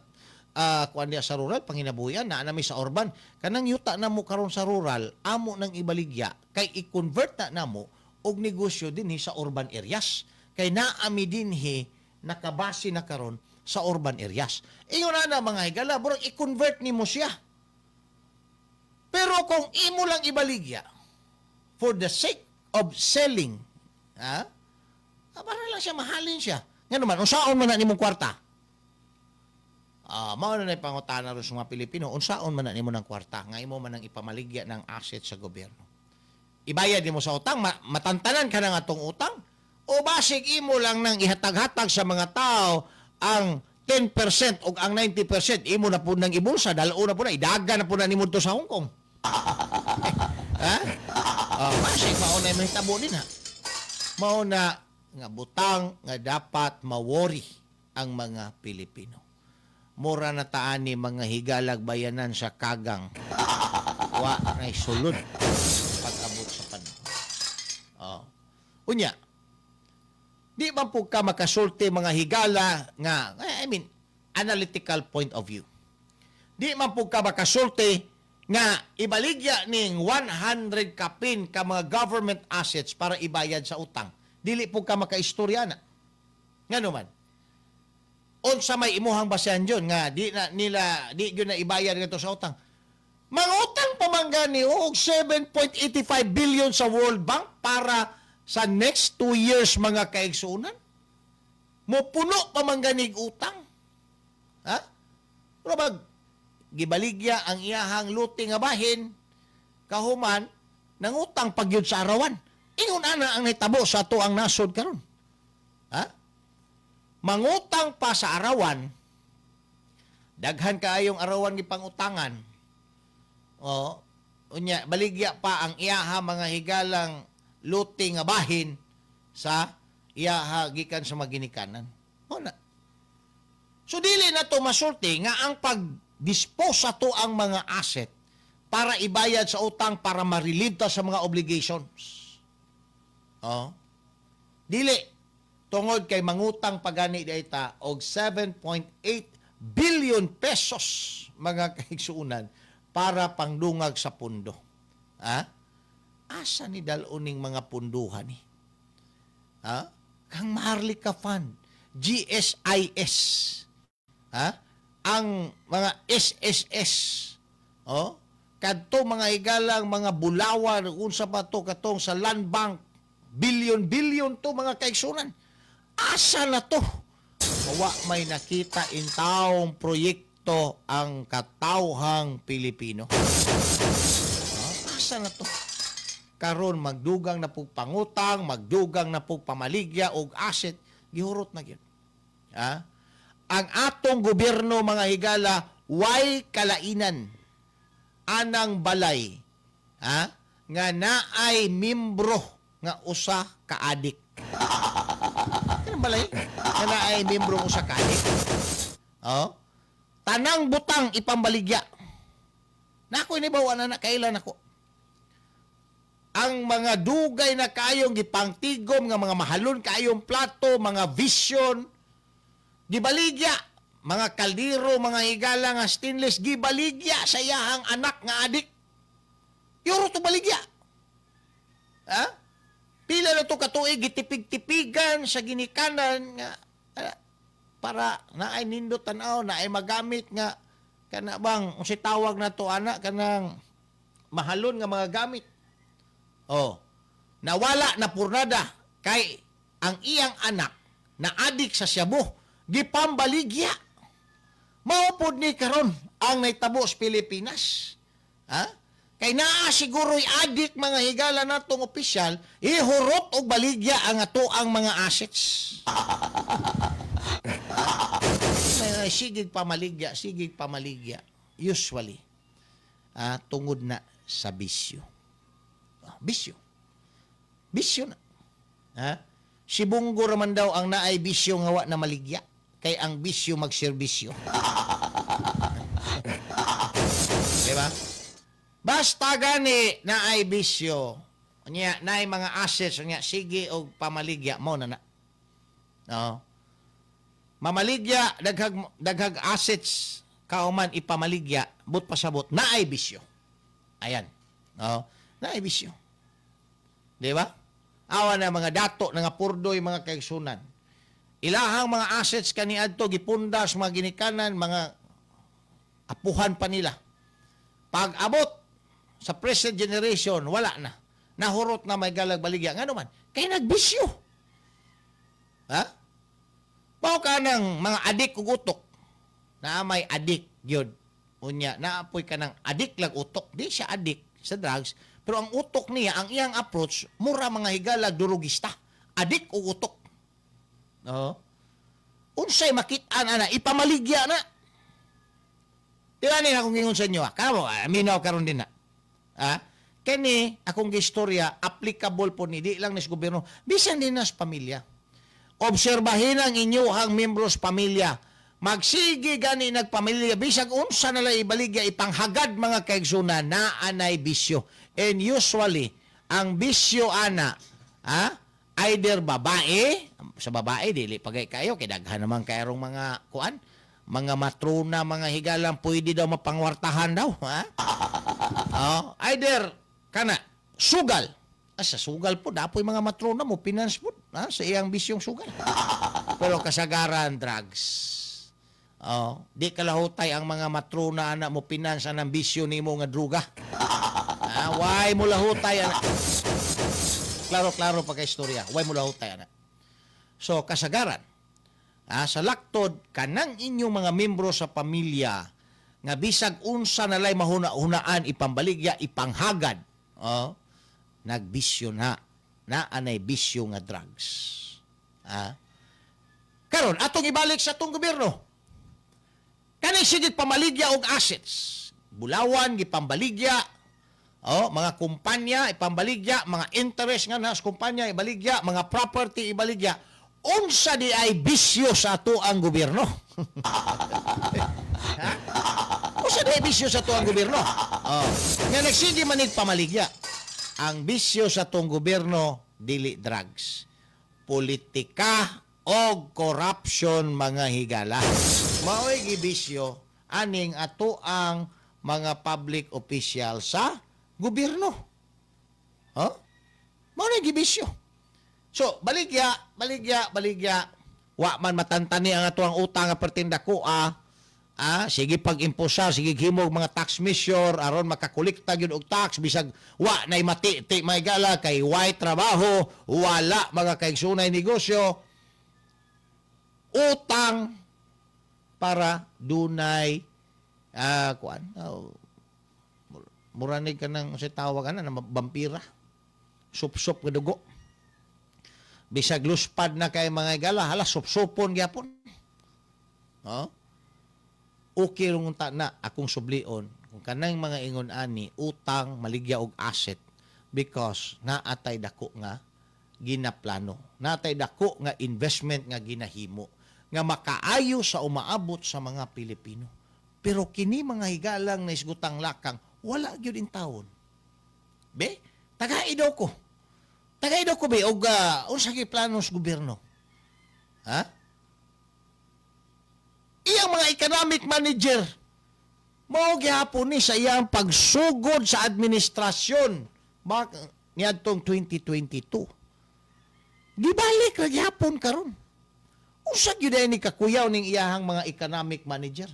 kuan diya sa rural panginabuhian na nami sa urban. Kanang yuta namo karon sa rural, amo nang ibaligya kay i-convert na namo og negosyo dinhi sa urban areas. Kay naami dinhi nakabase na karon sa urban areas. Ingon na na, mga higala, murag i-convert nimo siya. Pero kung imo lang ibaligya for the sake of selling, ha? Ah, para lang siya mahalin siya. Nga naman, unsaon man na nimong kwarta? Ah, mao na pangutana ron sa mga Pilipino, unsaon man na nimo ng kwarta nga imo man ang ipamaligya ng asset sa gobyerno? Ibayad nimo sa utang, matantanan ka na nga tong utang, o basig imo lang nang ihatag-hatag sa mga tao ang 10% o ang 90% imo na po nang ibulsa, dalo na po na, idaga na po na nimo to sa Hong Kong. Ha? Oh, basig mao na mahitabo din ha. Mao na nga butang nga dapat ma-worry ang mga Pilipino. Mura na taani, mga higalag, bayanan sa kagang. Wa nay sulod pag-abot sa panahon. Oh. Unya, di man po ka makasulti, mga higala, nga, I mean, analytical point of view. Di man po ka makasulti nga ibaligya ning 100 kapin ka mga government assets para ibayad sa utang. Dili po ka makaistorya na. Nga naman, unsa may imuhang basehan yun nga di na nila di gyud na ibayad ngadto sa utang? Mangutang pa man gani og 7.85 billion sa World Bank para sa next 2 years, mga kaigsuonan. Mopuno pa man ganig utang. Ha? Pero bag gibaligya ang iyahang luti nga bahin, kahuman nangutang pagyud sa arawan. Ingon ana ang nahitabo sa ato ang nasod karon. Ha? Mangutang pa sa arawan, daghan kaayong arawan gipangutangan. O, unya baligya pa ang iyaha, mga higalang, luti nga bahin sa iyaha gikan sa maginikanan. Mao na. So dili na to masulti nga ang pag-dispose sa to ang mga asset para ibayad sa utang, para ma-relieve ta sa mga obligations. Oh. Dili, tungod kay mangutang pagani di ta og 7.8 billion pesos, mga kaigsuonan, para pangdungag sa pundo. Ha? Asa ni dal-on ning mga punduhan ni? Ha? Kang Maharlika Fund, GSIS. Ha? Ang mga SSS. Oh? Kadto, mga higalang, mga bulawan, unsa pa to katong sa Land Bank, billion billion to, mga kaigsuonan. Asa na to? Wa may nakita in taong proyekto ang katawhang Pilipino. Ah, asa na to? Karon magdugang na pug pangutang, magdugang na pug pamaligya og asset, gihurot na gyud. Ha? Ang atong gobyerno, mga higala, way kalainan anang balay, ha, nga naay membro nga usa ka adik. Kanang balay nga naay membro nga usa ka adik. Oh. Tanang butang ipambaligya. Nako inibaw na kailan ako. Ang mga dugay na kayong gipangtigom nga mga mahalon kayong plato, mga vision, gibaligya, mga kaldero, mga higala, nga stainless, gibaligya sa iyahang anak nga adik. Yuro to baligya. Ha? Pila na to katuig gitipig-tipigan sa ginikanan nga para naay nindot tan-aw, naay magamit nga kana bang unsay tawag na to ana, kanang mahalon nga mga gamit. Oh. Nawala na purnada kay ang iyang anak na adik sa shabu, gipambaligya. Mao pod ni karon ang nahitabo sa Pilipinas. Ha? Kay naa siguro'y adik, mga higala, natong opisyal, ihurot og baligya ang ato ang mga assets. May sigig pamaligya, sigig pamaligya. Usually, tungod na sa bisyo. Ah, bisyo. Bisyo na. Ha? Si Bunggo raman daw ang naay bisyo nga wa na maligya. Kay ang bisyo magserbisyo. Diba? Basta gani naay bisyo, nya naay mga assets, nya sige og pamaligya mo na na. No. Mamaligya daghag daghag assets kauman ipamaligya, but pasabot naay bisyo. Ayan. Oh, naay bisyo. Di ba? Awa na mga dato na nga purdoy, mga kaigsunan. Ilahang mga assets kaniadto gipundas mga ginikanan, mga apuhan pa nila. Pag abot sa present generation, wala na. Nahurot na may galag baligya. Ngano man? Kay nagbisyo. Ha? Mao ka ng mga adik ug utok. Na may adik gyud. Unya, naapoy ka ng adik lang utok. Di siya adik sa drugs, pero ang utok niya, ang iyang approach, mura mga higalag durugista. Adik ug utok. No? Unsay makit-an ana, ipamaligya na. Di ba ni akong gingon sa inyo? Ah? Kamo, aminaw karon din na. Ha? Kini, akong gistorya, applicable po ni, di lang ni sa gobyerno, bisan din na sa pamilya. Obserbahin ang inyuhang membros pamilya. Magsige gani nagpamilya, bisag unsa na lang ibaligya, ipanghagad mga kaigsunan, na anay bisyo. And usually, ang bisyo ana, ha? Either babae, sa babae, dili pagay kayo, kay daghan naman kayrong mga kuan, mga matrona, mga higalang pwede daw mapangwartahan daw, ha? Oh, either kana sugal. Ah, sa sugal po, dapoy mga matrona mo pinans po, ha? Sa iyang bisyong sugal. Pero kasagaran drugs. Oh, di kalahutay ang mga matrona ana mo pinans anang bisyo nimo nga druga. Ah, why mo lahutay ana? Klaro-klaro pa kay istorya. Why mo lahutay ana? So kasagaran, sa laktod kanang inyong mga membro sa pamilya nga bisag unsa nalay mahuna-hunaan ipambaligya ipanghagad, oh, nagbisyo na, na anay bisyo nga drugs. Ah. Karon atong ibalik sa atong gobyerno. Kani sige pamaligya og assets. Bulawan gipambaligya, oh, mga kumpanya ipambaligya, mga interest nga nas kumpanya ibaligya, mga property ibaligya. Unsa di ay bisyo sa ato ang gobyerno? Ha? Unsa di ay bisyo sa ato ang gobyerno? Oh. Nga nagsige manig pamaligya. Ang bisyo sa atong gobyerno dili drugs. Politika og corruption mga higala. Maoy gibisyo aning ato ang mga public official sa gobyerno. Huh? Mao na gibisyo. So, baligya, baligya, baligya. Wa man matantani ang ato ang utang nga pertinda ko, ah. Ah, sige pag-imposa, sige himog mga tax measure aron makakolekta gyud og tax bisag wa nay mati-ti may gala kay way trabaho, wala mga kaigsunay negosyo. Utang para dunay kuan, muranig ka ng sa tawag ana na vampira. Sup-sup nga dugo. Bisag luspad na kay mga gala, hala sup-supon gyapon. No? Okay rong unta na akong sublion kung kanang mga ingon ani utang maligya og asset because naatay dako nga ginaplano, naatay dako nga investment nga ginahimo nga makaayo sa umaabot sa mga Pilipino. Pero kini mga higalang naisgutang lakang wala gyud in tawon. Be, tagai daw ko. Tagai daw ko be og unsa gyud plano sa gobyerno? Ha? Iyang mga economic manager mao gihapon ni sa iyang pagsugod sa administrasyon niadtong 2022. Gibalik ra gihapon karon. Unsa gyud ay ni kakuyaw ning iyahang mga economic manager?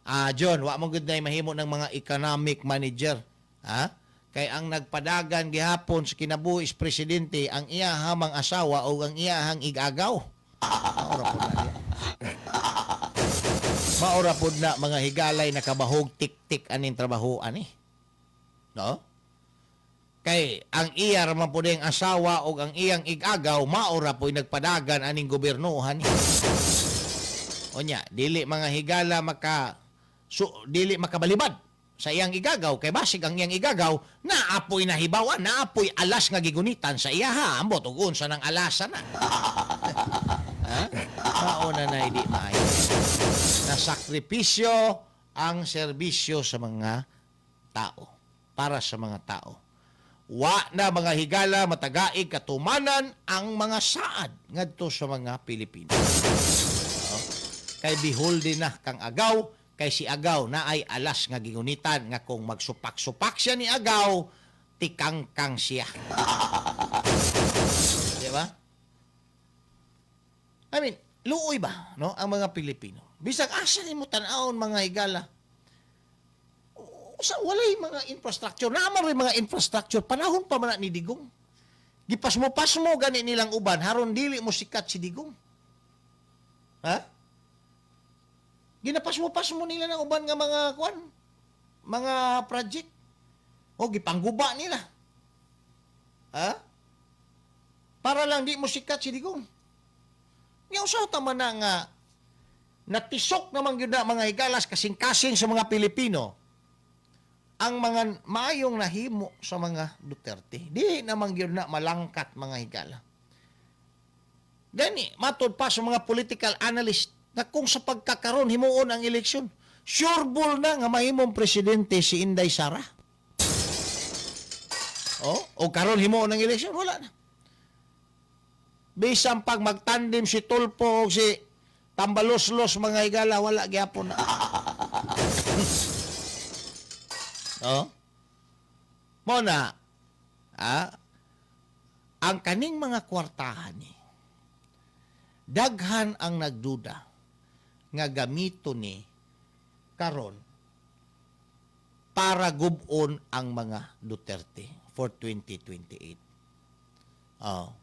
Ah, John, wa mo gyud nay mahimo ng mga economic manager. Ha? Kay ang nagpadagan gihapon sa kinabuhi is presidente ang iyahang asawa o ang iyahang igagaw. Maura pud na diya. Maura pud na mga higalay nakabahog tik-tik aning trabaho ani. No? Kay ang iya ra man pud ang asawa o ang iyang igagaw, maura pu'y nagpadagan aning gobyernohan. Onya, dili mga higala maka dili makabalibad sa iyang igagaw kay basig ang iyang igagaw naapoy nahibawan, naapoy alas nga gigunitan sa iyaha, ambot og unsa nang alasa na. Ha? Mauna na hindi maayo. Nasakripisyo ang serbisyo sa mga tao, para sa mga tao. Wa na mga higala matagaig katumanan ang mga saad ngadto sa mga Pilipino. Kay beholden na kang Agaw, kay si Agaw na ay alas nga gingunitan nga kung magsupak-supak siya ni Agaw, tikangkang siya. Di ba? I mean, luoy ba, no, ang mga Pilipino? Bisag asa nimo tan-awon mga higala. Usa walay mga infrastructure, naa man rin mga infrastructure panahon pa man na ni Digong. Gipasmo-pasmo gani nilang uban haron dili mo sikat si Digong. Ha? Ginapasmo-pasmo nila ng uban nga mga kuan, mga project. O gipangguba nila. Ha? Para lang di mo sikat si Digong. Nga usa ta man na nga natisok naman gyud na mga higalas kasing-kasing sa mga Pilipino ang mga maayong nahimo sa mga Duterte. Di naman gyud na malangkat mga higala. Gani, matod pa sa mga political analyst na kung sa pagkakaron himuon ang eleksyon, sure bull na nga mahimong presidente si Inday Sara. O karon himuon ang eleksyon, wala na. Bisan pag magtandem si Tulfo o si Tambaloslos mga higala, wala gyapon na. Oh? Mo na, ang kaning mga kwartahan ni, daghan ang nagduda nga gamito ni karon para gubon ang mga Duterte for 2028. Oh.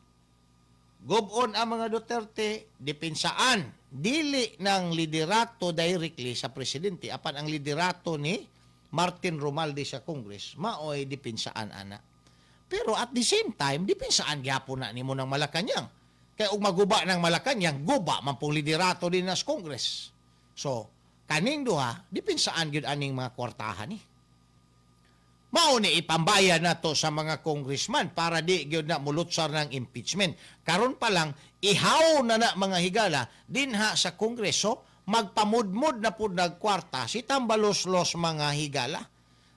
Gubon ang mga Duterte, depinsaan, dili ng liderato directly sa presidente, apan ang liderato ni Martin Romualdez sa Congress, maoy depinsaan ana. Pero at the same time, depinsaan gyapon na nimo ng Malacanang. Kaya og maguba ng Malacanang, guba man pong liderato din sa Congress. So, kaning duha, depinsaan gyud aning mga kwartahan ni. Mao ni ipambayan na to sa mga congressman para di gyud na mulutsar ng impeachment. Karon pa lang, ihaw na na mga higala dinha sa Kongreso, magpamudmud na pud nagkwarta si Tambaloslos mga higala.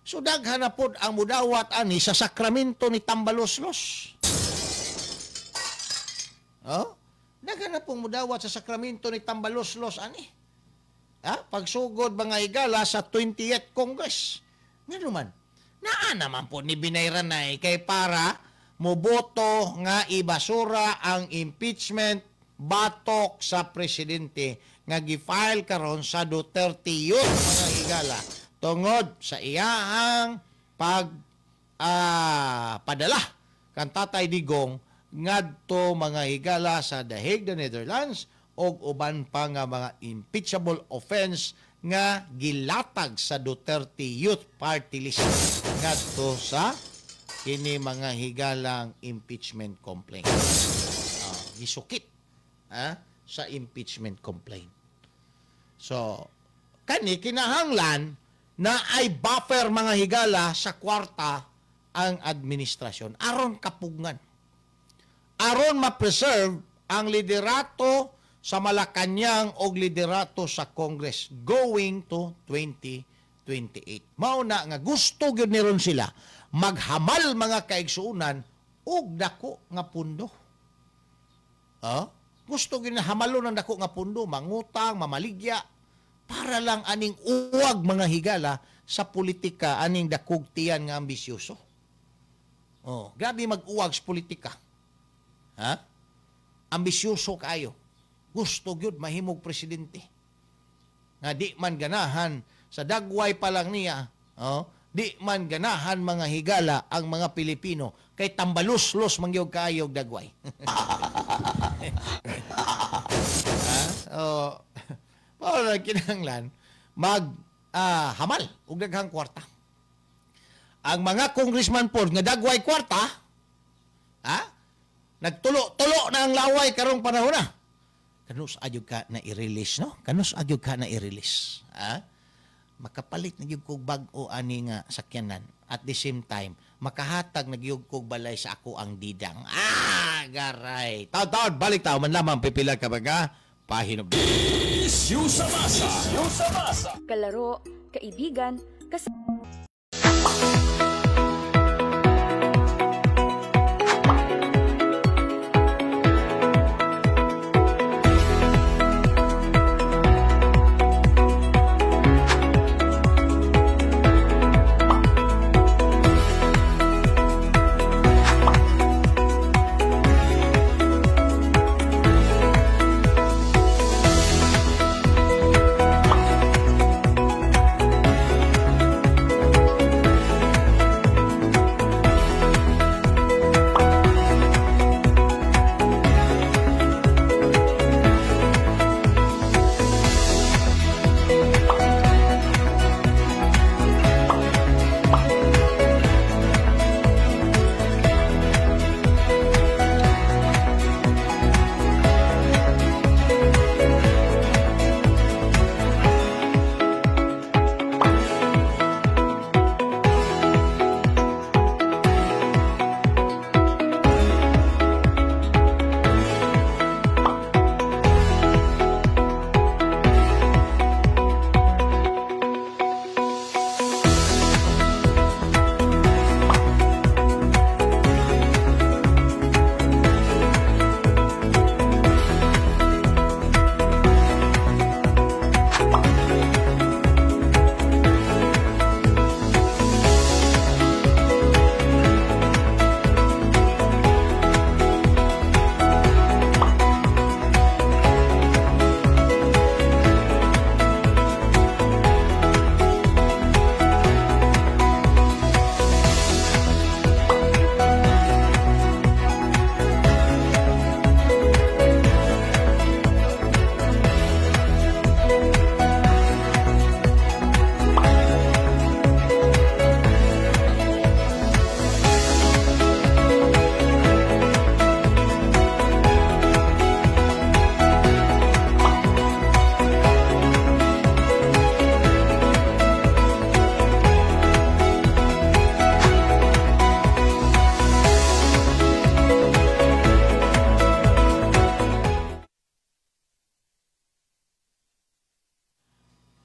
So daghan na pud ang mudawat ani sa sakramento ni Tambaloslos. Oh? Daghan na pong mudawat sa sakramento ni Tambaloslos ani. Ha? Pagsugod mga higala sa 20th Congress. Ngano man? Naa naman po ni Binayranay kay para moboto nga ibasura ang impeachment batok sa presidente nga gi-file karon sa Duterte Youth mga higala tungod sa iyahang pag padala kan Tatay Digong ngadto mga higala sa The Hague, the Netherlands og uban pa nga mga impeachable offense nga gilatag sa Duterte Youth Party List ngadto sa kini mga higalang impeachment complaint. Gisukit sa impeachment complaint. So, kani kinahanglan na ay buffer mga higala sa kwarta ang administrasyon aron kapugngan. Aron ma-preserve ang liderato sa Malacanang og liderato sa Congress going to 2028. Mao na nga gusto gyud niron sila maghamal mga kaigsuonan og dako nga pundo. Gusto gyud hamalo ng dako nga pundo, mangutang, mamaligya para lang aning uwag mga higala sa politika aning dakog tiyan nga ambisyoso. Oh, grabe mag-uwag sa politika. Ha? Ambisyoso kayo. Gusto gyud mahimog presidente. Nga di man ganahan sa dagway pa lang niya, oh, di man ganahan mga higala ang mga Pilipino kay tambaluslos man gyud kaayo og dagway. Oh, para kinahanglan mag hamal og daghang kwarta. Ang mga congressman pod nga dagway kwarta, ha? Nagtulo-tulo na ang laway karong panahon na. Kanus agyog ka na i-release, no? Kanus agyog ka na i-release. Ha? Makapalit na gyud kog bag-o ani nga sakyanan. At the same time, makahatag na gyud kog balay sa ako ang didang. Ah, garay. Taon-taon, balik tao man lamang pipila ka baga pahinog. Issue sa masa. Issue sa masa. Kalaro, kaibigan,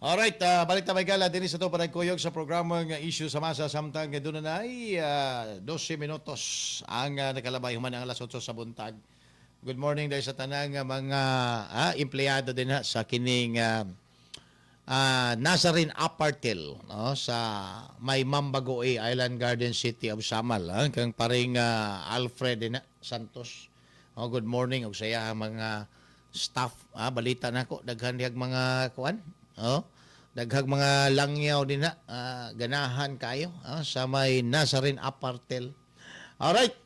Alright, balik ta, mga higala, dinhi sa atong panagkuyog sa programa nga Issue sa Masa, samtang doon na ay 12 minutos ang nakalabay human ang alas 8 sa buntag. Good morning dahil sa tanang mga empleyado din ha, sa kining Nazarene Apartelle, no, sa may Mambagoe, Island Garden City of Samal, kang paring Alfred din ha, Santos. Oh, good morning ug sa iya mga staff. Balita nako daghan dihag mga kuan. Oh, daghag mga langyaw din na, ganahan kayo sa may Nazarene Apartelle. Alright,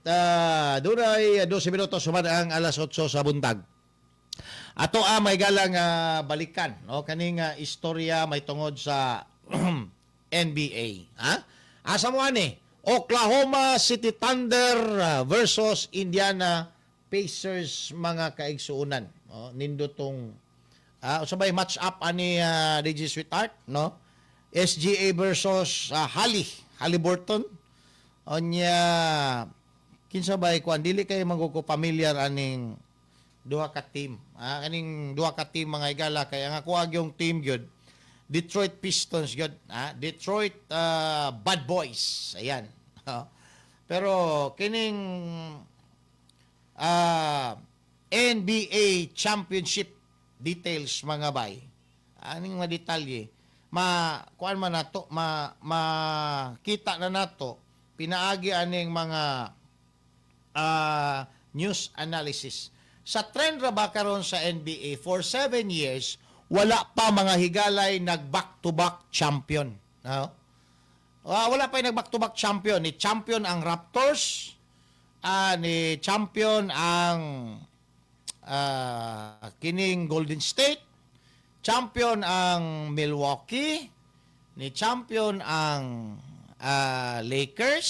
doon ay 12 minutos human ang alas 8 sa buntag. Ato may galang balikan, no, kaning istorya may tungod sa NBA, ha? Asa mo ani? Oklahoma City Thunder versus Indiana Pacers, mga kaigsuonan. No? Nindotong sabay match up ani, DJ Sweetheart, no? SGA versus Haliburton. Onya kinsa bay kuan, dili kay manggug familiar aning duha ka team. Kaning duha ka team, mga higala, kay ang ako yung team gyud Detroit Pistons gyud, Detroit Bad Boys. Ayan. Pero kining NBA Championship details, mga bay. Aning mga detalye ma kuan man nato, ma makita na nato pinaagi aning mga news analysis. Sa trend ra ba karon sa NBA, for 7 years wala pa, mga higalay, nag back to back champion. No? Wala pa yung nag back to back champion. Ni champion ang Raptors, ni champion ang kining Golden State, champion ang Milwaukee, ni champion ang Lakers,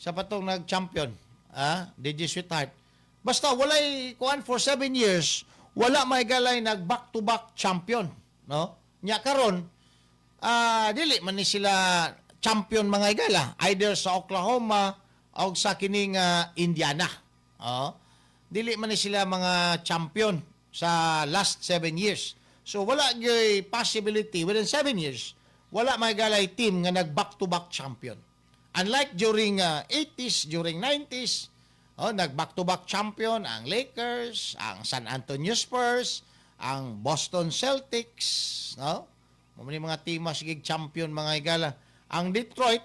sa patong nag-champion, DJ Sweetheart. Basta walay kuan for 7 years, wala may galay nag back-to-back champion, no? Nya karon, dili man ni sila champion, mga higala, either sa Oklahoma o sa kining Indiana. Oh. Dili man ni sila mga champion sa last 7 years. So wala gyud possibility within 7 years, wala may galay team nga nag back-to-back champion. Unlike during 80s, during 90s, oh, nag back-to-back champion ang Lakers, ang San Antonio Spurs, ang Boston Celtics, no? Mao ni mga team sige champion, mga higala. Ang Detroit,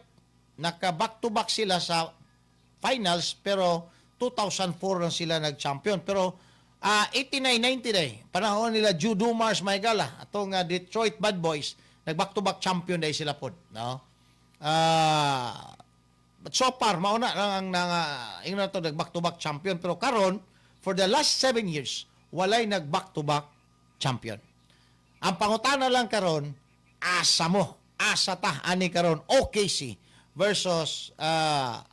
naka back-to-back sila sa finals pero 2004 lang sila nag-champion. Pero 89-90 day, panahon nila Joe Dumars, mga higala, atong Detroit Bad Boys, nag back-to-back champion day sila pod, no? But so far mauna lang ang nang ingnon to nag back-to-back champion, pero karon for the last 7 years walay nag back-to-back champion. Ang pangutana lang karon, asa mo, asa ta ani karon, OKC versus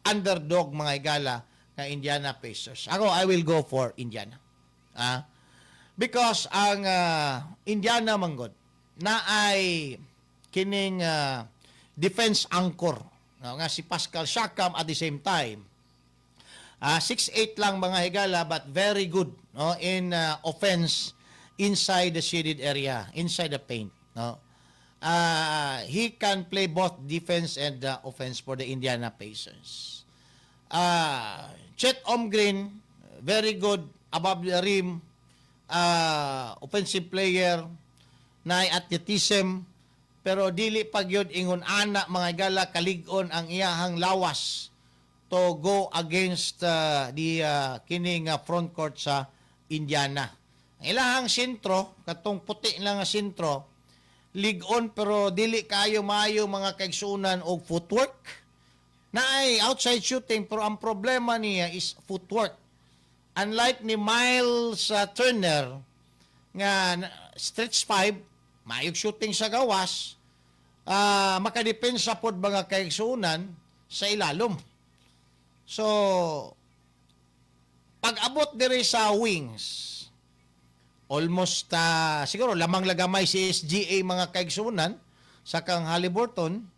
underdog, mga higala, nga Indiana Pacers? Ako, I will go for Indiana. Because ang Indiana manggod na ay kining defense anchor, no, nga si Pascal Siakam. At the same time, 6'8 lang, mga higala, but very good, no, in offense inside the shaded area, inside the paint, no? He can play both defense and offense for the Indiana Pacers. Chet Holmgren, very good above the rim, offensive player, na athleticism, pero dili pa gyud ingon ana, mga higala, kalig-on ang iyahang lawas to go against the kining front court sa Indiana. Ang ilahang sentro, katong puti lang nga sentro, lig-on pero dili kayo maayo, mga kaigsuonan, og footwork. Naay outside shooting pero ang problema niya is footwork. Unlike ni Miles Turner nga stretch 5, maayog shooting sa gawas, makadepensa pod, mga kaigsuonan, sa ilalom. So, pag abot diri sa wings, almost siguro lamang lagamay si SGA, mga kaigsuonan, sa kang Haliburton,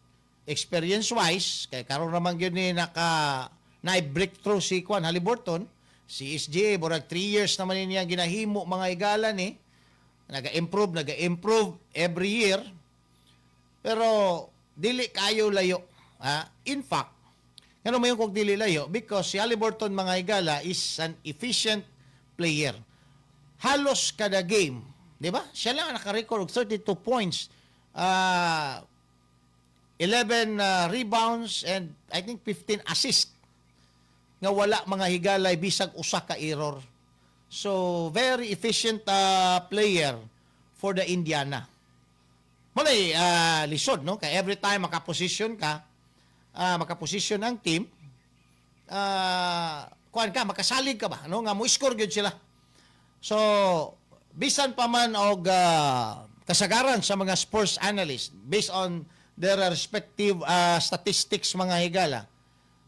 experience wise, kay karon naman gyud ni naka na breakthrough si Kwan Haliburton. Si SGA, burag 3 years naman niya ginahimo, mga higala, ni. Naga-improve every year. Pero dili kayo layo. Ah, in fact, ngano mayon kog dili layo? Because si Haliburton, mga higala, is an efficient player. Halos kada game, di ba? Siya lang ang naka-record og 32 points, 11 rebounds and I think 15 assists nga wala, mga higalay, bisag usa ka error. So very efficient player for the Indiana. Malay lisod, no, kay every time makaposisyon ka, makaposisyon ang team, kuan ka, makasalig ka ba, no, nga mo score gyud sila. So bisan pa man og kasagaran sa mga sports analysts, based on their respective statistics, mga higala,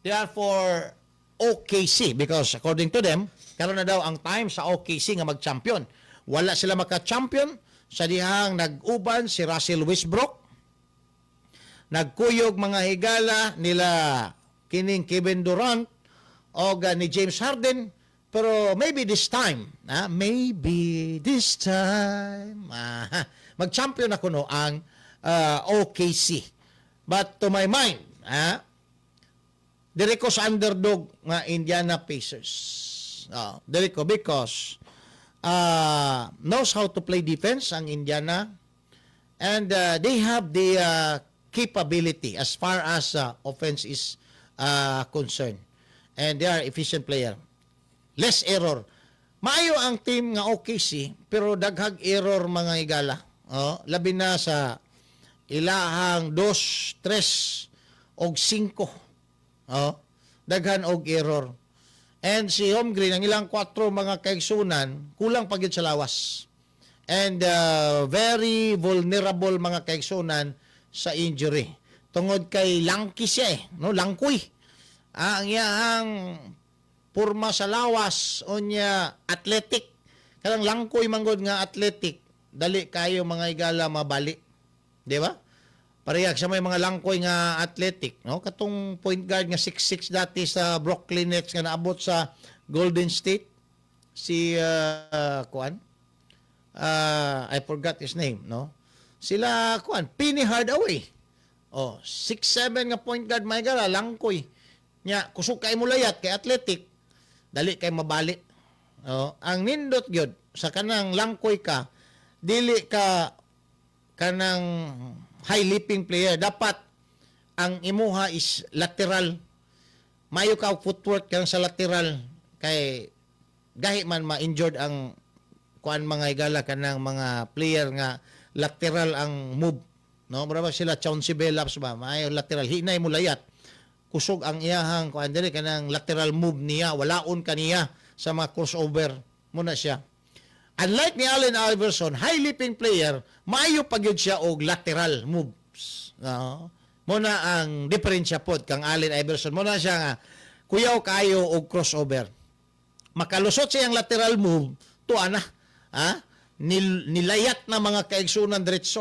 they are for OKC because according to them, karon na daw ang time sa OKC nga mag-champion. Wala sila maka-champion sa dihang nag-uban si Russell Westbrook. Nagkuyog, mga higala, nila kining Kevin Durant o ni James Harden, pero maybe this time, maybe this time, mag-champion ako, no, ang OKC. But to my mind, diri ko sa underdog nga Indiana Pacers. Diri ko because knows how to play defense ang Indiana and they have the capability as far as offense is concerned. And they are efficient player. Less error. Maayo ang team nga OKC pero daghag error, mga higala. Oh, labi na sa ilahang 2, 3 og 5. Oh, daghan og error. And si Holmgren, ang ilang 4, mga kaigsunan, kulang pa gyud sa lawas. And very vulnerable, mga kaigsunan, sa injury. Tungod kay lanky siya eh, no? Langkoy. Ang iyahang purma sa lawas unya athletic. Kanang langkoy manggod nga athletic, dali kayo, mga higala, mabali. Di ba? Parehag sa may mga langkoy nga athletic, no? Katong point guard nga 6'6 dati sa Brooklyn Nets nga naabot sa Golden State, si kuan. I forgot his name, no? Sila kuan, Penny Hardaway. Oh, 6'7 nga point guard, may gala, langkoy. Nya kusog kay mulayat kay athletic, dali kay mabali. Oh, ang nindot gyud sa kanang langkoy ka, dili ka kanang high leaping player. Dapat ang imuha is lateral. Mayo ka og footwork kang sa lateral kay gahi man ma-injured ang kuan, mga higala, kanang mga player nga lateral ang move, no? Mura ba sila Chauncey Billups ba, maayo lateral, hinay mo layat, kusog ang iyahang kuan diri, kanang lateral move niya, walaon kaniya sa mga crossover muna siya. Unlike ni Allen Iverson, high leaping player, maayo pa gyud siya og lateral moves, no? Muna ang diferensya pod kang Allen Iverson, muna siya nga kuyaw kayo og crossover, makalusot siyang lateral move tuwa na, ha. Nilayat na, mga kaigsunan, diretso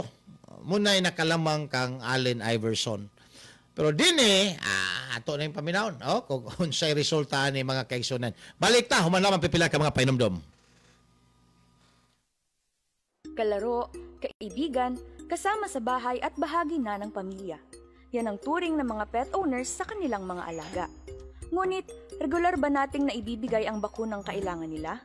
muna ay nakalamang kang Allen Iverson. Pero dinhi, ato na yung paminawon, oh, kung unsay resulta ni, mga kaigsunan. Balik ta human lamang pipila ka mga pahinomdom. Kalaro, kaibigan, kasama sa bahay at bahagi na ng pamilya. Yan ang turing ng mga pet owners sa kanilang mga alaga. Ngunit, regular ba nating naibibigay ang bakunang kailangan nila?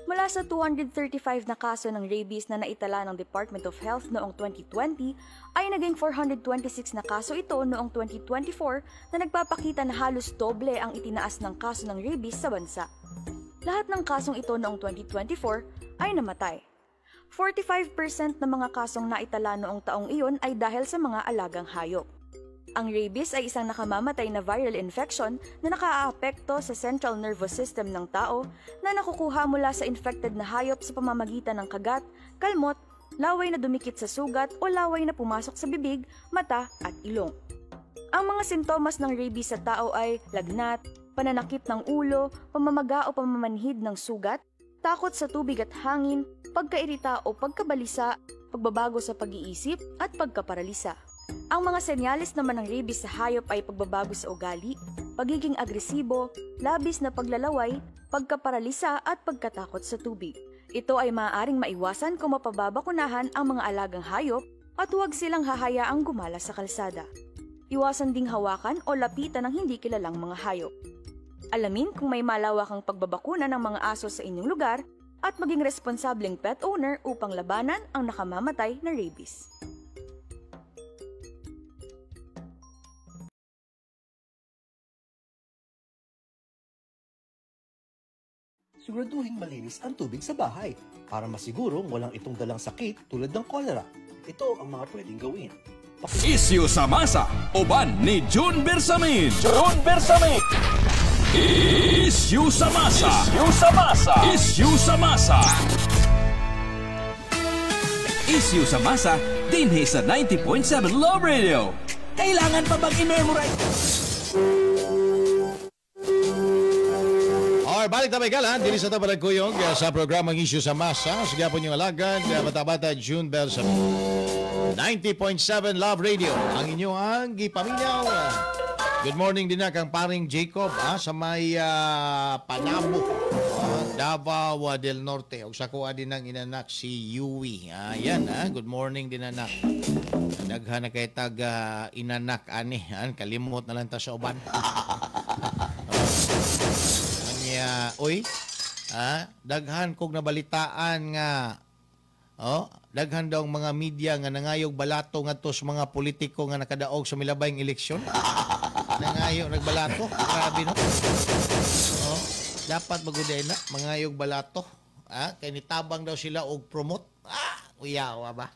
Mula sa 235 na kaso ng rabies na naitala ng Department of Health noong 2020, ay naging 426 na kaso ito noong 2024 na nagpapakita na halos doble ang itinaas ng kaso ng rabies sa bansa. Lahat ng kasong ito noong 2024 ay namatay. 45% ng mga kasong naitala noong taong iyon ay dahil sa mga alagang hayop. Ang rabies ay isang nakamamatay na viral infection na nakaaapekto sa central nervous system ng tao na nakukuha mula sa infected na hayop sa pamamagitan ng kagat, kalmot, laway na dumikit sa sugat o laway na pumasok sa bibig, mata at ilong. Ang mga sintomas ng rabies sa tao ay lagnat, pananakit ng ulo, pamamaga o pamamanhid ng sugat, takot sa tubig at hangin, pagkairita o pagkabalisa, pagbabago sa pag-iisip at pagkaparalisa. Ang mga senyales naman ng rabies sa hayop ay pagbabago sa ugali, pagiging agresibo, labis na paglalaway, pagkaparalisa at pagkatakot sa tubig. Ito ay maaaring maiwasan kung mapababakunahan ang mga alagang hayop at huwag silang hahayaang gumala sa kalsada. Iwasan ding hawakan o lapitan ng hindi kilalang mga hayop. Alamin kung may malawakang pagbabakuna ng mga aso sa inyong lugar at maging responsableng pet owner upang labanan ang nakamamatay na rabies. Siguraduhin malinis ang tubig sa bahay para masigurong walang itong dalang sakit tulad ng cholera. Ito ang mga pwedeng gawin. Isyu sa masa, uban ni June Bersamin. June Bersamin. Isyu sa masa. Isyu sa masa. Isyu sa masa. Isyu sa masa, dinhi sa 90.7 Love Radio. Kailangan pa bang i-memorize? Alright, balik tayo gala. Dili sa tabarag kuyog sa programang Isyu sa Masa. Sige po niyong alagad, bata-bata June Bersamin. 90.7 Love Radio. Ang inyo ang gipaminaw. Good morning din na kang paring Jacob sa may Panabo, Davao del Norte. Og sa kuha din ang inanak si Yui. Ayan, good morning din anak. Daghan na kay tag inanak ani. Kalimot na lang ta sa uban. Anya, oy, daghan kog nabalitaan nga daghan daw mga media nga nangayog balato ngadto sa mga politiko nga nakadaog sa milabayng eleksyon. Nangayo nagbalato, grabe no. Dapat maguday na mangayog balato. Kay nitabang daw sila og promote. Uyawa ba?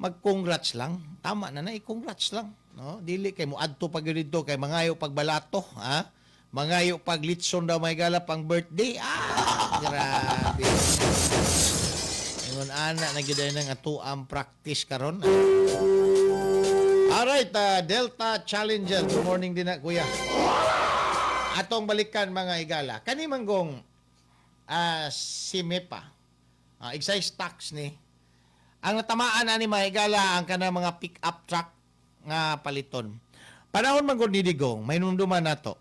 Mag-congrats lang. Tama na na, i-congrats lang, no? Dili kay moadto pag didto kay mangayo pagbalato, ha? Mangayo pag litson daw may galap ang birthday. Grabe. Ingon ana na gyud nang ato ang practice karon. Alright, Delta Challenger. Good morning din na, kuya. Atong balikan mga higala. Kani manggong si MEPA, excise tax ni. Ang natamaan ani mga higala ang kanang mga pick-up truck nga paliton. Panahon manggod ni Digong, may numduman nato.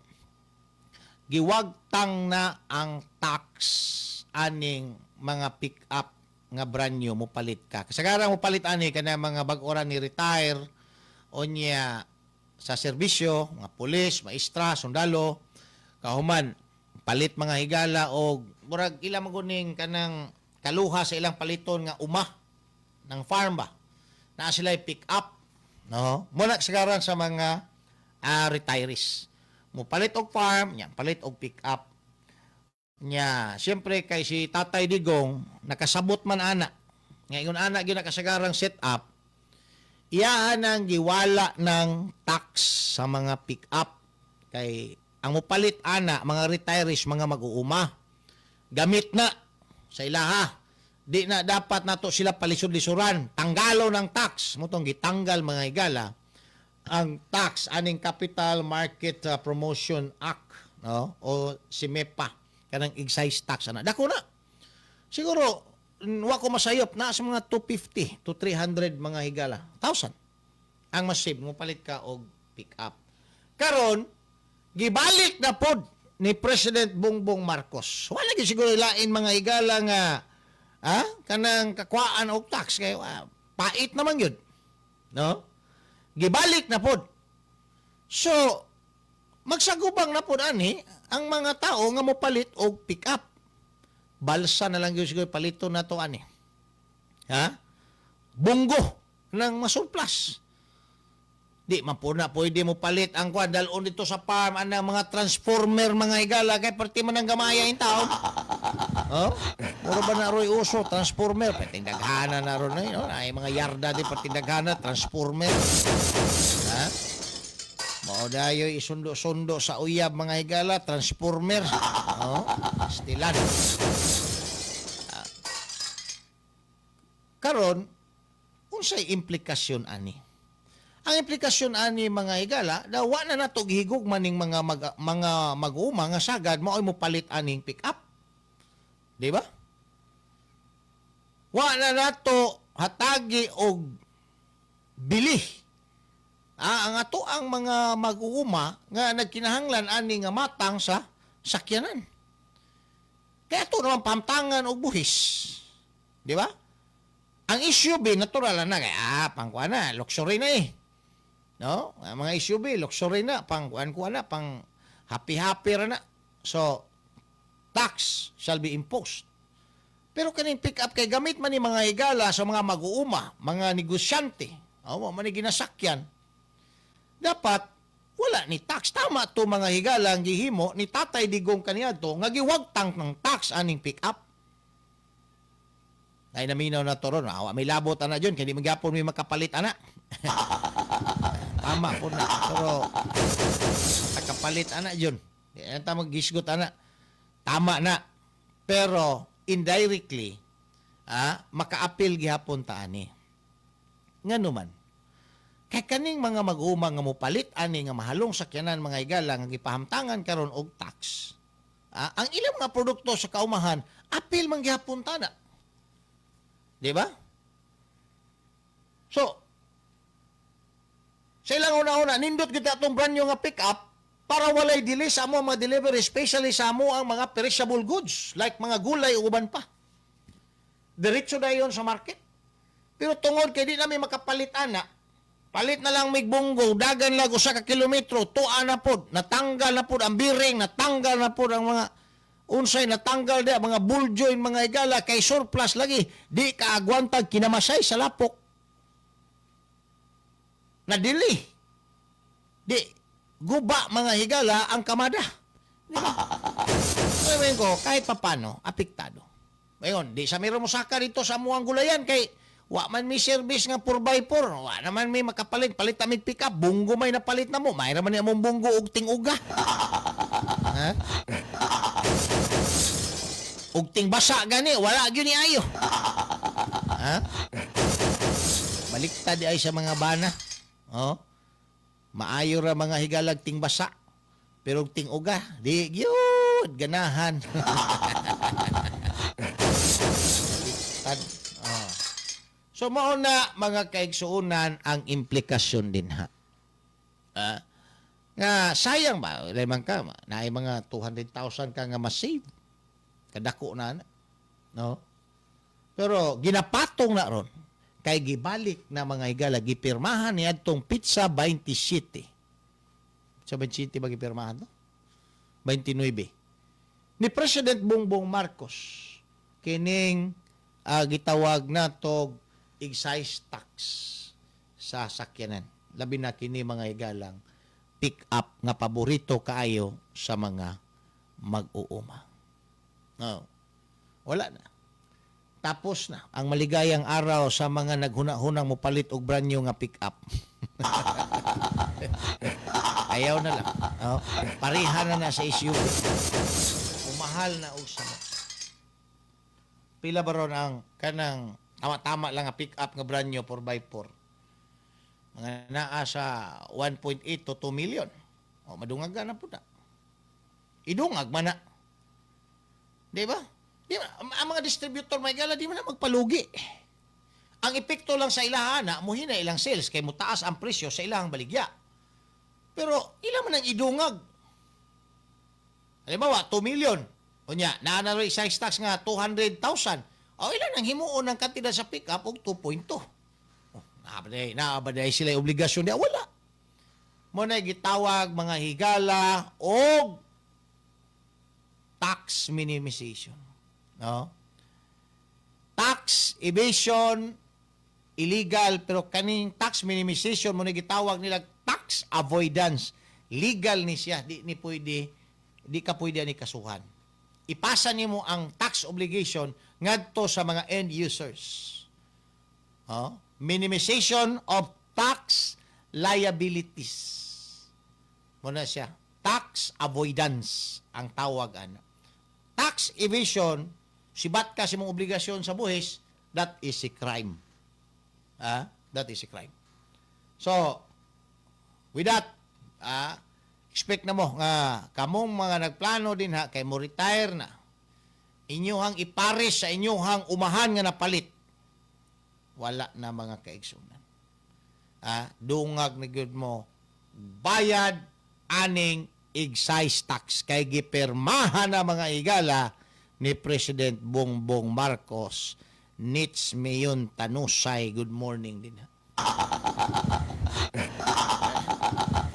Giwagtang na ang tax aning mga pick-up nga brand new mo palit ka. Kasagaran mo palit ani kana mga bag-ora ni retire onya sa serbisyo, mga pulis, maestra, sundalo, kahuman palit mga higala og murag ila maguning kanang kaluha sa ilang paliton nga uma ng farm ba. Naa sila pick up, no? Muna kasagaran sa mga retirees. Mo palit og farm, nya palit og pick up. Nya, siyempre kay si Tatay Digong nakasabot man ana. Nga ingon ana gyud nakasagarang set up. Iyahan ang giwala ng tax sa mga pick up kay ang mopalit ana mga retirees, mga mag-uuma. Gamit na sa ilaha. Di na dapat nato sila palisod-lisuran. Tanggalo ng tax. Motong gitanggal mga higala ang tax aning Capital Market Promotion Act, no? O si MEPA, kanang excise tax ana. Dako na. Siguro wa ko masayop na sa mga 250 to 300 mga higala. 1,000. Ang masave mo palit ka og pick up. Karon gibalik na pod ni President Bongbong Marcos. Wala gyud siguro lain mga higala nga kanang kakuhaan og tax kay pait naman gyud. No? Gibalik na pod. So magsagubang na pod ani ang mga tao nga mopalit og pick up. Balsa na lang gyud siguro paliton na to ani. Ha? Bunggo ng masurplus. Di man po na pwede mo palit ang kwan dalon dito sa farm anang mga transformer mga higala kay perti man ang gamaya in taon. Oh? Mura ba na roy uso transformer perting daghana na ron eh, no? Ay mga yarda di perting daghana transformer. Ha? Mao dayoy isundo-sundo sa uyab mga higala transformer. Oh, stilan. Karon unsay implikasyon ani? Ang implikasyon ani mga higala, daw wa na nato gihigog maning mga mag-uuma nga sagad maoy mo palit aning pick up. Di ba? Wa na nato hatagi og bili Ang ato ang mga mag-uuma nga nagkinahanglan ani nga matang sa sakyanan. Kaya ato naman pamtangan og buhis. Di ba? Ang SUV, natural na kay pangkuan na, luxury na eh. No? Ang mga SUV, luxury na, pangkuan-kuan na, pang happy-happy ra na. So, tax shall be imposed. Pero kaning pick up kay gamit man ni mga higala sa mga mag-uuma, mga negosyante, o man ni ginasakyan, dapat wala ni tax. Tama to mga higala ang gihimo ni Tatay Digong kaniadto nga giwagtang ng tax aning pick up. Ay naminaw na to ron. Awa, may labot ana dyan, kaya di magyapon may makapalit ana. Tama po na. Pero nakapalit ana dyan. Di na ta maggisgot ana. Tama na. Pero indirectly, makaapil gihapon ta ani. Ngano man? Kay kaning mga mag-uuma nga mopalit ani nga mahalong sakyanan mga higala nga gipahamtangan karon og tax. Ang ilang mga produkto sa kaumahan apil man gihapon ta na. Di ba? So, sa ilang una-una, nindot kita atong brand new nga pick up para walay delay sa amo ang mga delivery, especially sa amo ang mga perishable goods like mga gulay o uban pa. Diretso na yon sa market. Pero tungod kay di nami makapalit ana, palit na lang mig bunggo, dagan lang usa ka kilometro, tuwa na pod, natanggal na pod ang bearing, natanggal na pod ang mga unsay natanggal di mga bull joint mga igala kay surplus lagi, di ka agwantag kinamasay sa lapok. Nadili. Di guba mga higala ang kamada. Di ba? Sabihin ko, kahit papano, apektado. Ngayon, di sa meron mo saka dito sa amuang gulayan kay wa man may service nga 4x4, wa naman may makapalit, palit amig pick up, bunggo may napalit na mo, may naman ni among bunggo og ting-uga. Ha? Og ting basa gani, wala gyud ni ayo. Ha? Baliktad ay sa mga bana. Oh. Maayo ra mga higalag ting basa. Pero og ting-uga, di gyud ganahan. Baliktad. Oh. So mao na mga kaigsuonan ang implikasyon din ha. Nga sayang ba lemang ka naay mga 200,000 ka nga ma-save. Kadako na na. No? Pero ginapatong na ron kay gibalik na mga higala gipirmahan ni adtong Pizza 27. Sa 27 ba gipirmahan to? 29. Ni President Bongbong Marcos kining gitawag na tog excise tax sa sakyanan. Labi na kini mga higalang pick up nga paborito kaayo sa mga mag-uuma. No. Wala na. Tapos na ang maligayang araw sa mga naghuna-hunang mopalit og brand new nga pick up. Ayaw na lang. Oh, pareha na na sa SUV. Umahal na og sama. Pila ba ron ang kanang tama-tama lang nga pick up nga brand new 4x4? Mga naa sa 1.8 to 2 million. O, madungag na po na. Idungag man na. Di ba? Di ba? Ang mga distributor may gala, di man na magpalugi. Ang epekto lang sa ilahana, muhina ilang sales, kay mutaas ang presyo sa ilahang baligya. Pero ilan man ang idungag. Halimbawa, 2 million. Unya, naa na rin excise tax nga 200,000. O ilan ang himuon ng kantidad sa pick up og 2.2. Oh, naabaday sila yung obligasyon niya. Wala. Mo na gitawag mga higala og tax minimization. No? Tax evasion illegal, pero kaning tax minimization mo na gitawag nila tax avoidance. Legal ni siya, di ni pwede, di ka pwede ni kasuhan. Ipasa nimo ang tax obligation ngadto sa mga end users. Oh? Minimization of tax liabilities. Muna siya. Tax avoidance ang tawag ana. Tax evasion, sibat ka sa imong obligasyon sa buhis, that is a crime. That is a crime. So, with that, expect na mo nga kamong mga nagplano din ha, kay mo retire na, inyuhang ipares sa inyuhang umahan nga napalit, wala na mga kaigsunan. Ha? Dungag na gyud mo bayad aning excise tax kay gipirmahan na mga higala ni President Bongbong Marcos. Nits Mayon Tanusay, good morning din.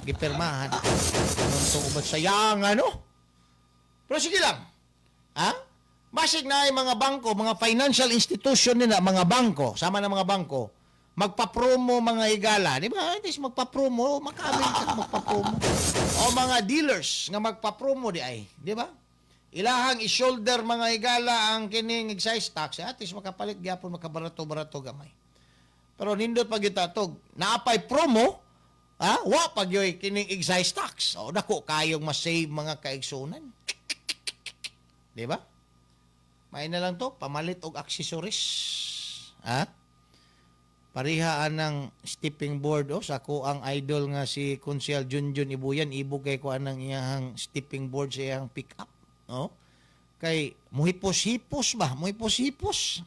Gipirmahan. Nung ubat sayang ano? Pero sige lang. Ha? Basig na ay mga bangko, mga financial institution nila, mga bangko, sama na mga bangko, magpa-promo mga higala. Di ba? At least magpa-promo, makaamil ka magpa-promo. O mga dealers nga magpa-promo di ay. Di ba? Ilahang i-shoulder mga higala ang kining excise tax. At least makapalit gyapon, makabarato-barato gamay. Pero nindot pag itatog, naapay promo, ha? Wa pag yoy kining excise tax. O dako kayong masave mga kaigsunan. Di ba? May na lang to, pamalit og accessories. Ha? Pariha anang stepping board o sa ko ang idol nga si Konsyal Junjun Ibuyan, ibog kay ko anang iyahang stepping board sa iyang pick up. No? Kay muhipos-hipos ba? Muhipos-hipos.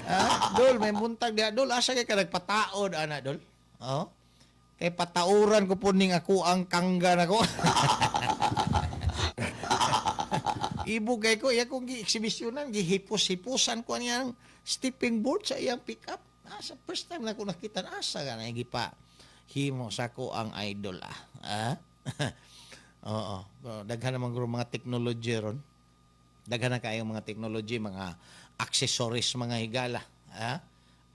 Ah, dol, may buntag diha dol, asa kay ka nagpataod ana dol? Oh. Kay patauran ko po ning ako ang kangga nako. Ibog kay ko iya kong gi-exhibisyonan, gihipos-hiposan ko niyang stepping board sa iyang pick up. Asa first time na ko nakita asa ka na gipa himo sa ko ang idol ah. Ah? Oo. Daghan naman guro mga technology ron. Daghan na kayo mga technology, mga accessories, mga higala. Ha?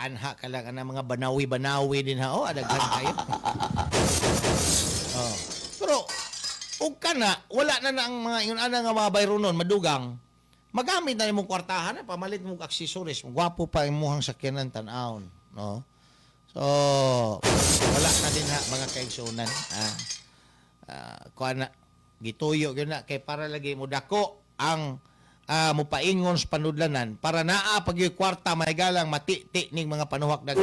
Anha ka lang ana mga banawi-banawi din ha. Oh, daghan kayo. Oh. Pero ug kana wala na na ang mga yun ana nga mga bayronon madugang. Magamit na imong kwartahan, pamalit mo accessories, gwapo pa imong sakyanan tan-awon, no? So, wala na din ha mga kaigsunan. Ah. Kuan na gituyo gyud na kay para lagi mo dako ang mupaingon sa panudlanan para naa pag yung kwarta may galang matiti ning mga panuhak dag.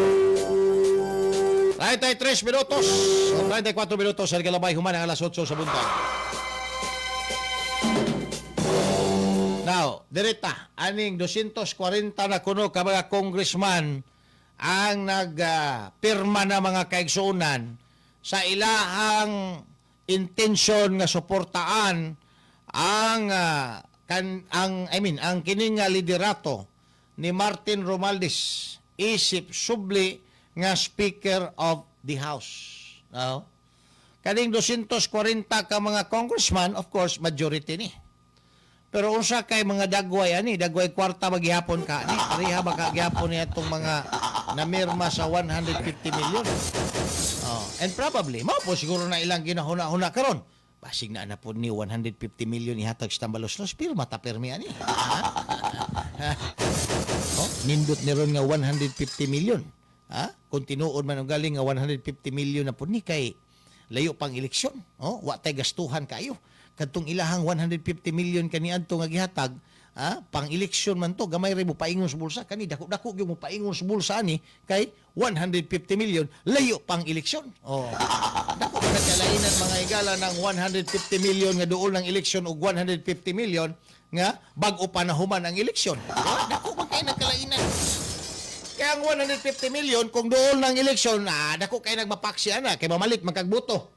33 minutos, 34 minutos sa galabay human ang alas 8 sa buntag. Now, direta aning 240 na kuno ka mga congressman ang nagpirma na mga kaigsuonan sa ilahang intensyon nga suportaan ang ang kining nga liderato ni Martin Romualdez isip subli nga Speaker of the House. No? Kaning 240 ka mga congressman, of course, majority ni. Pero unsa kay mga dagway ani, dagway kwarta maghihapon ka ani, pareha ba ka gihapon niya itong mga namirma sa 150 million. Oh, and probably mao po siguro na ilang ginahuna-huna karon. Basig na na po ni 150 million ihatag sa Tambaloslos, pirma ta pirmi ani. Oh, nindot ni ron nga 150 million. Ha? Kung tinuod man ang galing nga 150 million na po ni kay layo pang eleksyon. Oh, wa tay gastuhan kayo. Kadtong ilahang 150 million kaniadto nga gihatag, ha, pang eleksyon man to, gamay ra mo paingon sa bulsa kani, dako-dako gyud mo paingon sa bulsa ani kay 150 million layo pang eleksyon. Oh. Dako man kalainan mga higala ng 150 million nga duol ng eleksyon og 150 million nga bag-o pa na human ang eleksyon. Oh, dako man kay nagkalainan. Kaya ang 150 million kung duol ng eleksyon, dako kay nagmapaksi ana kay mamalit magkagboto.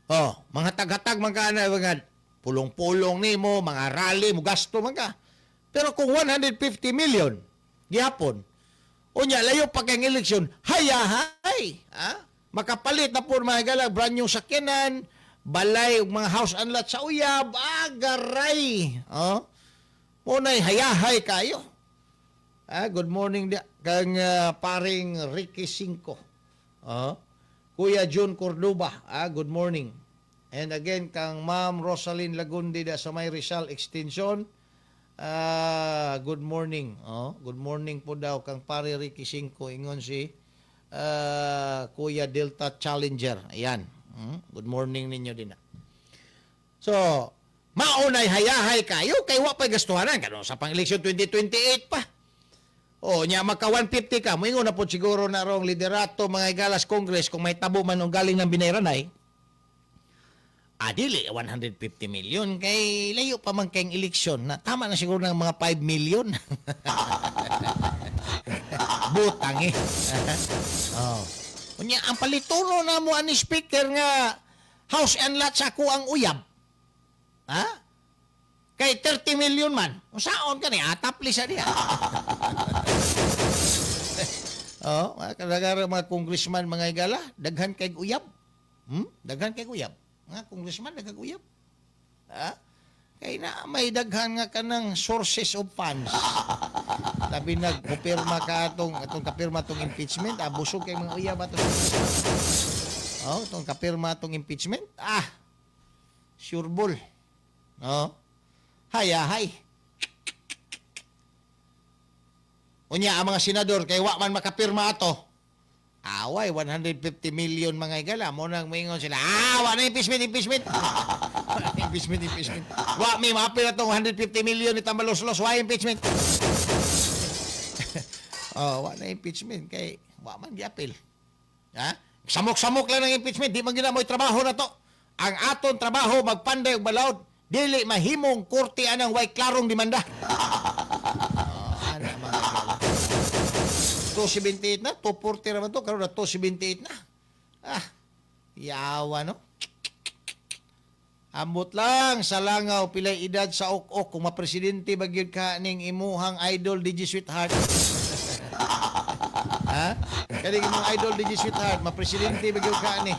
Oh, mga taghatag man ka ana, mga pulong-pulong nimo, mga rally mo gasto man ka. Pero kung 150 million gihapon, unya layo pa kay eleksyon, hayahay, ha? Makapalit na po mga higala, brand new sakyanan, balay ug mga house and lot sa uyab, agaray. Oh. Munay hayahay kayo. Ah, good morning dia kang paring Ricky Cinco. Oh. Kuya Jun Cordoba, good morning. And again, kang Ma'am Rosalyn Lagundi da sa May Rizal Extension, good morning. Oh, good morning po daw kang pare Ricky Cinco, ingon si Kuya Delta Challenger. Ayan. Good morning ninyo din. So, maunay hayahay kayo kay wa pay gastuhanan kano sa pang-election 2028 pa. O, nya maka 150 ka, moingon na po siguro na rong liderato mga igalas Congress kung may tabo man og galing ng binayranay. Adili 150 million kay layo pa man kayong eleksyon na tama na siguro ng mga 5 million. Butang eh. Oh. Unya, ang palituno na mo ani speaker nga house and lot sa ako ang uyab. Ha? Kay 30 million man. Unsaon ka ni atapli sa diha. Oh, mga kadagara mga congressman mga igala, daghan kay uyab. Daghan kay uyab. Mga congressman daghan uyab. Ha? Kay na may daghan nga kanang sources of funds. Labi nagpirma ka atong kapirma atong impeachment, busog kay mga uyab ato. Oh, atong kapirma atong impeachment. Ah. Sure ball. Oh. Hay hay. Unya ang mga senador kay wa man makapirma ato. Away 150 million mga igala mo nang moingon sila. Ah, wa na impeachment, impeachment. Impeachment, impeachment. Wa mi maapil atong 150 million ni Tambaloslos, wa impeachment. Oh, wa na impeachment kay wa man giapil. Ha? Samok-samok lang ang impeachment, di man gyud mo'y trabaho na to. Ang aton trabaho magpanday og balaod, dili mahimong korte anang way klarong demanda. Oh, ana mga igala. 278 na, 240 naman to, karon na 278 na. Ah, yawa no. Ambot lang sa langaw pilay edad sa ok-ok kung mapresidente ba gyud ka ning imuhang idol DJ Sweetheart. Ha? Kani imong idol DJ Sweetheart, mapresidente ba gyud ka ni?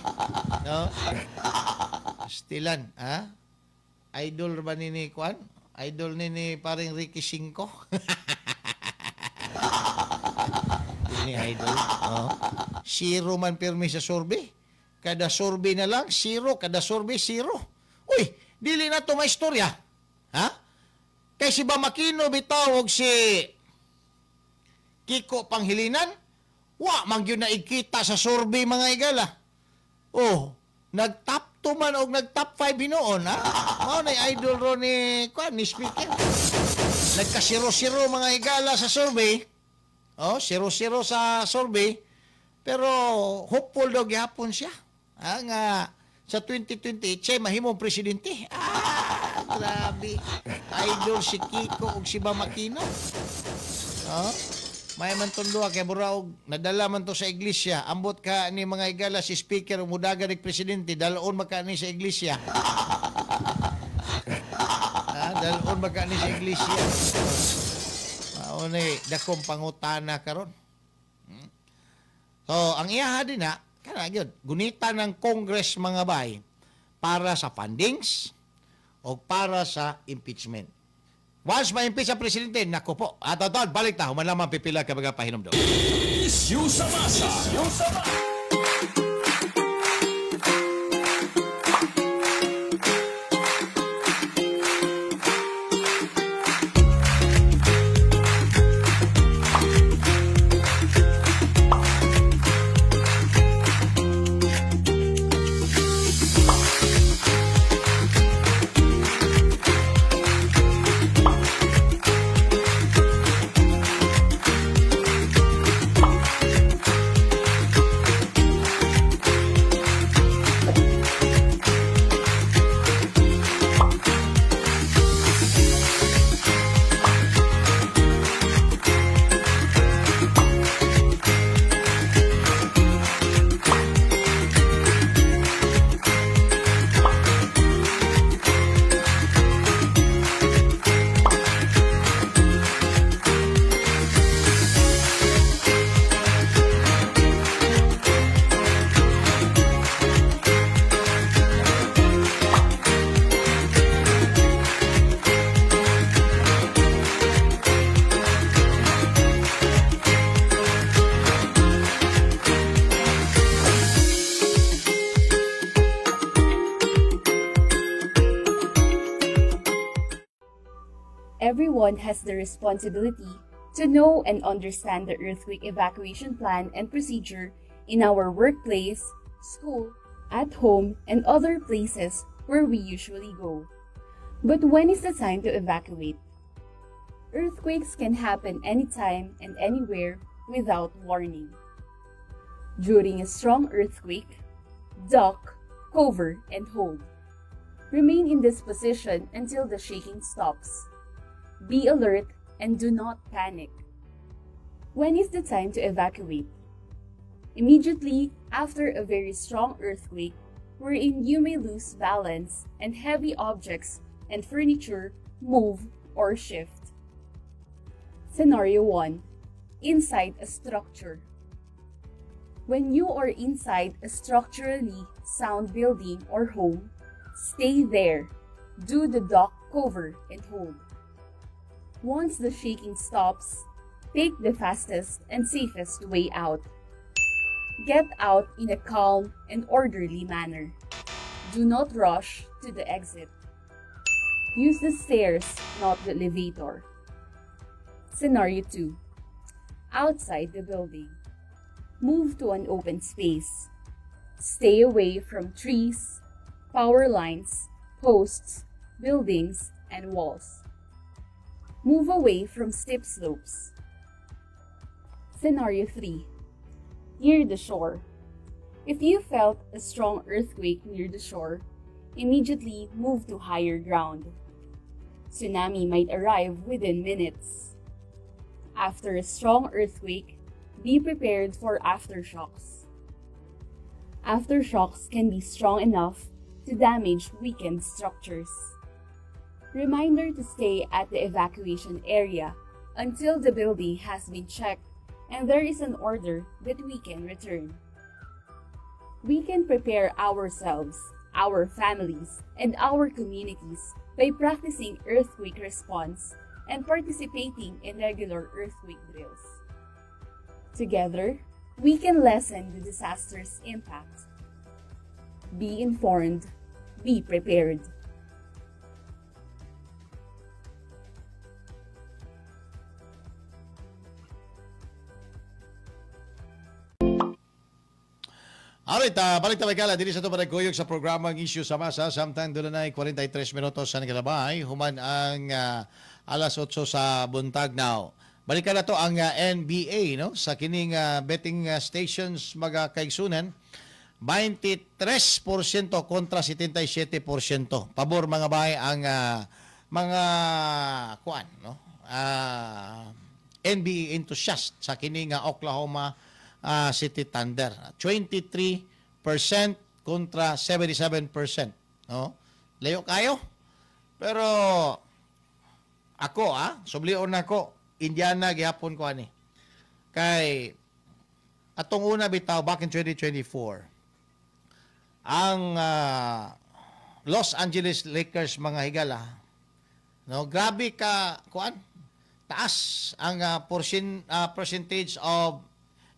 No? Stilan, ha? Idol ba ni Kwan? Idol ni paring Ricky Cinco. Ni idol. Oh. Zero man pirmi sa survey. Kada survey na lang, zero. Kada survey, zero. Uy, dili na to may istorya. Ha? Kay si Bamakino bitaw og si Kiko Pangilinan, wa man gyud na ikita sa survey mga igala. Oh, nag-top 2 man og nag-top 5 hinuon, ha? Mao na idol ro ni kuan ni speaker. Nagka-zero-zero mga igala sa survey. Oh, 0-0 sa survey. Pero hopeful daw gihapon siya. Ha, nga sa 2028 siya mahimong presidente. Ah, grabe. Idol si Kiko ug si Bamakino. Oh, may man tong duha kay mura og nadala man to sa iglesia. Ambot ka ni mga igala si speaker mudagan ni presidente, dalon man ka ni sa iglesia. Ah, dalon man ka ni sa iglesia. Mao ni dakong pangutana karon. So, ang iyaha din na kana gyud gunita ng Congress mga bay para sa fundings o para sa impeachment. Once ma-impeach ang presidente, nako po. At atod, balik ta. Human lamang pipila ka mga pahinomdom. Issue sa masa. Issue sa masa. Everyone has the responsibility to know and understand the earthquake evacuation plan and procedure in our workplace, school, at home, and other places where we usually go. But when is the time to evacuate? Earthquakes can happen anytime and anywhere without warning. During a strong earthquake, duck, cover, and hold. Remain in this position until the shaking stops. Be alert and do not panic. When is the time to evacuate? Immediately after a very strong earthquake, wherein you may lose balance and heavy objects and furniture move or shift. Scenario 1. Inside a structure. When you are inside a structurally sound building or home, stay there. Do the duck, cover, and hold. Once the shaking stops, take the fastest and safest way out. Get out in a calm and orderly manner. Do not rush to the exit. Use the stairs, not the elevator. Scenario 2. Outside the building. Move to an open space. Stay away from trees, power lines, posts, buildings, and walls. Move away from steep slopes. Scenario 3. Near the shore. If you felt a strong earthquake near the shore, immediately move to higher ground. Tsunami might arrive within minutes. After a strong earthquake, be prepared for aftershocks. Aftershocks can be strong enough to damage weakened structures. Reminder to stay at the evacuation area until the building has been checked and there is an order that we can return. We can prepare ourselves, our families, and our communities by practicing earthquake response and participating in regular earthquake drills. Together, we can lessen the disaster's impact. Be informed, be prepared. Alright, balik tayo kala diri sa ito panagkuyog sa programang Issue sa Masa. Samtang doon na 43 minutos sa nagkalabay, human ang alas 8 sa buntag now. Balikan na to ang NBA, no, sa kining betting stations mga kaigsunan. 23% kontra 77%. Pabor mga bay ang mga kuan, no? NBA enthusiast sa kining Oklahoma City Thunder. 23% kontra 77%, no? Layo kayo. Pero ako sublion nako, Indiana gihapon ko ani. Kay atong una bitaw back in 2024, ang Los Angeles Lakers mga higala, no, grabe ka kuan, taas ang percentage of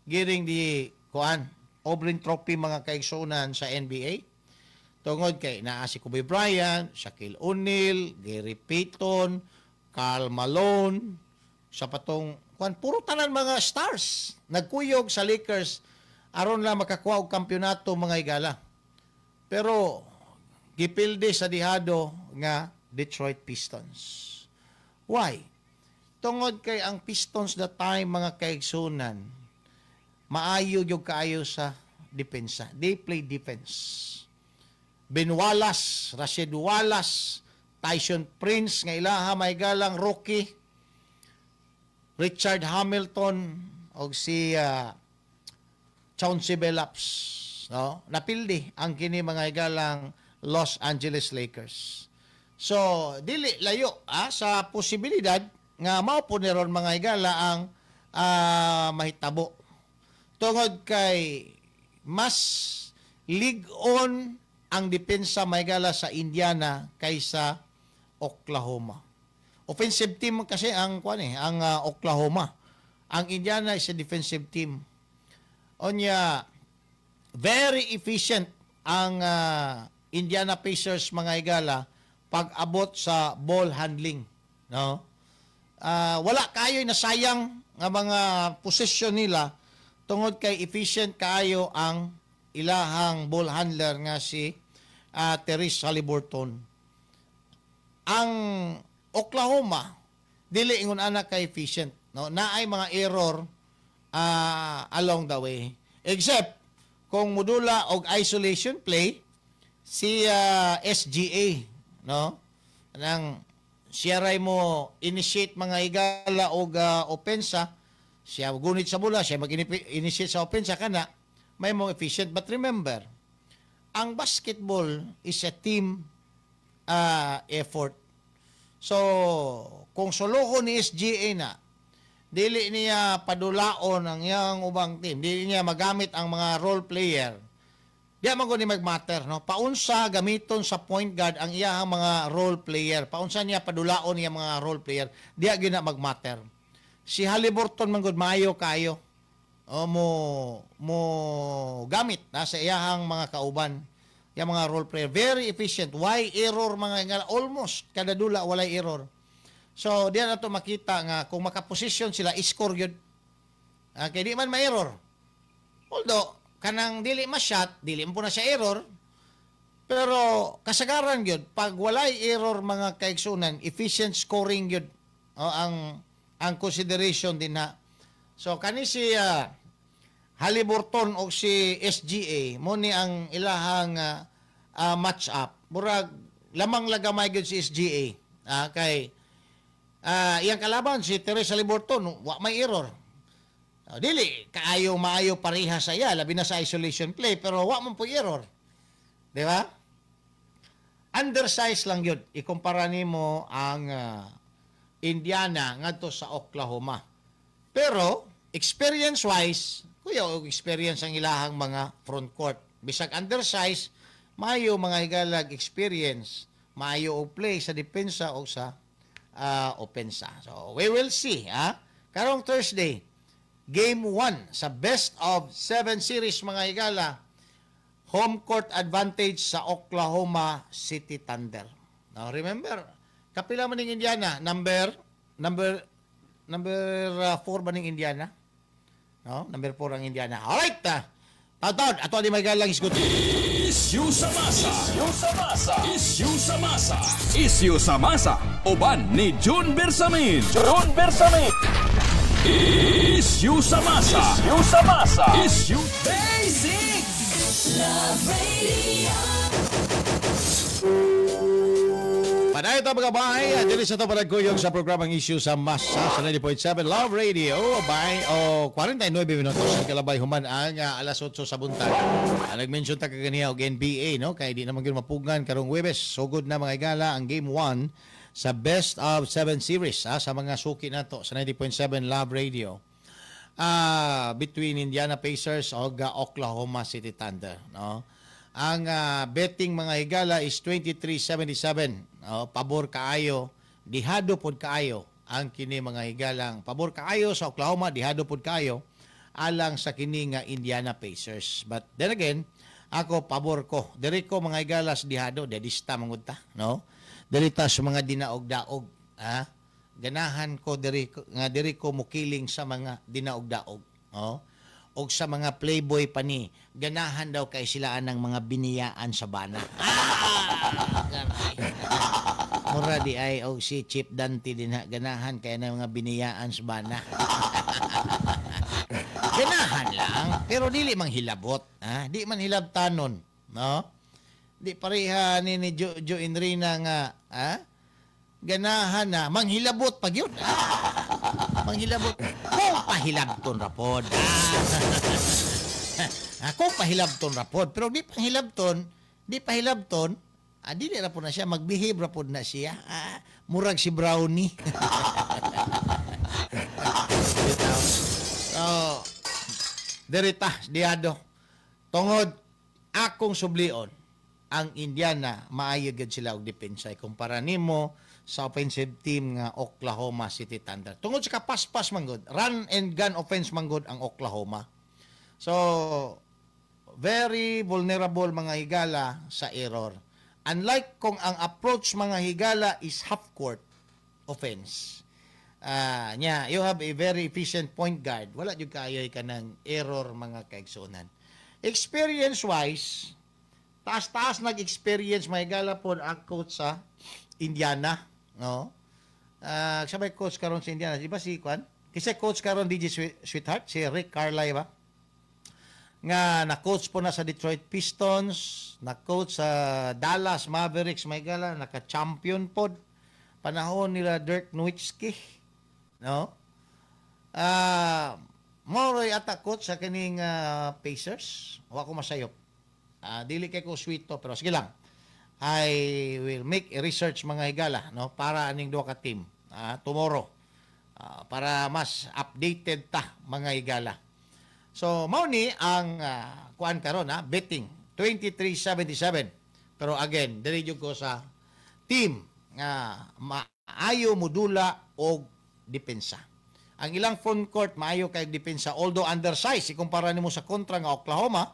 getting the kuan Oberlin Trophy mga kaigsunan sa NBA. Tungod kay naa si Kobe Bryant, Shaquille O'Neal, Gary Payton, Karl Malone, sa patong kuan, puro tanan mga stars nagkuyog sa Lakers aron lang makakuha og kampeonato mga higala. Pero gipildi sa dihado nga Detroit Pistons. Why? Tungod kay ang Pistons that time mga kaigsunan, maayo gyud kaayo sa depensa. They play defense. Ben Wallace, Rasheed Wallace, Tyson Prince nga ilaha may galang rookie, Richard Hamilton og si Chauncey Billups, no? Napildi ang kini mga higalang Los Angeles Lakers. So dili layo sa posibilidad nga mao po ni ron mga higala ang mahitabo. Tungod kay mas lig-on ang depensa mahigala sa Indiana kaysa Oklahoma. Offensive team kasi ang kuan ang Oklahoma. Ang Indiana is a defensive team. Onya very efficient ang Indiana Pacers mga higala pag-abot sa ball handling, no? Wala kayo nasayang nga mga posisyon nila tungod kay efficient kaayo ang ilahang ball handler nga si Therese Haliburton. Ang Oklahoma dili ingon ana ka efficient, no? Naay mga error along the way. Except kung modula og isolation play si SGA, no? Nang siya ray mo initiate mga higala og opensa, Siya gunit sa bola, siya mag-initiate sa offense kana, may mo efficient. But remember, ang basketball is a team effort. So, kung soloho ni SGA na, dili niya padulaon ang iyang ubang team, dili niya magamit ang mga role player, di man ni magmatter, no? Paunsa gamiton sa point guard ang iyang mga role player. Paunsa niya padulaon niya mga role player, di gyud na magmatter. Si Haliburton man gud maayo kayo. O mo mo gamit na sa iyahang mga kauban, yung mga role player. Very efficient. Why error mga nga almost kada dula walay error. So diyan nato makita nga kung makaposisyon sila, score gyud. Kay di man ma-error. Although kanang dili ma-shot, dili mo po na siya error. Pero kasagaran gyud pag walay error, mga kaigsunan, efficient scoring gyud, oh, ang consideration din na. So kani si Haliburton o si SGA mo ni ang ilahang match up. Murag lamang lagamay gyud si SGA. Kay iyang kalaban si Tyrese Haliburton, wa may error. Dili kaayo maayo pareha sa iya, labi na sa isolation play, pero wa man po error. Di ba? Undersize lang yun. Ikumpara nimo ang Indiana ngadto sa Oklahoma. Pero experience-wise, kuya, og experience ang ilahang mga front court. Bisag undersize, maayo mga higalag experience, maayo og play sa depensa o sa opensa. So we will see, ha? Karong Thursday, game 1 sa best of 7 series, mga higala, home court advantage sa Oklahoma City Thunder. Now remember, kapila man ning Indiana? Number number number 4 ba ning Indiana? No, number 4 ang Indiana. Alright. Taon, ato di magalang isgot. Issue sa masa. Issue sa masa. Issue sa masa. Issue sa masa. Uban ni June Bersamin. June Bersamin. Issue sa masa. Issue sa masa. Issue Basic Love Radio. Padayon ta, mga bahay, dili sa to panagkuyog sa programang Issue sa Masa sa 90.7 Love Radio by o 49 minutos ang kalabay human ang alas 8 sa buntag. Nag-mention ta kaganiha og NBA, no, kay di naman gyud mapugngan karong Huwebes. Sugod na, mga igala, ang game 1 sa best of 7 series sa mga suki nato sa 90.7 Love Radio. Between Indiana Pacers og Oklahoma City Thunder, no? Ang betting, mga higala, is 23-77. No? Pabor kaayo, dihado pod kaayo ang kini, mga higalang. Pabor kaayo sa Oklahoma, dihado pod kaayo alang sa kini nga Indiana Pacers. But then again, ako pabor ko. Diri ko, mga higala, sa dihado, dedista mangud ta, no? Diri ta sa mga dinaog-daog, ha? Ganahan ko diri nga diri ko mukiling sa mga dinaog-daog, no? Og sa mga playboy pa ni, ganahan daw kay sila ng mga biniyaan sa bana. Ah! Mura di ay og si Chief Dante din ha, ganahan kay ng mga biniyaan sa bana. Ganahan lang, pero dili mang hilabot, ha? Di man hilabtanon, no? Di pareha ni Joe Enrina nga, ha? Ganahan na manghilabot pag yun. Ah, manghilabot. Kung pahilabton rapod. Ah, kung pahilabton rapod. Pero di pahilabton, dili ra po na siya, magbehave ra pod na siya. Ah, murag si Brownie. Bitaw. So, dirita, dihado. Tungod akong sublion, ang Indiana maayo gyud sila og depensa kumpara nimo sa offensive team nga Oklahoma City Thunder. Tungod sa kapaspas man gud, run and gun offense man gud ang Oklahoma. So very vulnerable, mga higala, sa error. Unlike kung ang approach, mga higala, is half court offense. Nya, you have a very efficient point guard. Wala jud kayo kanang error, mga kaigsuonan. Experience wise, taas-taas nag-experience, mga higala, po ang coach sa Indiana, no? Sabay coach karon sa Indiana, di ba si Kwan? Kasi coach karon DJ Sweetheart, si Rick Carlisle ba? Nga na-coach po na sa Detroit Pistons, na-coach sa Dallas Mavericks, may gala, naka-champion pod panahon nila Dirk Nowitzki, no? Moroy atakot sa kining Pacers. Wa ko masayop. Dili kay ko sweet to, pero sige lang. I will make a research, mga higala, no, para aning duha ka team tomorrow. Para mas updated ta, mga higala. So mao ni ang kuan karon ha, betting 23-77. Pero again, diri jud ko sa team nga maayo modula og depensa. Ang ilang front court maayo kay depensa, although undersized ikumpara nimo sa kontra nga Oklahoma.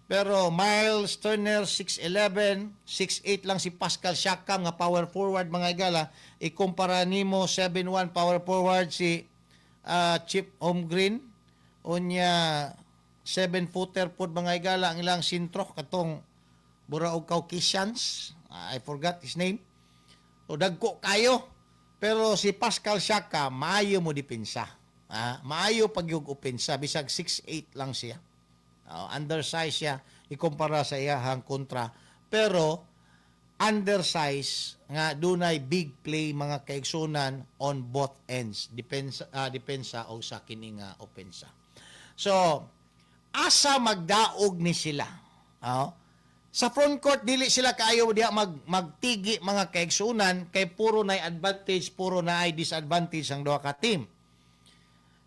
Pero Miles Turner 6'11, 6'8 lang si Pascal Siakam nga power forward, mga higala, ikumpara nimo 7'1 power forward si Chet Holmgren, unya 7 footer pod, mga higala, ang ilang sentro katong bura og Caucasians. I forgot his name. So dagko kayo. Pero si Pascal Siakam maayo mo depensa. Maayo pag yung opensa bisag 6'8 lang siya. Undersize siya ikumpara sa iyahang kontra. Pero undersize nga dunay big play, mga kaigsunan, on both ends, depensa o sa kining opensa. So asa magdaog ni sila? Sa front court, dili sila kaayo diha magtigi, mga kaigsunan, kay puro na advantage, puro na ay disadvantage ang duha ka team.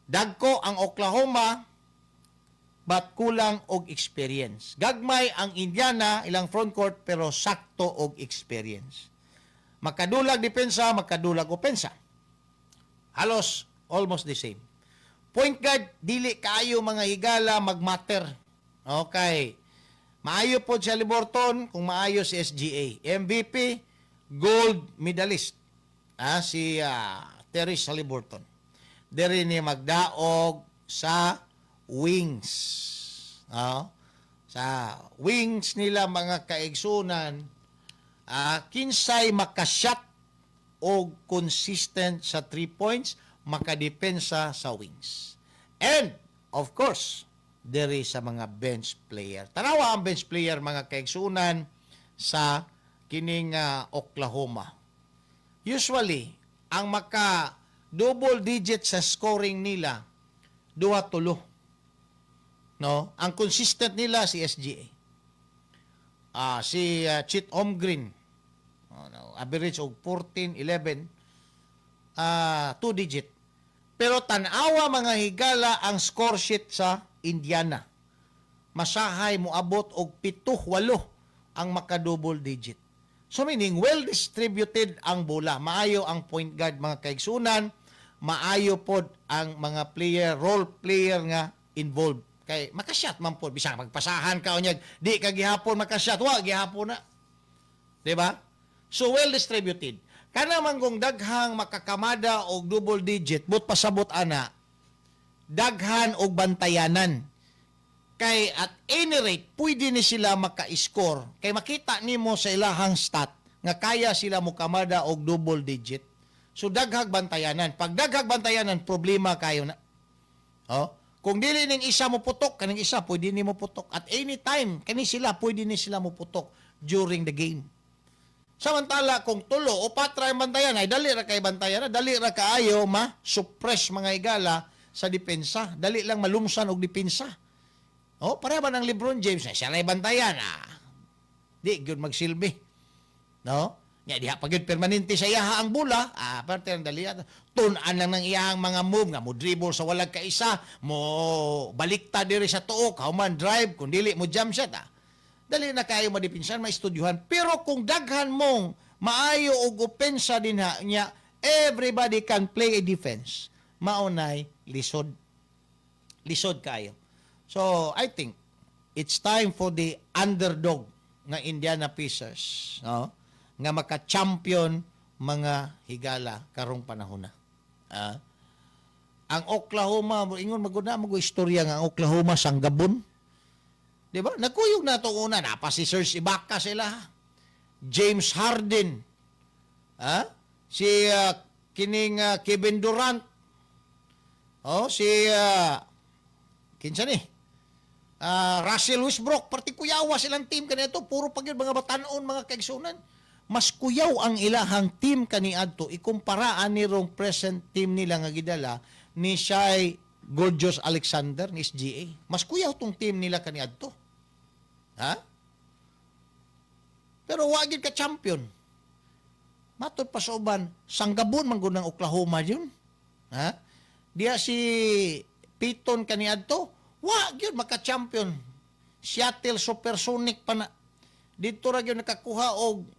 Dagko ang Oklahoma but kulang og experience. Gagmay ang Indiana ilang front court pero sakto og experience. Makadulag depensa, makadulag opensa. Halos almost the same. Point guard, dili kaayo, mga higala, magmatter. Okay. Maayo po si Haliburton kung maayo si SGA. MVP, gold medalist. Si Tyrese Haliburton. Diri ni magdaog sa wings. Sa wings nila, mga kaigsunan, kinsay makashot og consistent sa 3 points, makadepensa sa wings. And, of course, diri sa mga bench player. Tanawa ang bench player, mga kaigsunan, sa kining Oklahoma. Usually, ang maka double digit sa scoring nila, duha tulo. No? Ang consistent nila si SGA. Si Chet Holmgren. Oh, no, average og 14, 11, two digit. Pero tanawa, mga higala, ang score sheet sa Indiana. Masahay moabot og 7, 8 ang maka-double digit. So meaning, well distributed ang bola. Maayo ang point guard, mga kaigsunan, maayo pod ang mga player, role player nga involved. Kay makashot man pod bisag magpasahan ka unyag di ka gihapon makashot, wa gihapon na. 'Di ba? So well distributed. Kana man kung daghang makakamada og double digit, but pasabot ana, daghan og bantayanan. Kay at any rate, pwede ni sila maka-score. Kay makita nimo sa ilahang stat nga kaya sila mukamada og double digit. So daghag bantayanan. Pag daghag bantayanan, problema kayo na. Oh? Kung dili ning isa mo putok, kaning isa pwede ni mo putok. At any time, kani sila pwede ni sila mo putok during the game. Samantala, kung tulo o patra ang bantayan, ay dali ra kay bantayan, dali ra kaayo ma-suppress, mga higala, sa depensa. Dali lang malumsan og depensa. Oh, pareha ba ng LeBron James? Eh, siya na bantayan. Di gyud magsilbi. No? Nya diha pa gyud permanente sa iyaha ang bola, parte ang dali. Tun-an lang ng iyahang mga move nga mo dribble sa walag kaisa, mo baliktad diri sa tuok, human drive kung dili mo jump shot. Dali na kayo madipinsan, maistudyuhan. Pero kung daghan mong maayo og opensa dinha nya, everybody can play a defense. Maunay lisod. Lisod kayo. So, I think it's time for the underdog nga Indiana Pacers, no? Nga maka-champion, mga higala, karong panahon na. Ang Oklahoma, ingon magud na mag istorya nga ang Oklahoma sanggabon. Di ba? Nagkuyog na to una napa si Serge Ibaka sila. James Harden. Si kining Kevin Durant. Oh, si kinsa ni? Russell Westbrook, parti kuyawa silang team kaniadto, puro pag yun, mga batanon, mga kaigsunan. Mas kuyaw ang ilahang team kaniadto ikumpara ani rong present team nila nga gidala. ni Shai Gorgeous Alexander ni SGA. Mas kuyaw tong team nila kaniadto. Ha? Pero wa gyud ka champion. Matod pa sa uban, sanggabon man gud ng Oklahoma yun. Ha? Diya si Payton kaniadto, wa gyud maka-champion. Seattle Supersonic pa na. Dito ra gyud nakakuha og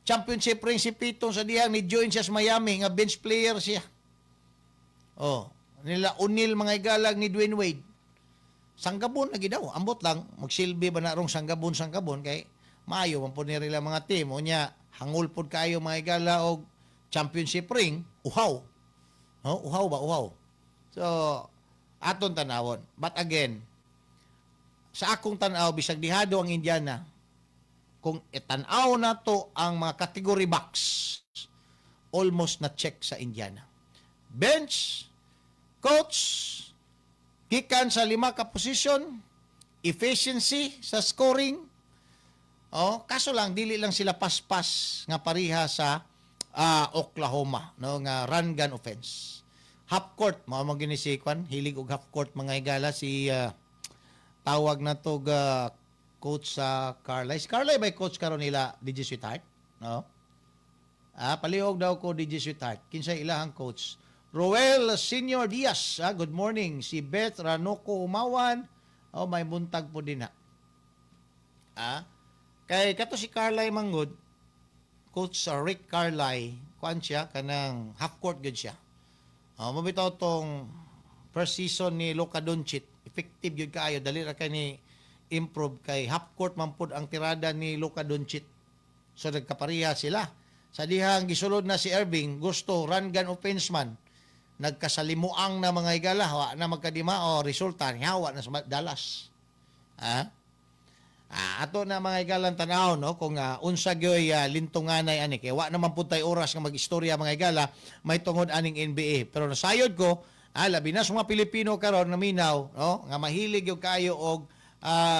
championship ring si Payton sa dihang ni join siya sa Miami nga bench player siya. Oh, nila O'Neal mga igalag ni Dwayne Wade. Sanggabon lagi daw. Ambot lang magsilbi ba na rong sanggabon kay maayo man pud nila mga team unya hangol pud kayo mga igala og championship ring, uhaw. Oh, uhaw ba uhaw. So aton tanawon. But again, sa akong tan-aw bisag dihado ang Indiana, kung itan-aw nato ang mga category box, almost na check sa Indiana. Bench, coach, gikan sa 5 ka position, efficiency sa scoring. Oh, kaso lang dili lang sila paspas nga pareha sa Oklahoma, no, nga run gun offense. Half court mao man gini si kwan, hilig og half court mga higala si tawag na to ga coach sa Carlisle. Si Carlisle by coach karon nila DJ Sweetheart, no? Ah, palihog daw ko DJ Sweetheart. Kinsay ilahang coach? Roel Senior Diaz, good morning. Si Beth Ranoco Umawan, oh, may buntag po din ha. Ah, kay kato si Carlisle manggod, coach Rick Carlisle, kuan siya kanang half court gud siya. Oh, mabitaw tong first season ni Luka Doncic, effective gyud kaayo, dali ra kay ni improve kay half court man pud ang tirada ni Luka Doncic. So nagkapareha sila. Sa dihang gisulod na si Irving, gusto run gun offense man. Nagkasalimuang na mga higala, wa na magkadimao, resulta hawa na sa Dallas. Ha? Ato na mga higalang tanaw, no, kung unsa gyoy lintunganay ani kay wa naman pud tay oras nga magistorya mga higala may tungod aning NBA. Pero nasayod ko, labi na sa mga Pilipino karon nga minaw, no, nga mahilig gyud kayo og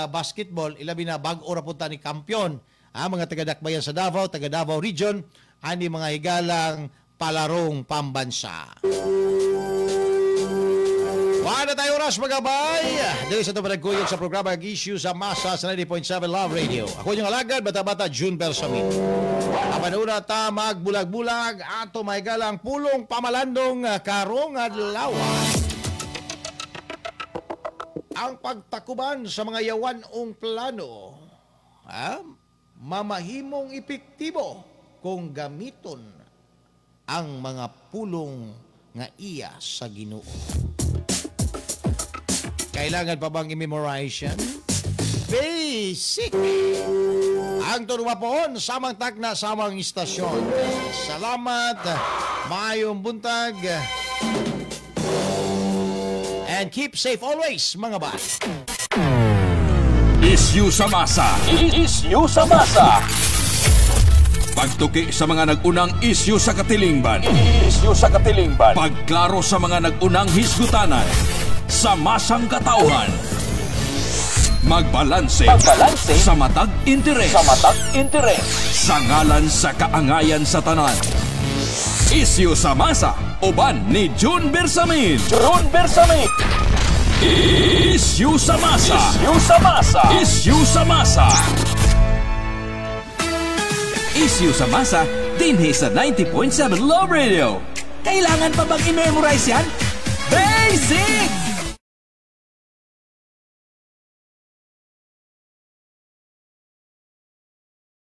basketball, ilabi na bag-o ra pud ta ni kampiyon, mga taga-Dakbayan sa Davao, taga Davao Region, ani mga higalang palarong pambansa. Wala tayo oras mga bay. Dili sa ito panagkuyog sa programa ang Issue sa Masa sa 90.7 Love Radio. Ako inyong alagad, bata-bata, June Bersamin. Apan una ta magbulag-bulag, ato may galang pulong pamalandong karong adlaw. Ang pagtakuban sa mga yawan-ong plano, mamahimong epektibo kung gamiton ang mga pulong nga iya sa Ginoo. Kailangan pa bang i-memorize yan? Basic! Ang turwapoon, samang tagna, samang istasyon. Salamat, maayong buntag, and keep safe always, mga ba. Issue sa masa. Issue sa masa. Pagtuki sa mga nag-unang issue sa katilingban. Issue sa katilingban. Pagklaro sa mga nag-unang hisgutanan. Sa masang katauhan. Magbalanse. Magbalanse sa matag interes. Sa matag interes. Sa ngalan sa kaangayan sa tanan. Issue sa masa. Uban ni June Bersamin. June Bersamin. Issue sa masa. Issue sa masa. Issue sa masa. Issue sa masa dinhi sa 90.7 Love Radio. Kailangan pa bang i-memorize yan? Basic!